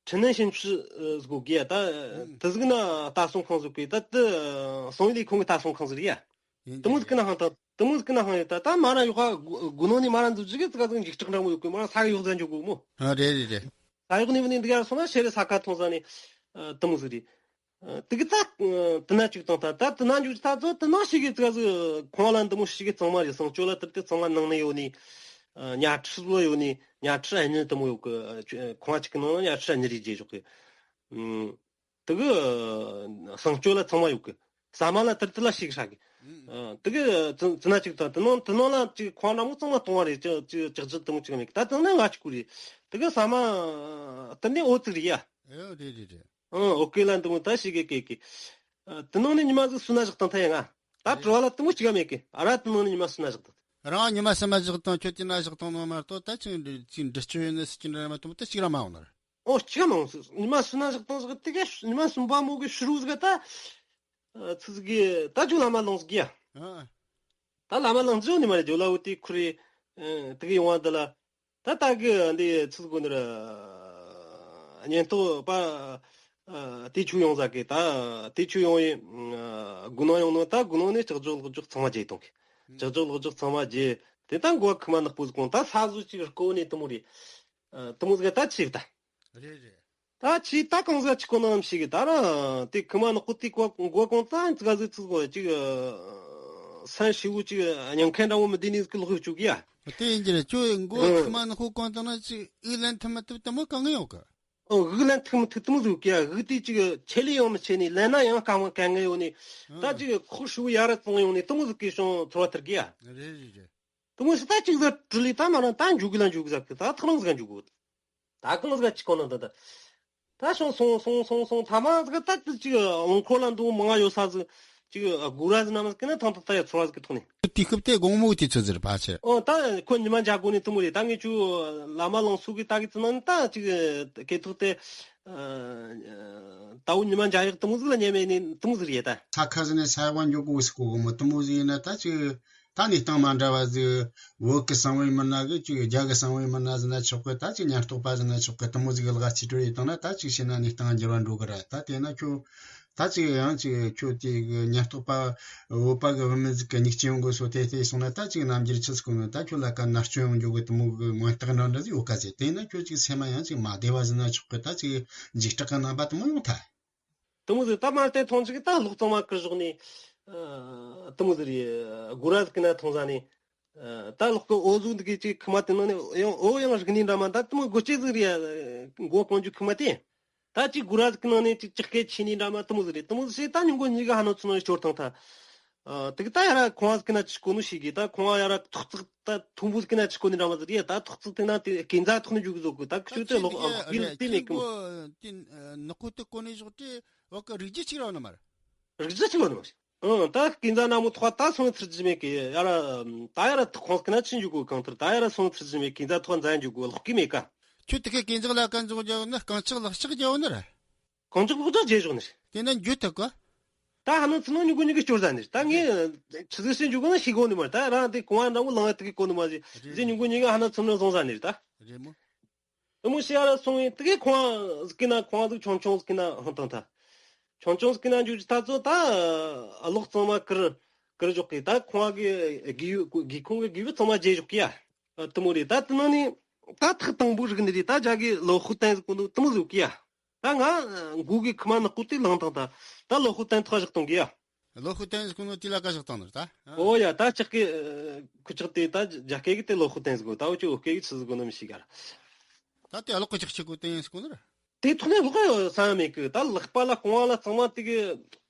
ཁྲི་ནན་ཞིན་ཆི་ཟིག་གོ་གི་ཡ། ད་ཨུམ། དེ་ཟིག་ན་ལྟ་སྲུང་ཁང་ཟིག་གི། ད་དེ་ཨ་སོང་ཡི་ལི་ཁོང་གི་ལྟ་སྲུང་ཁང་ཟིག་རེད་ཡ། ཡིན་དེ་མོ་ཟིག་གི་ན་ཧང་ད་དེ་མོ་ཟིག་གི་ན་ཧང་ཡོད། ད་ད་མ་ར་ཡོག་ག་དགུ་ནོ་ནི་མ་ར་འཛུགས་ཅིག་གི་ཙི་ག་ཟིག་འཇིགས་སྐྲག་འདྲ་མོ་ཡོད་གི། མ་ར་ས་གི་ཡོག་ཟན་འཇོག་གོ་མོ། ཨ་རེད་རེད་རེད། ས་གཡོག་ནས་བུད་ནས་འདི་ག་སོང་ན་ཤེ་རེ་ས་ཁ་མཐོང་ས་ནས་ཨ་དེ་མོ་ཟིག་རེད། ཨ་དེ་གི་ད་ཨ་དེ་ན་བཅུག་བཏང་། ད་ད་དེ་ན་འཇུག་ད་ཚོ་དེ་ན་ཤེ་གི་ཙི་ག་ཟིག་ཁང་བ་ལ་འདི་མོ་ཤེ་གི་གཙང་མ་རེད། གསང་སྤྱོད་ལ་དེར་དེ་གཙང་མ་ནང་ནས་ཡོད་ནི། ཨ་ཉ་ཁྲི་ལོ་ཡོད་ནི་ཉ་ཁྲི་ཨ་ནི་དེ་མོ་ཡོད་གི། ཨ་ཁང་བ་གཅིག་གི་ནང་ན་ཉ་ཁྲི་ཨ་ནི་རེ་རྗེས་འཇོག་གི། ཨ་དེ་གི་ཨ་གསང་སྤྱོད་ལ་ཚང་མ་ཡོད་གི། ཟ་མ་ལ་དེར་དེ་ལ་ཤེ་གི་ཧྲ་གི། ཨ་དེ་གི་ཙི་ཙི་ན་གཅིག་ད་དེ་ནང་དེ་ནང་ལ་གཅིག་ཁང་བ་འདྲ་མོ་གཙང་མ་གཏོང་བ་རེད། ཅི་ཅི་ཅག་ཅི་དེ་མོ་གཅིག་མེད་གི། ད་དེ་ནང་ང་གཅིག་གུ་རེད། དེ་གི་ཟ་མ་དེ་ནས་འོ་ཙི་རེད་ཡ། ཨེ་རེད་རེད་རེད། ཨང་། ཨོ་ཀེ་ལ་འདི་མོ་ད་ཤེ་གི་ཀེ་ཀེ། ཨ་དེ་ནང་ནས་ཉི་མ་ཟིག་སུ་ན་བཞག་བཏང་ཐལ་ཡ་ང་། ད་རེད། དྲི་བ་ལ་དེ་མོ་གཅིག་ག་མེད་གི། ཨ་ར་དེ་ནང་ནས་ཉི་མ་སུ་ན་བཞག་བཏང་། རང་ཉི་མ་སུ་མ་བཞག་བཏང་། ཁྱོད་དེ་ན་བཞག་བཏང་ནོ་མ་གཏོགས་ད་ཅིག་འདྲི་ཅིག་འདྲི་གཅོད་ཡོད་ནི་སུ་ཅིག་འདྲི་མ་གཏོགས་ད་ཅིག་ར་མ་འོང་ནི་རེད། ཨོ་གཅིག་ག་མ་འོང་། སུ་ཉི་མ་སུ་ན་བཞག་བཏང་ཟིག་དེ་ག་ཉི་མ་སུ་འབའ་མོ་གི་ཕྱི་རུ་ཟིག་ག་ད། ཨ་ཚི་ཟིག་གི་ད་ཇོ་ལ་མ་ལོང་ཟིག་གི་ཡ། ཨ། ད་ལ་མ་ལང་ཇོ་ནི་མ་རེད། ཇོ་ལ་འོ་དེ་ཁུ་རེ། ཨ་དེ་གི་ཡོང་བ་འདི་ལ། ད་ད་གི་འདི་ཚུལ་དགོས་ནི་ར། ཉེན་རྟོག་པ་ཨ་དེ་ཆུ་ཡོང་ཟ་གི། ད་དེ་ཆུ་ཡོང་ཡིན། ཨ་དགུ་ནང་ཡོང་ནོ་ད་དགུ་ནང་ནས་ལྕགས་འཇོག་ལག་འཇོག་ཚང་མ་བརྗེད་བཏང་གི། ལྕགས་འཇོག་ལག་འཇོག་ཚང་མ་བརྗེད་དེ་ད་མགོ་ཁི་མ་ནག་པོ་ཟིག་གོང་ད་ས་བཟོ་ཅིག་རྐོ་ནས་དེ་མོ་རེད། ཨ་དེ་མོ་ཟིག་ད་ཆི་ད། རེད་རེད། ད་ཆི་ད་གང་ཟག་ཆི་གོ་ནམ་ཞིག་གི་ད་ར་དེ་ཁི་མ་ནག་པོ་དེ་གོ་གོ་གོང་ད་ཙི་ག་ཟིག་ཙི་གོ་ཅིག་ཨ་སན་ཤི་བོ་ཅིག་ཉང་ཁན་འདྲ་བོ་མི་དེ་ནི་ཟིག་ལོག་བཅུག་གི་ཡ། དེ་ཡིན་གྱི་རེད། ཁྱོད་མགོ་ཨང་། ཁི་མ་ནག་པོ་གོང་དང་ན་ཅིག་ཨུ་ལན་ཐུ་མི་ཐུབ་དེ་མོ་གང་ཡོད་གི། ཨོ་ཨུ་ལན་ཐུ་མི་ཐུབ་དེ་མོ་ཟིག་གི་ཡ། ཨུ་དེ་ཅིག་ཆེ་ལེ་ཡང་མི་ཆེ་ནི་ལན་ན་ཡང་གང་གང་གི་ཡོད་ནི། ཨང་། ད་ཅིག་ཁོ་ཧྲུ་ཡ་ར་ཙང་ཡོང་ནི་དེ་མོ་ཟིག་གི་བྱུང་ཚོར་བ་ཐར་གི་ཡ། རེད་རེད་རེད། དེ་མོ་ཟིག་ད་ཅིག་ཟ་དྲི་ལི་ད་མ་རང་ད་འཇུག་གི་ལ་འཇུག་གི་ཟ་གི། ད་ཐག་རང་ཟིག་ག་འཇུག་གི། ད་གང་ཟིག་ཅིག་གོ་ན་ད་ད། ད་སོང་སོང་སོང་སོང་སོང་ཐ་མ་ཟིག་ད་ཅིག་རླངས་འཁོར་ལ་འདུག་མང་ང་ཡོད་ས་ཟིག་ཅིག་སྒུ་ར་ཟིག་ན་མ་ཟིག་ན་ཐང་ཐང་ད་ཡ་ཚོར་བ་ཟིག་གི་ཐོག་ནས། དུས་སྐབས་དེ་དགོང་མོ་དུས་ཚོད་ཟིག་རེད་ཕལ་ཆེར། ཨོ་ད་ཁོ་ཉི་མ་འཇའ་གོ་ནས་དེ་མོ་རེད། ད་ངས་ཁྱོད་ལ་མ་ལང་སུ་གི་ད་གི་ཙི་ན་ནི་ད་ཅིག་སྐེ་ཐོག་དེ་ད་འུ་ཉི་མ་འཇའ་ཡག་དེ་མོ་ཟིག་ལ་ཉན་མེད་ནི་དེ་མོ་ཟིག་རེད་ད། ས་ཁ་ཟིག་ནས་ས་ཡག་པ་འཇོག་གོ་ཟིག་གོ་གི་མོ་དེ་མོ་ཟིག་ཡིན་ན་ད་ཅིག་ད་གནས་སྟངས་མ་འདྲ་བ་ཟིག་བོད་ཀྱི་གསང་བའི་མི་སྣ་གི་ཅིག་རྒྱ་གི་གསང་བའི་མི་སྣ་ཟིག་ན་ཆོག་གི། ད་ཅིག་ཉེན་རྟོག་པ་ཟིག་ན་ཆོག་གི། དེ་མོ་ཟིག་གི་ལག་རྩིས་སྤྲོད་ཡི་བཏང་ན་ད་ཅིག་བྱས་ན་གནས་སྟངས་འགྱུར་བ་འགྲོ་གི་ར། ད་དེ་ན་ཁྱོད་ད་ཅིག་ཡང་ཅིག་ཁྱོད་དེ་གི་ཉེན་རྟོག་པ་བོད་པ་གི་བུད་མེད་ཟིག་གི་མྱིག་ཆེན་ཡོང་གི་སོ་དེ་དེ་སོང་ན་ད་ཅིག་རྣམ་འགྱུར་ཆི་ཟིག་གོ་ནོ། ད་ཁྱོད་ལ་ཀ་མནར་གཅོད་ཡོང་འགྱོ་གི་དེ་མོ་གི་མངོན་རྟགས་འདྲ་འདྲ་ཟིག་ཡོད་ཀ་ཟེར། དེ་ན་ཁྱོད་ཅིག་སེམས་མ་ཡང་ཅིག་མ་བདེ་བ་ཟིག་ན་ཆོག་གི། ད་ཅིག་འཇིགས་སྐྲག་གི་རྣམ་པ་དེ་མོ་ཡོང་ཐལ། དེ་མོ་ཟིག་ད་མ་བལྟས་མཐོང་ཅིག་ད་ལོག་གཙང་མ་ཀིར་ཞོག་ནས། ཨ་དེ་མོ་ཟིག་རེད། སྒོ་ར་ཟིག་གི་ན་མཐོང་ས་ནས། ཨ་ད་ལོག་གི་འོ་ཟུག་འདི་གི་ཅིག་ཁི་མ་དེ་ནང་ནས་ཡང་འོ་ཡང་རིག་ནས་འདྲ་མ་ད་དེ་མོ་སྒོ་ལྕེ་ཟིག་རེད་ཡ། མགོ་གང་རྒྱུ་ཁི་མ་དེ། ད་ཅིག་སྒོ་ར་ཟིག་གི་ནང་ནས་ཅིག་ལྕགས་སྐེ་ཆེ་ནས་འདྲ་མ་དེ་མོ་ཟིག་རེད། དེ་མོ་ཟིག་ད་ཉིན་གོ་གཉིས་ཀ་ཧ་ནོ་ཚུ་ནང་ནས་སྐྱོར་ཐང་ཐ། ཨ་དེ་གི་ད་ཡ་ར་ཁོང་ཟིག་གི་ན་ཅིག་གོ་ནོ་ཞིག་གི། ད་ཁོང་ཡ་ར་ཐོག་བརྩེགས་ད་མཐོན་པོ་ཟིག་གི་ན་ཅིག་གོ་ནི་འདྲ་མ་ཟིག་རེད་ཡ། ད་ཐོག་བརྩེགས་དེ་ན་དེ་གན་རྩ་ཐོག་ནས་འཇུག་གི་ཟོ་གི། ད་ཁྱོད་དེ་ལོག་ཨ་ལོག་གི་ལ་དེ་མེད་གི་མོ། དེ་ནག་པོ་དེ་གོ་ནས་ཞོག་དེ་བ་གི་རིག་རྒྱུ་ཅིག་ར་ནི་མ་རེད། རིག་རྒྱུ་ཅིག་ར་ནི་མ་རེད། ཨང་། ད་གན་རྩ་ནག་མོ་ཐོག་ད་སོང་ཚུར་རྒྱུ་མེད་གི་ཡ་ར། ད་ཡ་ར་ཐོག་ཁོང་ཟིག་གི་ན་ཅིག་འཇུག་གི། གང་ཐར་ད་ཡ་ར་སོང་ཚུར་རྒྱུ་མེད། གན་རྩ་ཐོག་འཛའ་འཇུག་གི་ལོག་གི་མེད་ཀ། ཁྱོད་དེ་གི་གན་རྩ་ལ་ཀ་འཇོག་རྒྱུ་ན་རྐང་ལྕགས་ལག་ལྕགས་རྒྱུ་ནི་རེད། གང་ཅིག་ལོག་ཅག་རྒྱུ་ཞོག་ནི་རེད། དེ་ན་འཇུ་ཐུབ་ག། ད་ཧ་ནང་ཚུར་ནང་ཉུང་གུ་ཉུང་གུ་སྐྱོར་ཟ་ནི་རེད། ད་ངས་ཆི་ཟིག་ཤི་འཇུག་གོ་ན་ཤི་གོ་ནི་མ་རེད། ད་རང་དེ་གོང་བ་འདྲ་བོ་ལང་ཡ་དེ་གི་གོ་ནི་མ་ཟིག་རེད། ཟིག་ཉུང་གུ་ཉུང་གུ་ཧ་ནང་ཚུར་ནང་བཟུང་ཟ་ནི་རེད་ད། རེད་མོ། དེ་མོ་ཤི་ཡ་ར་སོང་ཡིན་དེ་གི་ཁོང་ཟིག་གི་ན་ཁོང་ཟིག་ཆུང་ཆུང་ཟིག་གི་ན་ཧང་ཐང་ཐ། ཆུང་ཆུང་ཟིག་གི་ན་འཇུག་ཅི་ད་ཚོ་ད་ཨ་ལོག་གཙང་མ་ཀིར་ཀིར་འཇོག་གི། ད་ཁོང་གི་དགེ་དགེ་ཁོང་གི་དགེ་བའི་གཙང་མ་རྗེས་འཇོག་གི་ཡ། དེ་མོ་རེད། ད་དེ་ནང་ནས་ད་ཐག་དང་པོ་རིག་ནི་རེད། ད་རྒྱ་གི་ལོ་ཧུ་ཏན་ཟིག་གོ་ནོ་དེ་མོ་ཟིག་གི་ཡ། ད་ང་མགོ་གི་ཁུ་མ་ནག་པོ་དེ་ལངས་དང་ད། ད་ལོ་ཧུ་ཏན་ཐག་བཞག་གཏོང་གི་ཡ། ལོ་ཧུ་ཏན་ཟེར་གོ་ནོ་དེ་ལ་ཀ་བཞག་བཏང་ནི་རེད་ད། ཨོ་ཡ། ད་ཅག་གི་ཁུ་ཅག་དེ་ད་རྒྱ་སྐད་གི་དེ་ལོ་ཧུ་ཏན་ཟེར་གོ། ད་འུ་ཅོ་བོད་སྐད་གི་ཆི་ཟེར་གོ་ནི་མི་ཤེས་ག་ར། ད་དེ་ཨ་ལོ་ཀི་ཅག་ཆི་གོ་ཏན་ཟེར་གོ་ནི་རེད། དེ་ཐོག་ནས་ལོག་ཡོད་ས་མེད་གི། ད་ལག་པ་ལ་རྐང་བ་ལ་གཙང་མ་དེ་གི་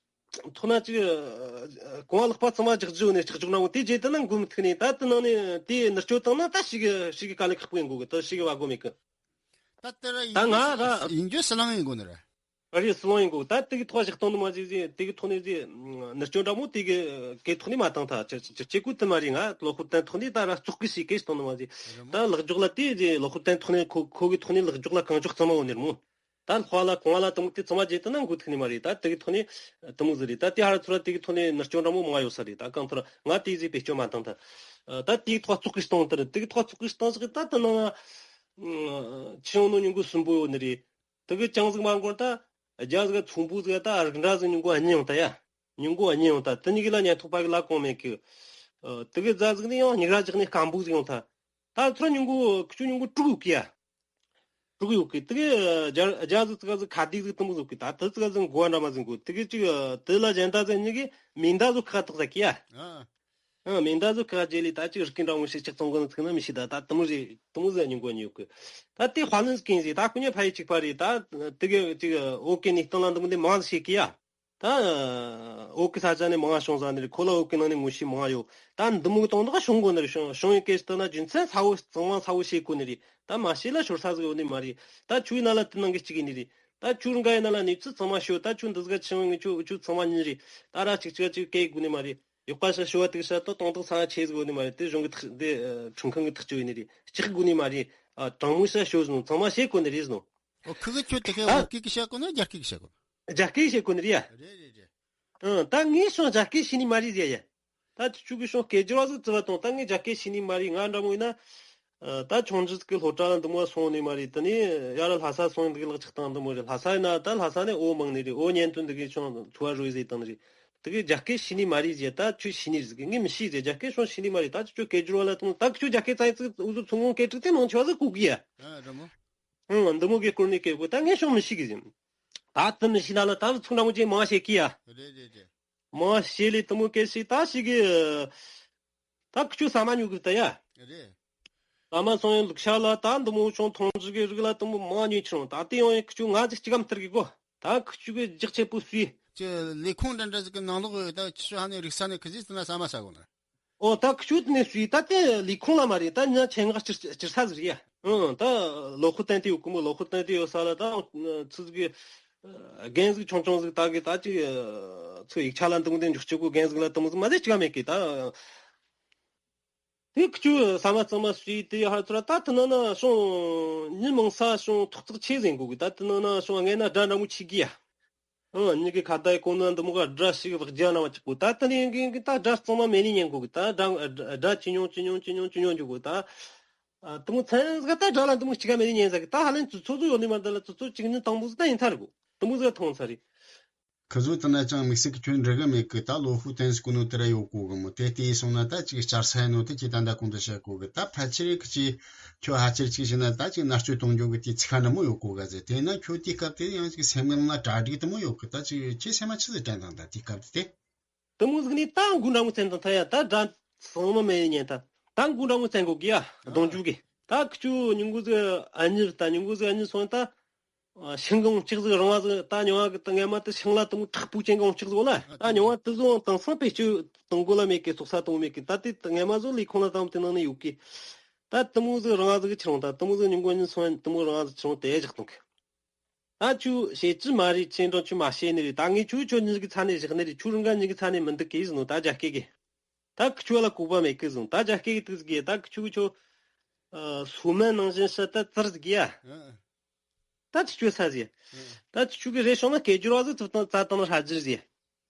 ཐོག་ན་ཅིག་རྐང་བ་ལག་པ་གཙང་མ་རྒྱག་རྒྱུ་ནས་ཅག་ཅག་ན་འོ་དེ་རྗེས་དེ་ན་འགུལ་མི་ཐུག་ནས། ད་དེ་ནང་ནས་དེ་ནུར་སྐྱོད་བཏང་ན་ད་ཞིག་གི་ཞིག་གི་དཀའ་ལས་ཁག་པོ་ཡིན་དགོས་གི། ད་ཞིག་གི་བ་གོ་མེད་གི། ད་དེ་ར་ད་ང་ར་ཡིན་རྒྱུ་སི་ལང་ཡིན་དགོས་ནི་རེད། ཨ་རེད། སི་ལོང་ཡིན་གོ། ད་དེ་གི་ཐོག་བཞག་གཏོང་ནི་མ་ཟིག་ཟིག་དེ་གི་ཐོག་ནས་ཟིག་ནུར་སྐྱོན་འདྲ་མོ་དེ་གི་གི་ཐོག་ནས་མ་བཏང་ཐ། ཅི་ཅི་ཅི་གོ་དེ་མ་རེད། ང་ལོ་ཧུ་ཏན་ཐོག་ནས་ད་ར་བཙོག་གི་ཞིག་གི་གཏོང་ནི་མ་ཟིག་རེད་མོ། ད་ལག་འཇོག་ལ་དེ་ཟིག་ལོ་ཧུ་ཏན་ཐོག་ནས་ཁོ་ཁོ་གི་ཐོག་ནས་ལག་འཇོག་ལ་གང་འཇོག་གཙང་མ་འོ་ནི་རེད་མོ། ད་ལྷོ་ལ་གོང་ལ་དེ་མོ་དེ་གཙང་མ་བརྗེད་དེ་ན་འགུལ་ཐུག་ནི་མ་རེད། ད་དེ་གི་ཐོག་ནས་དེ་མོ་ཟིག་རེད། ད་དེ་ཧ་ར་ཚུར་ར་དེ་གི་ཐོག་ནས་ནུར་སྐྱོན་འདྲ་མོ་མང་ཡོད་ས་རེད། ད་གང་ཐུར་ང་དེ་ཟིག་བེད་སྤྱོད་མ་བཏང་ཐ། ད་དེ་གི་ཐོག་བཙོག་གི་གཏོང་དེ་རེད། དེ་གི་ཐོག་བཙོག་གི་གཏོང་ཟིག་ད་དེ་ནང་ང་ཆི་ཡོང་ནོ་ཉུང་གུ་གསུམ་པོ་ཡོད་ནི་རེད། དེ་གི་ཅང་ཟིག་མ་འགོར་ད། རྒྱ་ཟིག་ཚོང་པོ་ཟིག་ད་རིགས་འདྲ་ཟིག་ཉུང་གུ་གཉིས་ཡོང་ད་ཡ། ཉུང་གུ་གཉིས་ཡོང་ད། དེ་གཉིས་ཀྱི་ལ་ཉན་ཐོག་པ་གི་ལ་གོང་མེད་གི། ཨ། དེ་གི་རྫ་ཟིག་ནི་ཡང་སྙིགས་ར་རྒྱག་ནི་སྐམ་པོ་ཟིག་ཡོང་ད། ད་ཚུར་ཉུང་གུ་ཁུ་ཆུ་ཉུང་གུ་དྲུག་ཡོད་གི་ཡ། དྲུག་ཡོད་གི། དེ་གི་རྒྱ་རྒྱ་ཟིག་ཙི་ག་ཟིག་ཁ་དིག་ཟིག་དེ་མོ་ཟིག་གི། ད་དེ་ཙི་ག་ཟིག་མགོ་བ་འདྲ་མ་ཟིག་གོ། དེ་གི་ཅིག་དེ་ལ་གཞན་ད་ཟིག་གཉིས་གི་མིང་ད་ཟིག་ཁ་བཏགས་ཟ་གི་ཡ། ཨ། ཨ། མེ་མདའ་ཟིག་ཁ་རྗེས་ལས་ད་ཅིག་རིགས་ཀྱི་འདྲ་མོ་ཞིག་ཅིག་བཙོང་གི་ཚིག་ན་མི་ཤེས། ད་ད་དེ་མོ་རེད། དེ་མོ་ཟིག་ཉུང་གོ་ཉུང་གི། ད་དེ་དཔའ་ལན་ཟིག་ཡིན་ཟིག་ད་ཁོ་ཉ་ཕ་ཡི་གཅིག་པ་རེད། ད་དེ་གི་ཅིག་ཨོ་ཀེ་ནས་སྟེང་ལ་འདུག་འདི་མང་ཟིག་ཤེས་གི་ཡ། ད་ཨོ་ཀེ་ས་ཆ་ནས་མང་བྱུང་ཟ་ནི་རེད། ཁོ་ལ་ཨོ་ཀེ་ནང་ནས་ངོ་ཤེས་མང་ཡོད། ད་འདི་མོ་གི་དོན་དག་བྱུང་གོ་ནི་རེད། བྱུང་བྱུང་ཡི་སྐད་ཆ་ལྟ་ན་རྒྱུ་མཚན་ཚ་བོ་གཙང་མ་ཚ་བོ་ཤེས་གོ་ནི་རེད། ད་མ་ཤེས་ལ་ཤོར་ས་ཟིག་ཡོད་ནི་མ་རེད། ད་ཁྱོའི་ནང་ལ་དེ་ནང་གི་གཅིག་ཡིན་ནི་རེད། ད་ཁྱོད་འགའ་ཡི་ནང་ལ་གནས་ཚུལ་ཚང་མ་ཤོད། ད་ཁྱོད་འདི་ཟིག་ག་ཆི་ཡོང་ངས་ཁྱོད་ཁྱོད་ཚང་མ་ཉིན་རེད། ད་ར་གཅིག་གཅིག་གཅིག་སྐད་དགོས་ནི་མ་རེད། ཡག་པ་ཤ་ཤོ་བ་དེ་ཤ་ཏོ་དོང་ཐག་ཚང་ཆེ་ཟིག་ཡོད་ནི་མ་རེད། དེ་གཞུང་གི་ཐག་དེ་ཁྲིམས་ཁང་གི་ཐག་གཅོད་ཡིན་ནི་རེད། གཅིག་དགོས་ནི་མ་རེད། ཨ། དྲང་མོ་ཤ་ཤོད་ཟིན་ཚང་མ་བཤད་གོ་ནི་རེད་ཟིན། ཨོ། ཁི་གི་ཁྱོད་དེ་ཁའི་ཨ། བོད་སྐད་གི་བཤད་གོ་ན་རྒྱ་སྐད་གི་བཤད་གོ། རྒྱ་སྐད་བཤད་གོ་ནི་རེད་ཡ། རེད་རེད་རེད། ཨང་། ད་ངས་སོང་རྒྱ་སྐད་ཤེས་ནི་མ་རེད་ཟེར་ཡ། ད་ཁྱོད་ཀྱིས་སོང་སྐད་སྒྱུར་བ་ཟིག་བརྩི་བ་དང་། ད་ངས་རྒྱ་སྐད་ཤེས་ནི་མ་རེད། ང་འདྲ་མོ་ཡིན་ན། ཨ། ད་ཆུང་ཆུང་ཟིག་གི་སློབ་གྲྭ་ལ་འདི་མོ་སོང་ནི་མ་རེད། དེ་ནས་ཡ་ར་ལྷ་ས་སོང་འདི་གི་ལག་ཆགས་བཏང་འདི་མོ་རེད། ལྷ་ས་ཡིན་ན་ད་ལྷ་ས་ནས་འོ་མང་ནི་རེད། འོ་ཉན་དུ་འདི་གི་ཆུང་ཚོ་བ་རོལ་ཟེར་བཏང་ནི་རེད། དེ་གི་རྒྱ་སྐད་ཤེས་ནི་མ་རེད་ཟེར། ད་ཁྱོད་ཤེས་ནི་རེད་ཟེར་གི། ངས་མི་ཤེས་ཟེར། རྒྱ་སྐད་སོང་ཤེས་ནི་མ་རེད། ད་ཁྱོད་སྐད་སྒྱུར་བ་ལ་དང་། ད་ཁྱོད་རྒྱ་སྐད་ཙང་ཙིག་འུ་ཚོ་ཚོང་ཁང་སྐད་ཕྲུག་དེ་མང་ཆེ་བ་ཟིག་གོ་གི་ཡ། ཨ། རེད་མོ། ཨང་། འདི་མོ་གི་སྐོར་ནས་སྐད་གོ། ད་ངས་སོང་མི་ཤེས་གི་ཟེར། ད་དེ་མི་ཤེས་ན་ལ་ད་ཚུགས་འདྲ་མོ་ཅིག་མང་བཤད་གི་ཡ། རེད་རེད་རེད། མ་ཤེས་ལས་དེ་མོ་སྐད་ཤེས་ད་ཤེས་གི། ད་ཁྱོད་ཟ་མ་ཉོ་གི་ད་ཡ། རེད། ཟ་མ་སོང་ཡང་ལུག་ཤ་ལ་ད་འདི་མོ་ཆུང་ཐང་ཅིག་གི་རིགས་ལ་དེ་མོ་མ་ཉོས་ཆི་རུང་། ད་དེ་ཡང་ཡང་ཁྱོད་ང་ཅིག་ཅི་གམ་སྟེར་གི་གོ། ད་ཁྱོད་གི་རྒྱག་ཆེ་པོ་སུས། ཅི་ལས་ཁུངས་འདྲ་འདྲ་ཟིག་གི་ནང་ལོག་ཡོད། ད་ཁྱོད་ཧ་ནས་རིག་ས་ནས་ཁི་ཟིག་དེ་ན་ཟ་མ་ཟ་གོ་ན། ཨོ། ད་ཁྱོད་དེ་ནས་སུས། ད་དེ་ལས་ཁུངས་ལ་མ་རེད། ད་ཉ་ཆེན་ང་སྤྱིར་སྤྱིར་ས་ཟིག་རེད་ཡ། ཨང་། ད་ལོ་ཁོ་བསྟན་དེ་ཡོད་གི་མོ། ལོ་ཁོ་བསྟན་དེ་ཡོད་ས་ལ་ད་ཚུ་ཟིག་གི་རྒན་ཟིག་ཆུང་ཆུང་ཟིག་ད་གི་ད་ཅིག་ཚུ་ཡིག་ཆ་ལ་འདུག་འདི་འཇོག་ཆེ་གོ། རྒན་ཟིག་ལ་དེ་མོ་ཟིག་མ་ཟད་ཅི་ག་མེད་གི་ད། དེ་ཁྱོད་ཟ་མ་གཙང་མ་སུས་དེ་ཧར་ཚུར་ད་དེ་ན་ན་སོང་ཉི་མང་ས་སོང་ཐོག་བརྩེགས་ཆེ་ཟིན་གོ་གི། ད་དེ་ན་ན་སོང་ངས་ན་དགྲ་འདྲ་མོ་ཆེ་གི་ཡ། ཨང་། ཉི་གི་ཁ་ད་གོང་ན་འདི་མོ་ག་དགྲ་ཞིག་ལག་རྒྱ་ན་བ་ཅིག་གོ། ད་དེ་ནས་ཡིན་གི་ད་དགྲ་གཙང་མ་མེད་ནི་ཉན་གོ་གི། ད་དགྲ་དགྲ་ཅི་ཉུང་ཅི་ཉུང་ཅི་ཉུང་ཅི་ཉུང་འཇུག་གོ། ད་ཨ་དེ་མོ་ཚན་ཟིག་ད་དགྲ་ལ་འདི་མོ་གཅིག་ག་མེད་ནི་ཉན་ཟ་གི། ད་ཧ་ལན་ཙི་ཚོ་ཚོ་ཡོད་ནི་མ་ད་ལ་ཙི་ཚོ་གཅིག་ནི་དང་པོ་ཟིག་ད་ཡིན་ཐར་གོ། དེ་མོ་ཟིག་མཐོང་ས་རེད། ཁི་ཟོ་དེ་ན་ཅང་དམིགས་བསལ་གི་ཁྱོད་འདྲི་གི་མེད་གི། ད་ལོ་ཧུ་ཏན་ཟིག་གོ་ནོ་དེ་ར་ཡོད་གོ་གི་མོ། དེ་ལྟས་སོང་ན་ད་ཅིག་བསྐྱར་ས་ཡིན་ནོ་དེ་ཁྱེད་ད་ད་གོང་དུ་བཤད་གོ་གི། ད་ཕལ་ཆེར་གི་ཅིག་ཁྱོད་ཧ་ཅིར་ཅིག་བྱས་ན་ད་ཅིག་མནར་གཅོད་གཏོང་རྒྱུ་གི་དེ་ཚིག་ཁ་ནི་མོ་ཡོད་གོ་ག་ཟེར། དེས་ན་ཁྱོད་དེའི་སྐབས་དེ་ཡང་ཅིག་སེམས་ངན་ལ་གྲ་སྒྲིག་དེ་མོ་ཡོད་གི། ད་ཅིག་ཁྱེད་སེམས་མ་ཆི་ཟིག་དྲན་དང་ད་དེའི་སྐབས་དེ། དེ་མོ་ཟིག་ནི་ད་མགོ་འདྲ་མོ་བཙན་དང་ཐ་ཡ། ད་དགྲ་ཚང་མ་མེད་ཉན་ད། ད་མགོ་འདྲ་མོ་བཙན་གོ་གི་ཡ། གདོང་རྒྱུག་གི། ད་ཁྱོད་ཉིན་གུང་ཟིག་ཨ་ཉི་ད་ཉིན་གུང་ཟིག་ཨ་ཉི་སོང་ད། ཤིང་གི་འོང་ལྕགས་ཟིག་རང་བ་ཟིག་ད་ཉོ་བ་གི་ད་ངས་མ་ད་ཤིང་ལ་དེ་མོ་མཁྲེགས་པོ་ཅན་གི་འོང་ལྕགས་ཟིག་ལ་ད་ཉོ་བ་དེ་ཟོ་དེང་སང་བེད་སྤྱོད་གཏོང་གོ་ལ་མེད་གི། སོག་ས་གཏོང་མེད་གི། ད་དེ་ངས་མ་ཟོ་ལས་ཁུངས་ལ་དང་དེ་ནང་ནས་ཡོད་གི། ད་དེ་མོ་ཟིག་རང་བ་ཟིག་ཁྱེར་འོང་། ད་དེ་མོ་ཟིག་ཉིན་གུང་ཉིན་སོང་དེ་མོ་རང་བ་ཟིག་ཁྱེར་འོང་དེ་བཞག་གཏོང་གི། ད་ཁྱོད་བཤད་ཀྱི་མ་རེད། ཁྱེད་འགྲོ་ཁྱོད་མ་བཤད་ནི་རེད། ད་ངས་ཁྱོད་ཁྱོད་ཉིད་ཀྱི་ཚ་ནས་བཞག་ནི་རེད། ཁྱོད་རང་ག་ཉིད་ཀྱི་ཚ་ནས་མི་འདུག་གི་ཟེར་ནོ། ད་རྒྱ་སྐད་གི། ད་ཁྱོད་ལ་གོ་བ་མེད་གི་ཟེར་ནོ། ད་རྒྱ་སྐད་གི་དུ་ཟིག་གི། ད་ཁྱོད་ཁྱོད་ཨ་སོ་མ་ནང་བཞིན་ཤ་ད་ཙིར་ཟིག་གི་ཡ། ཨ། ད་ཁྱོད་ཁྱོད་ས་ཟིག་ཨ། ད་ཁྱོད་གི་རེ་བྱུང་ན་སྐད་སྒྱུར་བ་ཟིག་ཐུབ་ཐང་རྩ་དང་ཧྲ་རྒྱུ་ཟིག་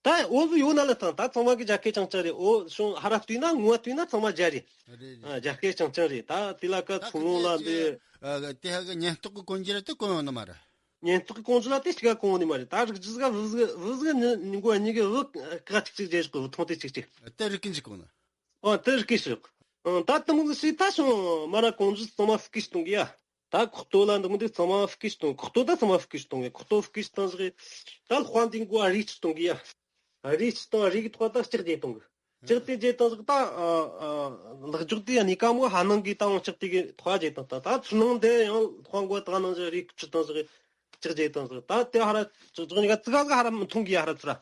ད་འོ་བཟོ་ཡོད་ན་ལ་ཐང་། ད་ཚང་མ་གི་རྒྱ་སྐད་རྐྱང་རྐྱང་རེད། འོ་སོང་ཧ་ར་བལྟས་ན་ངོ་བལྟས་ན་ཚང་མ་རྒྱ་རེད། རེད་རེད། ཨ། རྒྱ་སྐད་རྐྱང་རྐྱང་རེད། ད་དེ་ལ་ཀ་ད་ཚོང་ཁུ་ལ་ཆེ་འདི་ཆེ་ཨ་དེ་ཧ་གི་ཉེན་རྟོག་གི་གོན་རྒྱུ་ར་དེ་གོན་ཡོང་ནི་མ་རེད། ཉེན་རྟོག་གི་གོན་རྒྱུ་ལ་དེ་གཅིག་ག་གོན་ནི་མ་རེད། ད་རིག་རྒྱུ་ཟིག་ག་བུ་ཟིག་བུ་ཟིག་ནི་ནི་མགོ་གཉིས་གི་བུ་ཀ་གཅིག་གཅིག་རྒྱ་ཞོག་གི་བུ་ཐོང་དེ་གཅིག་གཅིག་ཨ་དེ་རིག་གིན་གཅིག་གོན་ནི། ཨ་དེ་རིག་གིན་ཞོག་ཨ་ད་དེ་མོ་ཟིག་ཞིག་ད་སོང་མ་ར་གོན་རྒྱུ་ཚང་མ་ཧྥུ་ཀི་ཞིག་གཏོང་གི་ཡ། ད་ཁོག་ཏོ་ལ་འདི་མོ་འདི་ཚང་མ་ཧྥུ་ཀི་ཞིག་གཏོང་། ཁོག་ཏོ་ད་ཚང་མ་ཧྥུ་ཀི་ཞིག་གཏོང་གི། ཁོག་ཏོ་ཧྥུ་ཀི་ཞིག་བཏང་ཟིག་ད་ལྷོ་འདི་མགོ་ཨ་རིག་ཞིག་གཏོང་གི་ཡ། རིགས་སྤྱི་དང་རིགས་ཐོག་ད་ལྕགས་རྗེས་གཏོང་གི། ལྕགས་དེ་རྗེས་བཏང་ཟིག་ད་ཨ་ཨ་ལག་འཇོག་དེ་ཡ་ནི་ཀ་མོ་ཧ་ནང་གི་ད་འོང་ལྕགས་དེ་གི་ཐོག་རྗེས་བཏང་ད། ད་ཚུར་ནང་དེ་ཡང་ཐོག་མགོ་ད་ནང་ཟིག་རིགས་ཁྲི་བཏང་ཟིག་ལྕགས་རྗེས་བཏང་ཟིག་ད་དེ་ཧ་ར་ལྕགས་ལྕགས་ནི་ཀ་ཙི་ག་ཟིག་ཧ་ར་མི་མཐོང་གི་ཡ། ཧ་ར་ཚུར་ར་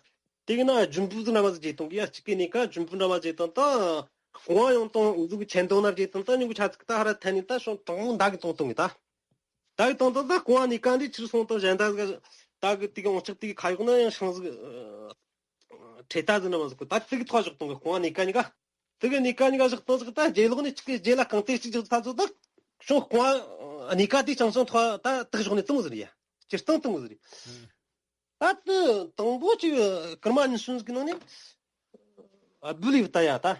དེ་གི་ན་ལྗོན་པོ་ཟིག་འདྲ་མ་ཟིག་རྗེས་གཏོང་གི་ཡ། གཅིག་གི་ནི་ཀ་ལྗོན་པོ་འདྲ་མ་རྗེས་བཏང་ད་གོང་ཡང་གཏོང་འུ་ཟིག་གི་ཆེན་དོང་ན་རྗེས་བཏང་ད་ཉུང་གི་ཆ་ཚིག་ད་ཧ་ར་ཐན་ནི་ད་ཤོང་དྲང་མོ་འདའ་གི་གཏོང་གཏོང་གི་ད། ད་གི་དང་ད་ད་ཀོང་ནི་ཀ་འདི་ཕྱིར་སོང་དང་གཞན་དག་གི་ད་གི་དེ་གི་འོང་ལྕགས་དེ་གི་ཁ་གཡོག་ན་ཡང་ཤིང་ཟིག་ཨ་ཁྲེ་ཏ་ཟིག་ན་མ་ཟིག་གོ། ད་དེ་གི་ཐོག་བཞག་དང་གི་ཀོང་ནི་ཀ་ནི་ཀ་དེ་གི་ནི་ཀ་ནི་ཀ་བཞག་དང་ཟིག་ད་རྗེས་ལོག་ནི་གཅིག་གི་རྗེས་ལ་གང་ལྟར་གཅིག་བཞག་ད་ཚོ་ད་ཤོང་ཀོང་ནི་ཀ་དེ་ཅང་སོང་ཐོག་ད་དེ་གི་བཞག་ནི་དེ་མོ་ཟིག་རེད་ཡ། སྤྱིར་བཏང་དེ་མོ་ཟིག་རེད། ད་དེ་དང་པོ་ཅིག་སྐར་མ་ཉི་ཤུ་ཟིག་གི་ནང་ནས་ཨ་བུ་ལི་བུ་ད་ཡ་ད།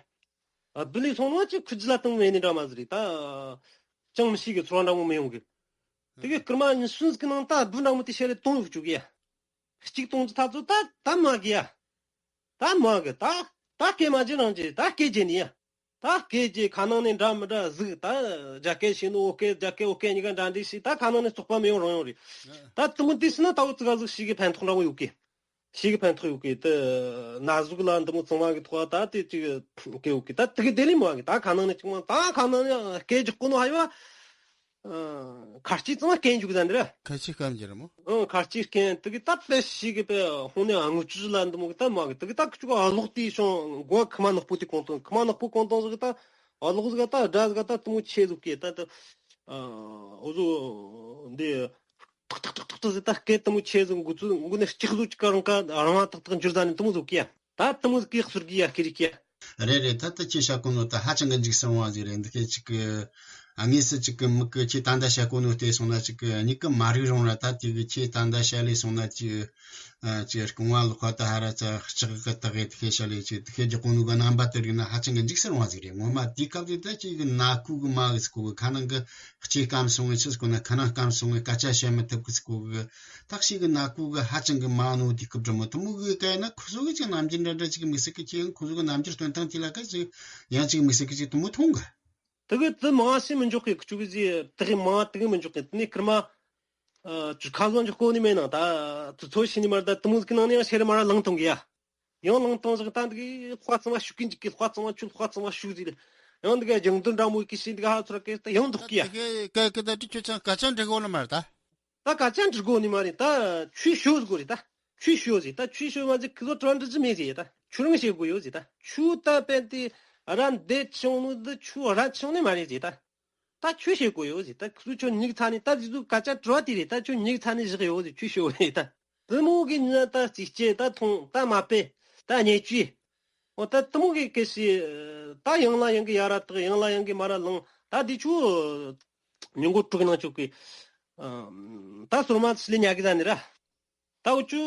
ཨ་བུ་ལི་སོང་ནོ་ཅིག་ཁུ་ཅི་ལ་བཏང་མེད་ནི་འདྲ་མ་ཟིག་རེད་ད། ཅང་མི་ཤེས་གི་ཚོར་བ་འདྲ་མོ་མི་ཡོང་གི། དེ་གི་སྐར་མ་ཉི་ཤུ་ཟིག་གི་ནང་ད་བུ་འདྲ་མོ་དེ་ཤེས་རེ་གཏོང་ཡོད་བཅུག་གི་ཡ། གཅིག་གཏོང་ཅི་ད་ཚོ་ད་ད་མ་གི་ཡ། ད་མ་གི་ད་ད་སྐད་མ་བརྗེད་རང་བརྗེད་ད་སྐད་བརྗེད་ནི་ཡ། ད་སྐད་ཀྱི་ཁ་ནང་ནས་འདྲ་མི་འདྲ་ཟིག་ད་རྒྱ་སྐད་ཤེས་ནོ་བོད་སྐད་རྒྱ་སྐད་བོད་སྐད་གཉིས་ཀ་འདྲ་འདྲ་ཞིག་ད་ཁ་ནང་ནས་བཙོག་པ་མི་ཡོང་རང་ཡོང་རེད། ད་དེ་མོ་དེ་ཟིན་ན་ད་བོ་ཙི་ག་ཟིག་ཞིག་གི་ཕན་ཐོགས་འདྲ་མོ་ཡོད་གི། ཞིག་གི་ཕན་ཐོགས་ཡོད་གི། དེ་ན་ཟུག་ལ་འདི་མོ་ཚང་མ་གི་ཐོག་ད་དེ་ཅིག་གི་ཡོད་གི། ད་དེ་གི་དེ་ལས་མོ་གི་ད་ཁ་ནང་ནས་ཅིག་མ་ད་ཁ་ནང་ནས་སྐད་རྒྱག་གོ་ནོ་ཧ་ཡོ། ཁ་ལྕེ་ཚང་མ་སྐད་འཇུག་ད་འདི་ར། ཁ་ལྕེ་སྐམ་གྱི་ར་མོ། ཨང་ཁ་ལྕེ་སྐད་དེ་གི་ད་དཔེ་ཞིག་གི་དཔེ་ཧོང་ནས་ཨ་ངུ་ཅུ་ལ་འདི་མོ་གི་ད་མ་གི་དེ་གི་ད་ཁུ་ཅུ་ག་ཨ་ལོག་དེ་ཤོང་མགོ་ཁི་མ་ནག་པོ་དེ་གོང་དང་ཁི་མ་ནག་པོ་གོང་དང་ཟིག་ད་ཨ་ལོག་ཟིག་ད་དགྲ་ཟིག་ད་དེ་མོ་ཆེ་ཟིག་གི་ད་ད་ཨ་འོ་ཟོ་འདི་ཐག་ཐག་ཐག་ཐག་ཏུ་ཟིག་ད་སྐད་དེ་མོ་ཆེ་ཟིག་འགོ་ཚུགས་འགོ་ནས་ལྕགས་ཟིག་ཅིག་ག་རང་ཀ་རང་ཐག་ཐག་འཇུར་ཟ་ནས་དེ་མོ་ཟིག་གི་ཡ། ད་དེ་མོ་ཟིག་གི་ཟུར་གི་ཡ་ཁི་རི་གི་ཡ། རེད་རེད། ད་ལྟ་ཁྱེད་བཤད་གོ་ནོ་ད་ཧ་ཅང་གི་འཇིགས་སུ་རུང་བ་ཟིག་རེད། འདི་སྐད་ཅིག་གི་ཨ་དངོས་སུ་ཅིག་གི་མིག་གི་ཁྱེད་ད་ལྟ་བཤད་གོ་ནོ་དེ་སོང་ན་ཅིག་གི་མྱིག་གི་མ་རིག་རུང་ར་ད་དེ་གི་ཁྱེད་ད་ལྟ་བཤད་ལས་སོང་ན་ཅིག་ཨ་ཅིག་རྐང་བ་ལོག་ཁ་ད་ཧ་ར་ཚ་ལྕགས་གི་ད་གི་དེ་སྐད་བཤད་ལས་ཅིག་དེ་སྐད་རྒྱག་གོ་ནོ་གི་རྣམ་པ་དེ་རིག་ན་ཧ་ཅང་གི་འཇིགས་སུ་རུང་བ་ཟིག་རེད། ངོ་མ་དེའི་སྐབས་དེ་ད་ཅིག་གི་ནག་ཁུག་གི་མ་གི་ཟིག་གོ་གི་ཁ་ནང་གི་ལྕེ་སྐམ་སོང་ངེ་ཆི་ཟིག་གོ་ན་ཁ་ནང་སྐམ་སོང་ངེ་སྐད་ཆ་བཤད་མི་ཐུབ་གི་ཟིག་གོ་གི། ཐག་ཞིག་གི་ནག་ཁུག་གི་ཧ་ཅང་གི་མ་ནོ་དུས་སྐབས་འདྲ་མོ་དུ་མོ་གི་ཀ་ཡིན་ན་ཁོ་ཚོ་གི་ཅིག་རྣམ་འགྱུར་འདྲ་འདྲ་ཅིག་དམིགས་བསལ་གི་ཅིག་ཁོ་ཚོ་གི་རྣམ་འགྱུར་སྟོན་སྟངས་དེ་ལ་ཀ་ཅིག་ཡང་ཅིག་དམིགས་བསལ་གི་ཅིག་དུ་མོ་མཐོང་གི། དེ་གི་དུ་མང་ཞིག་མི་འཇོག་གི་ཁུ་ཆུ་གི་ཅིག་དེ་གི་མང་དེ་གི་མི་འཇོག་གི་དེ་ནས་སྐར་མ་ཨ་ཅུ་ཁ་བཟང་འཇོག་གོ་ནི་མེད་ནང་ད་དུ་ཚོ་ཤི་ནི་མར་ད་དུ་མོ་གི་ནང་ནས་ཡང་ཤེར་མ་ར་ལང་ཐོང་གི་ཡ། ཡང་ལང་ཐོང་ཟིག་ད་འདི་གི་ལྷ་ཚང་མ་ཤུགས་ཀྱིན་འཇིག་གི་ལྷ་ཚང་མ་ཆུ་ལྷ་ཚང་མ་ཤུགས་ཟིག་ཡང་འདི་གི་ལྗང་དུ་འདྲ་མོ་གི་ཤི་འདི་གི་ཧ་ཚུར་གི་ད་ཡང་འདུག་གི་ཡ། དེ་གི་ཀ་ཀི་ད་དུ་ཁྱོད་ཚང་ཀ་ཅང་འགྲིག་གོ་ནི་མར་ད། ད་ཀ་ཅང་འགྲིག་གོ་ནི་མ་རེད། ད་ཆུ་ཤོ་ཟིག་གོ་རེད། ད་ཆུ་ཤོ་ཟིག་ད་ཆུ་ཤོ་མ་ཟིག་ཁི་ལོ་ཏྲོ་འདྲི་ཅི་མེད་ཟིག་ད་ཆུ་རང་ཤེས་གོ་ཡོད་ཟིག་ད་ཆུ་ད་པན་ཏི་ར་འདེད་ཆུང་ནུ་ད་ཆུ་ར་ཆུང་ནི་མ་རེད་ཟིག་ད་ད་ཆུ་ཤེས་གོ་ཡོད་ཟིག་ད་ཁི་ལོ་ཆུ་ཉིག་ཚ་ནི་ད་ཟིག་ཟུ་ཀ་ཅང་ཏྲོ་དེ་རེད། ད་ཆུ་ཉིག་ཚ་ནི་བཞག་ཡོད་ཟིག་ཆུ་ཤོ་རེད། ད་དེ་མོ་གི་ཉི་ད་ཅི་སྐྱེ་ད་ཐོང་ད་མ་པེ་ད་ཉེ་ཅི། འོ་ད་དེ་མོ་གི་སྐད་ཤི་ད་ཡང་ལ་ཡང་གི་ཡ་ར་དག་ཡང་ལ་ཡང་གི་མ་ར་ལང་ད་འདི་ཆུ་ཉིན་གོ་དྲུག་ནང་ཆུ་གི་ད་སོར་མ་ཤི་ལི་ཉག་གི་ད་ནི་ར། ད་འུ་ཆུ་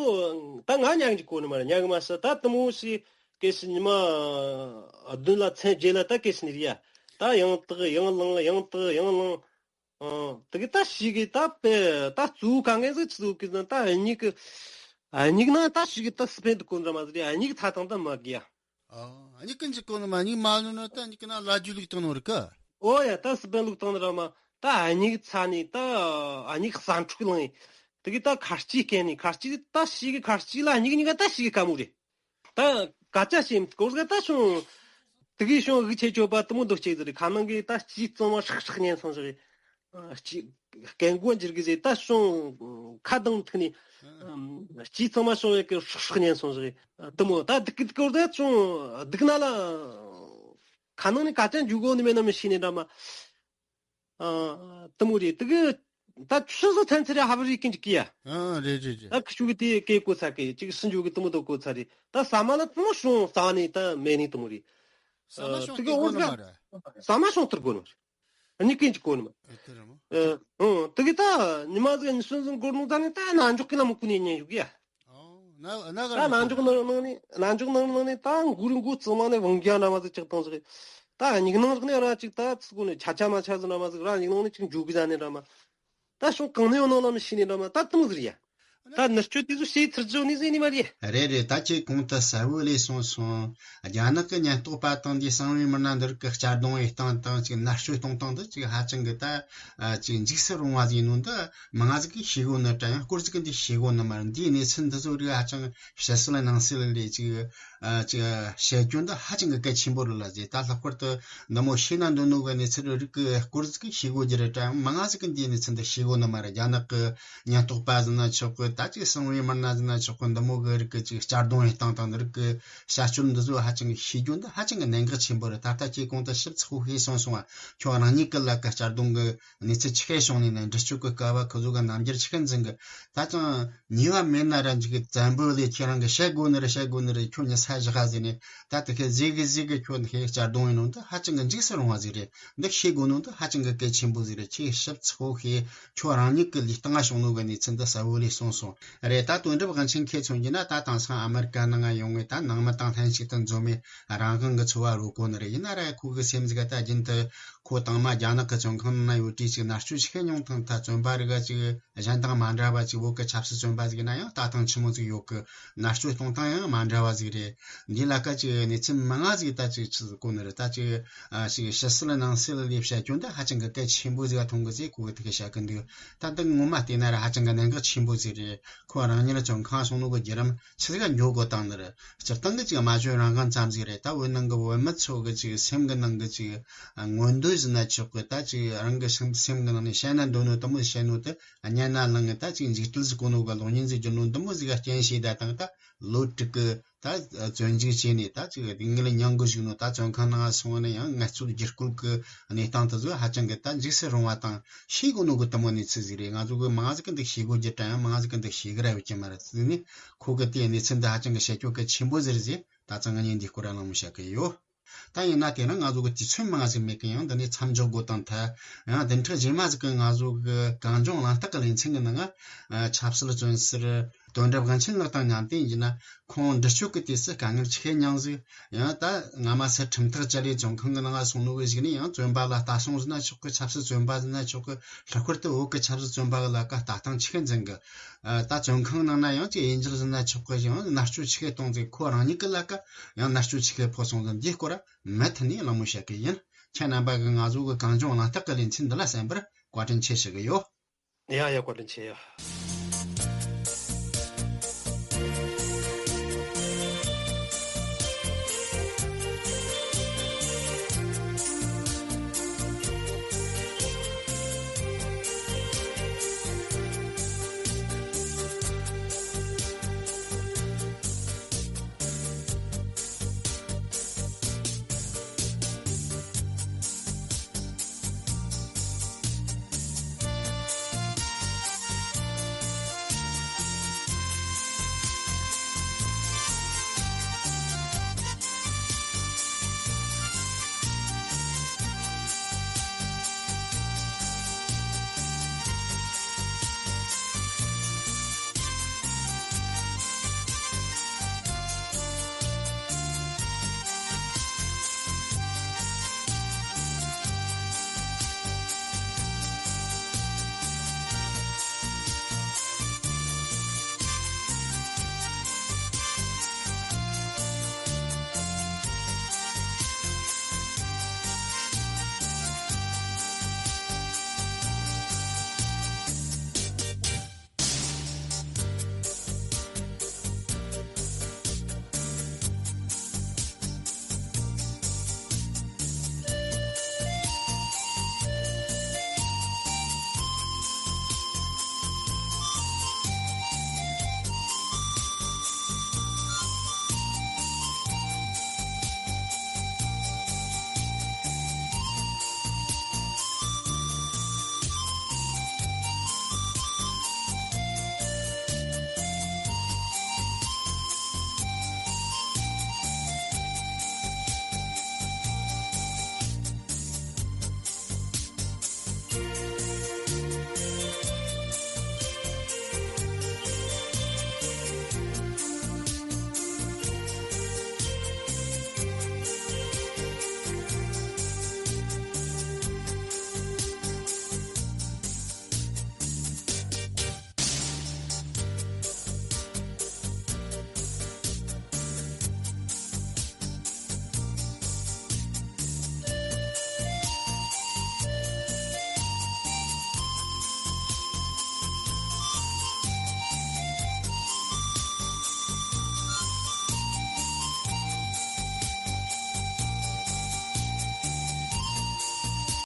ད་ང་ཉག་གི་གོ་ནི་མ་ར་ཉག་གི་མ་ཤི་ད་དེ་མོ་ཤི་སྐད་ཤི་ཉི་མ་བདུན་ལ་མཚན་བརྗེ་ལ་ད་སྐད་ཤི་ནི་རི་ཡ། ད་ཡང་དག་ཡང་ལང་ཡང་དག་ཡང་ལང་། ཨང་། དེ་གི་ད་ཞིག་གི་ད་པེ་ད་གཙོ་བོ་ག་ངེས་ཟིག་ཆི་ཟིག་གི་ད་ཨ་ཉིག་གི་ཨ་ཉིག་ན་ད་ཞིག་གི་ད་སི་པན་དུ་གོ་འདྲ་མ་ཟིག་རེད། ཨ་ཉིག་ཚ་དང་ད་མ་གི་ཡ། ཨ་ཉིག་གི་འཇིག་གོ་ནི་མ་ཉིག་མ་ལུ་ན་ད་ཉིག་གི་ན་ལ་རྒྱུ་ལུག་བཏང་ནོ་རིག་གི། ཨོ་ཡ་ད་སི་པན་ལུག་བཏང་ནི་ར་མ་ད་ཨ་ཉིག་ཚ་ནི་ད་ཨ་ཉིག་ས་འཁྲུག་ལང་ཡི། དེ་གི་ད་ཁ་ལྕེ་སྐེ་ནི་ཁ་ལྕེ་ད་ཞིག་གི་ཁ་ལྕེ་ལ་ཨ་ཉིག་ཉིག་ག་ད་ཞིག་གི་ཀ་མུ་རེད། ད་སྐད་ཆ་བཤད་མི་སྐོར་ཟིག་ད་བྱུང་། དེ་གི་བྱུང་དབུགས་ཆད་ཆོད་པ་དེ་མོ་འདུག་ཅེས་ཟེར། ཁ་ནང་གི་ད་ལྕེ་ཚང་མ་ཧྲག་ཧྲག་ཉན་སོང་ཟིག་ཨ་ལྕེ་སྐད་མགོ་འགྱུར་གི་ཟེར་ད་བྱུང་། ཁ་གདངས་ཐུག་ནས་ཨ་ལྕེ་ཚང་མ་བྱུང་བའི་གི་ཧྲག་ཧྲག་ཉན་སོང་ཟིག་དེ་མོ་ད་སྡུག་གི་སྐོར་ཟིག་བྱུང་། སྡུག་ན་ལ་ཁ་ནང་ནས་སྐད་ཆ་འཇུག་གོ་ནི་མེད་ན་མི་ཤེས་ནི་འདྲ་མ། ཨ་དེ་མོ་རེད། དེ་གི་ད་ཆུ་ཟོ་ཚན་ཚེ་རེ་ཧ་བ་རི་ཀིན་ཅིག་གི་ཡ། ཨ་རེད་རེད་རེད། ད་ཁི་ཆུ་གི་དེ་སྐད་གོ་ཚ་གི་ཅིག་སུན་ཇུ་གི་དེ་མོ་དོ་གོ་ཚ་རེད། ད་ས་མ་ལ་དེ་མོ་ཤོང་ས་ནི་ད་མེད་ནི་དེ་མོ་རེད། ས་མ་ཨ་ཤོང་དེ་གི་སྐད་འོ་གོ་ནི་ཟ་མ་རེད། ས་མ་ཤོང་ཐུར་གོ་ནི་མ་རེད། ཨ་ནི་ཀིན་ཅིག་གོ་ནི་མ། ཨེ་དེ་རེད་མོ། ཨ་ཨང་། དེ་གི་ད་ཉི་མ་ཟིག་ཉི་སུན་ཟིག་གོར་ནུ་ད་ནི་ད་ན་འཇོག་གི་ལ་མོ་ཀུ་ནི་ཉན་ཡོད་གི་ཡ། ཨོ། ན་ན་ག་ད་རེད་ནང་འཇོག་ནང་ནང་ནས་ནང་འཇོག་ནང་ནང་ནས་ད་མགོ་རུ་མགོ་རྩིབ་མ་ནས་བང་རྒྱ་འདྲ་མ་ཟིག་ཅིག་བཏང་ཟིག་ད་སྙིགས་ནང་ཟིག་ནས་ར་ཅིག་ད་ཚིག་གོ་ནས་ཆ་ཆ་མ་ཆ་ཟིག་འདྲ་མ་ཟིག་ར་སྙིགས་ནང་ནས་ཅིག་འཇུག་གི་ཟ་ནས་འདྲ་མ། ད་ཤོག་གང་ནས་ཡོང་ནང་ལ་མི་ཤེས་ནས་འདྲ་མ་ད་དུང་ཟིག་ཡ། ད་ནུ་སྐྱོ་དེ་ཚོ་ཤེས་ཐུར་ཅོ་ནི་ཟིག་ནི་མ་རེད། རེད་རེད། ད་ཁྱེད་གོང་དུ་གསལ་བོ་ལས་གསུངས་སོང་། རྒྱ་ནག་གི་ཉེན་རྟོག་པ་དང་འདི་གསང་བའི་མི་སྣ་འདི་རིགས་ཀྱི་གཅར་རྡུང་ཡེད་སྟངས་དང་ཅིག་མནར་གཅོད་གཏོང་སྟངས་འདི་ཅིག་ཧ་ཅང་གི་ད་ཅིག་འཇིགས་སུ་རུང་བ་ཟིག་ཡིན་ནོ་འདི་མང་ང་ཟིག་གིས་ཤེས་གོ་ནི་དྲ་ཡང་སྐོར་ཟིག་གིས་འདི་ཤེས་གོ་ནི་མ་རེད། འདིའི་གནས་ཚུལ་འདི་ཚོ་རིགས་ཧ་ཅང་ཕྱི་གསལ་ནང་གསལ་ལས་ཅིག་ཨ་ཅིག་བཤད་རྒྱུ་འདི་ཧ་ཅང་གི་གལ་ཆེན་པོ་རེད་ལ་ཟེར། ད་ལྷག་པར་དུ་འདི་མོ་ཤེས་ན་འདོད་ནོ་གི་གནས་ཚུལ་རིགས་ཀྱི་སྐོར་ཟིག་གིས་ཤེས་དགོས་རྒྱུ་རེད་དྲ་ཡང་མང་ང་ཟིག་གིས་འདིའི་གནས་ཚུལ་འདི་ཤེས་གོ་ནི་མ་རེད། རྒྱ་ནག་གི་ཉེན་རྟོག་པ་ཟེར་ན་ཆོག་གི་ད་ཅིག་གསང་བའི་མི་སྣ་ཟེར་ན་ཆོག་གི་འདི་མོ་གི་རིགས་ཀྱི་ཅིག་གཅར་རྡུང་ཡེད་སྟངས་དང་འདི་རིགས་ཀྱི་བྱ་སྤྱོད་འདི་ཚོ་ཧ་ཅང་གི་ཤེས་རྒྱུ་འདི་ཧ་ཅང་གི་གནད་འགག་ཆེན་པོ་རེད། ད་ལྟ་ཁྱེད་གོང་དུ་ཞིབ་ཚགས་པོ་ཤེས་སོང་སོང་བ་ཁྱོད་རང་ཉིད་ཀྱི་ལ་ཀ་གཅར་རྡུང་གི་གནས་ཚུལ་ཆི་ཤེས་བྱུང་ནས་ནི་འདྲི་གཅོད་ཀྱི་སྐབས་ཁོ་ཚོ་གི་རྣམ་འགྱུར་ཆི་ཤེས་འཛིན་གི་ད་ཅང་ཉེས་པ་མེད་ན་ར་འཇིག་གི་བཙན་པོ་ལས་ཁྱེད་རང་གི་བཤད་དགོས་ནི་རེད་བཤད་དགོས་ནི་རེད་ཁྱོད་ཉི་ས་བཞག་ཟེར་ནས་ད་དེ་ཁའི་ཟིག་གི་ཟིག་གི་ཁྱོད་འདི་ཁའི་གཅར་རྡུང་ཡིན་ནོ་འདི་ཧ་ཅང་གི་འཇིགས་སུ་རུང་བ་ཟིག་རེད། འདི་ཤེས་དགོས་ནོ་འདི་ཧ་ཅང་གི་གལ་ཆེན་པོ་ཟིག་རེད། ཁྱེད་ཞིབ་ཚགས་པོ་ཤེས་ཁྱོད་རང་ཉིད་ཀྱི་ལུས་སྟེང་ང་བྱུང་ནོ་གི་གནས་ཚུལ་འདི་གསལ་བོ་ལས་གསུངས་སོང་། རེད། ད་དོན་གྲུབ་དབང་ཆེན་ཁྱེད་མཚོན་གྱི་ན་ད་དེང་སང་ཨ་མེ་རི་ཀ་ནང་ང་ཡོང་ངས་ད་ནང་མི་དང་ལྷན་ཅིག་ཏུ་འཛོམས་ནས་རང་དབང་གི་འཚོ་བ་རོལ་གོ་ནི་རེད། ཡིན་ན་ར་ཁོ་གི་སེམས་ཟིག་ད་རྒྱུན་དུ་ཁོ་དང་མ་རྒྱ་ནག་གི་བཙོན་ཁང་ནང་ཡོད་དུས་ཅིག་མནར་གཅོད་ཅིག་མྱོང་དང་ད་བཙོན་པ་རིགས་ཅིག་གཞན་དང་མ་འདྲ་བ་ཅིག་བོད་གི་ཆབ་སྲིད་བཙོན་པ་ཟིག་ཡིན་ན་ཡང་ལྟ་སྟངས་ཆི་མོ་ཟིག་ཡོད་གི་མནར་གཅོད་གཏོང་སྟངས་ཡང་མ་འདྲ་བ་ཟིག་རེད། འདི་ལ་ཀ་ཅིག་གནས་ཚུལ་མང་ང་ཟིག་ད་ཅིག་ཆི་ཟིག་གོ་ནི་རེད། ད་ཅིག་ཨ་ཅིག་ཕྱི་གསལ་ནང་གསལ་ལས་བཤད་རྒྱུ་འདི་ཧ་ཅང་གི་གལ་ཆེན་པོ་ཟིག་མཐོང་གི་ཟིག་ཁོ་གི་དེ་གི་བཤད་གི་འདུག་ད་འདི་ངོ་མ་བལྟས་ན་ར་ཧ་ཅང་གི་གནད་འགག་ཆེན་པོ་ཟིག་རེད། ཁོ་རང་ཉིད་བཙོན་ཁང་སོང་ནོ་གི་བརྒྱུད་རིམ་ཆི་ཟིག་ག་འགྱོ་དགོས་དང་ནི་རེད། སྤྱིར་བཏང་གི་ཅིག་སྨྲ་བརྗོད་རང་དབང་ཙམ་ཟིག་རེད། ད་བོད་ནང་གི་བོད་མི་ཚོ་གི་ཅིག་སེམས་གི་ནང་གི་ཅིག་མངོན་འདོད་ཟེར་ན་ཆོག་གི་ད་ཅིག་རང་གི་སེམས་སེམས་གི་ནང་ནས་བཤད་ན་འདོད་ནོ་དེ་མོ་བཤད་ནོ་དེ་སྙན་ན་ལངས་གི་ད་ཅིག་འཇིགས་སྐྲག་ཟིག་གོ་ནོ་གི་གློག་བརྙན་ཟིག་བསྒྱུར་ནོ་འདི་མོ་ཟིག་ག་རྐྱེན་བྱས་ད་དང་ད་ལོ་དྲུག་གི་ད་བཙོན་འཇུག་བྱས་ནས་ད་ཅིག་སྡུག་བསྔལ་མྱོང་གི་བཞུགས་ནོ་ད་བཙོན་ཁང་ནང་སོང་ནས་ཡང་ངལ་རྩོལ་བསྒྱུར་བཀོད་གི་གནས་སྟངས་དེ་ཚོ་ཧ་ཅང་གི་ད་འཇིགས་སུ་རུང་བ་དང་ཤེས་དགོས་ནོ་གི་དེ་མོ་གནས་ཚུལ་ཟིག་རེད། ང་ཚོ་གི་མང་ཟིག་གི་འདི་ཤེས་དགོས་རྒྱུ་དྲན་ཡང་མང་ཟིག་གི་འདི་ཤེས་གི་ར་ཡོད་ཀྱི་མ་རེད་ཟེར་ནས་ཁོ་གི་དེའི་གནས་ཚུལ་འདི་ཧ་ཅང་གི་བཤད་རྒྱུ་གལ་ཆེན་པོ་ཟིག་རེད་ཟེར་ད་ཙང་ངེད་གཉིས་འདི་སྐོར་ར་གླེང་མོ་བྱ་གི་ཡོད། ད་ཡིན་ན་དེ་ན་ང་ཚོ་གི་དུས་ཚོད་མང་ཟིག་མེད་གི་ཡང་འདི་ནས་མཚམས་འཇོག་དགོས་དང་ཐལ། ཡང་བདུན་ཕྲག་རྗེས་མ་ཟིག་གི་ང་ཚོ་གི་གངས་ལྗོངས་གླེང་སྟེགས་གི་ལེ་ཚན་གི་ནང་ང་ཆབ་སྲིད་བཙོན་ཟུར་དོན་གྲུབ་དབང་ཆེན་ལགས་དང་མཉམ་དུ་ཡིན་ན་ཁོང་འདྲི་གཅོད་ཀྱི་དུས་སུ་དཀའ་ངལ་ཆེ་མྱངས་ཟིག་ཡང་ད་སྔ་མ་སེར་ཁྲིམས་ཐག་བཅད་ལས་བཙོན་ཁང་གི་ནང་ང་སོང་ནོ་གི་གཞུག་ནས་ཡང་བཙོན་པ་ལ་ལྟ་སྲུང་ཟེར་ན་ཆོག་གི་ཆབ་སྲིད་བཙོན་པ་ཟེར་ན་ཆོག་གི་ལྷག་པར་དུ་བོད་ཀྱི་ཆབ་སྲིད་བཙོན་པ་གི་ལ་ཀ་ལྟ་སྟངས་ཆེ་འཛིན་གི་ད་བཙོན་ཁང་ནང་ན་ཡང་ཅིག་དབྱེ་འབྱེད་ཟེར་ན་ཆོག་གི་ཡང་མནར་གཅོད་ཆེ་གཏོང་ཟིག་ཁོ་རང་ཉིད་ཀྱི་ལ་ཀ་ཡང་མནར་གཅོད་ཆེ་ཕོག་སོང་ཟིག་འདིའི་སྐོར་མུ་མཐུད་ནས་གླེང་མོལ་བྱེད་ཀྱི་ཡིན། ཁྱེད་རྣམ་པ་གིས་ང་ཚོ་གི་གངས་ལྗོངས་གླེང་སྟེགས་ཀྱི་ལེ་ཚན་འདི་ལ་གསན་པར་བཀའ་དྲིན་ཆེ་ཞུ་གི་ཡོད། ཡ་ཡ་བཀའ་དྲིན་ཆེ་ཡ།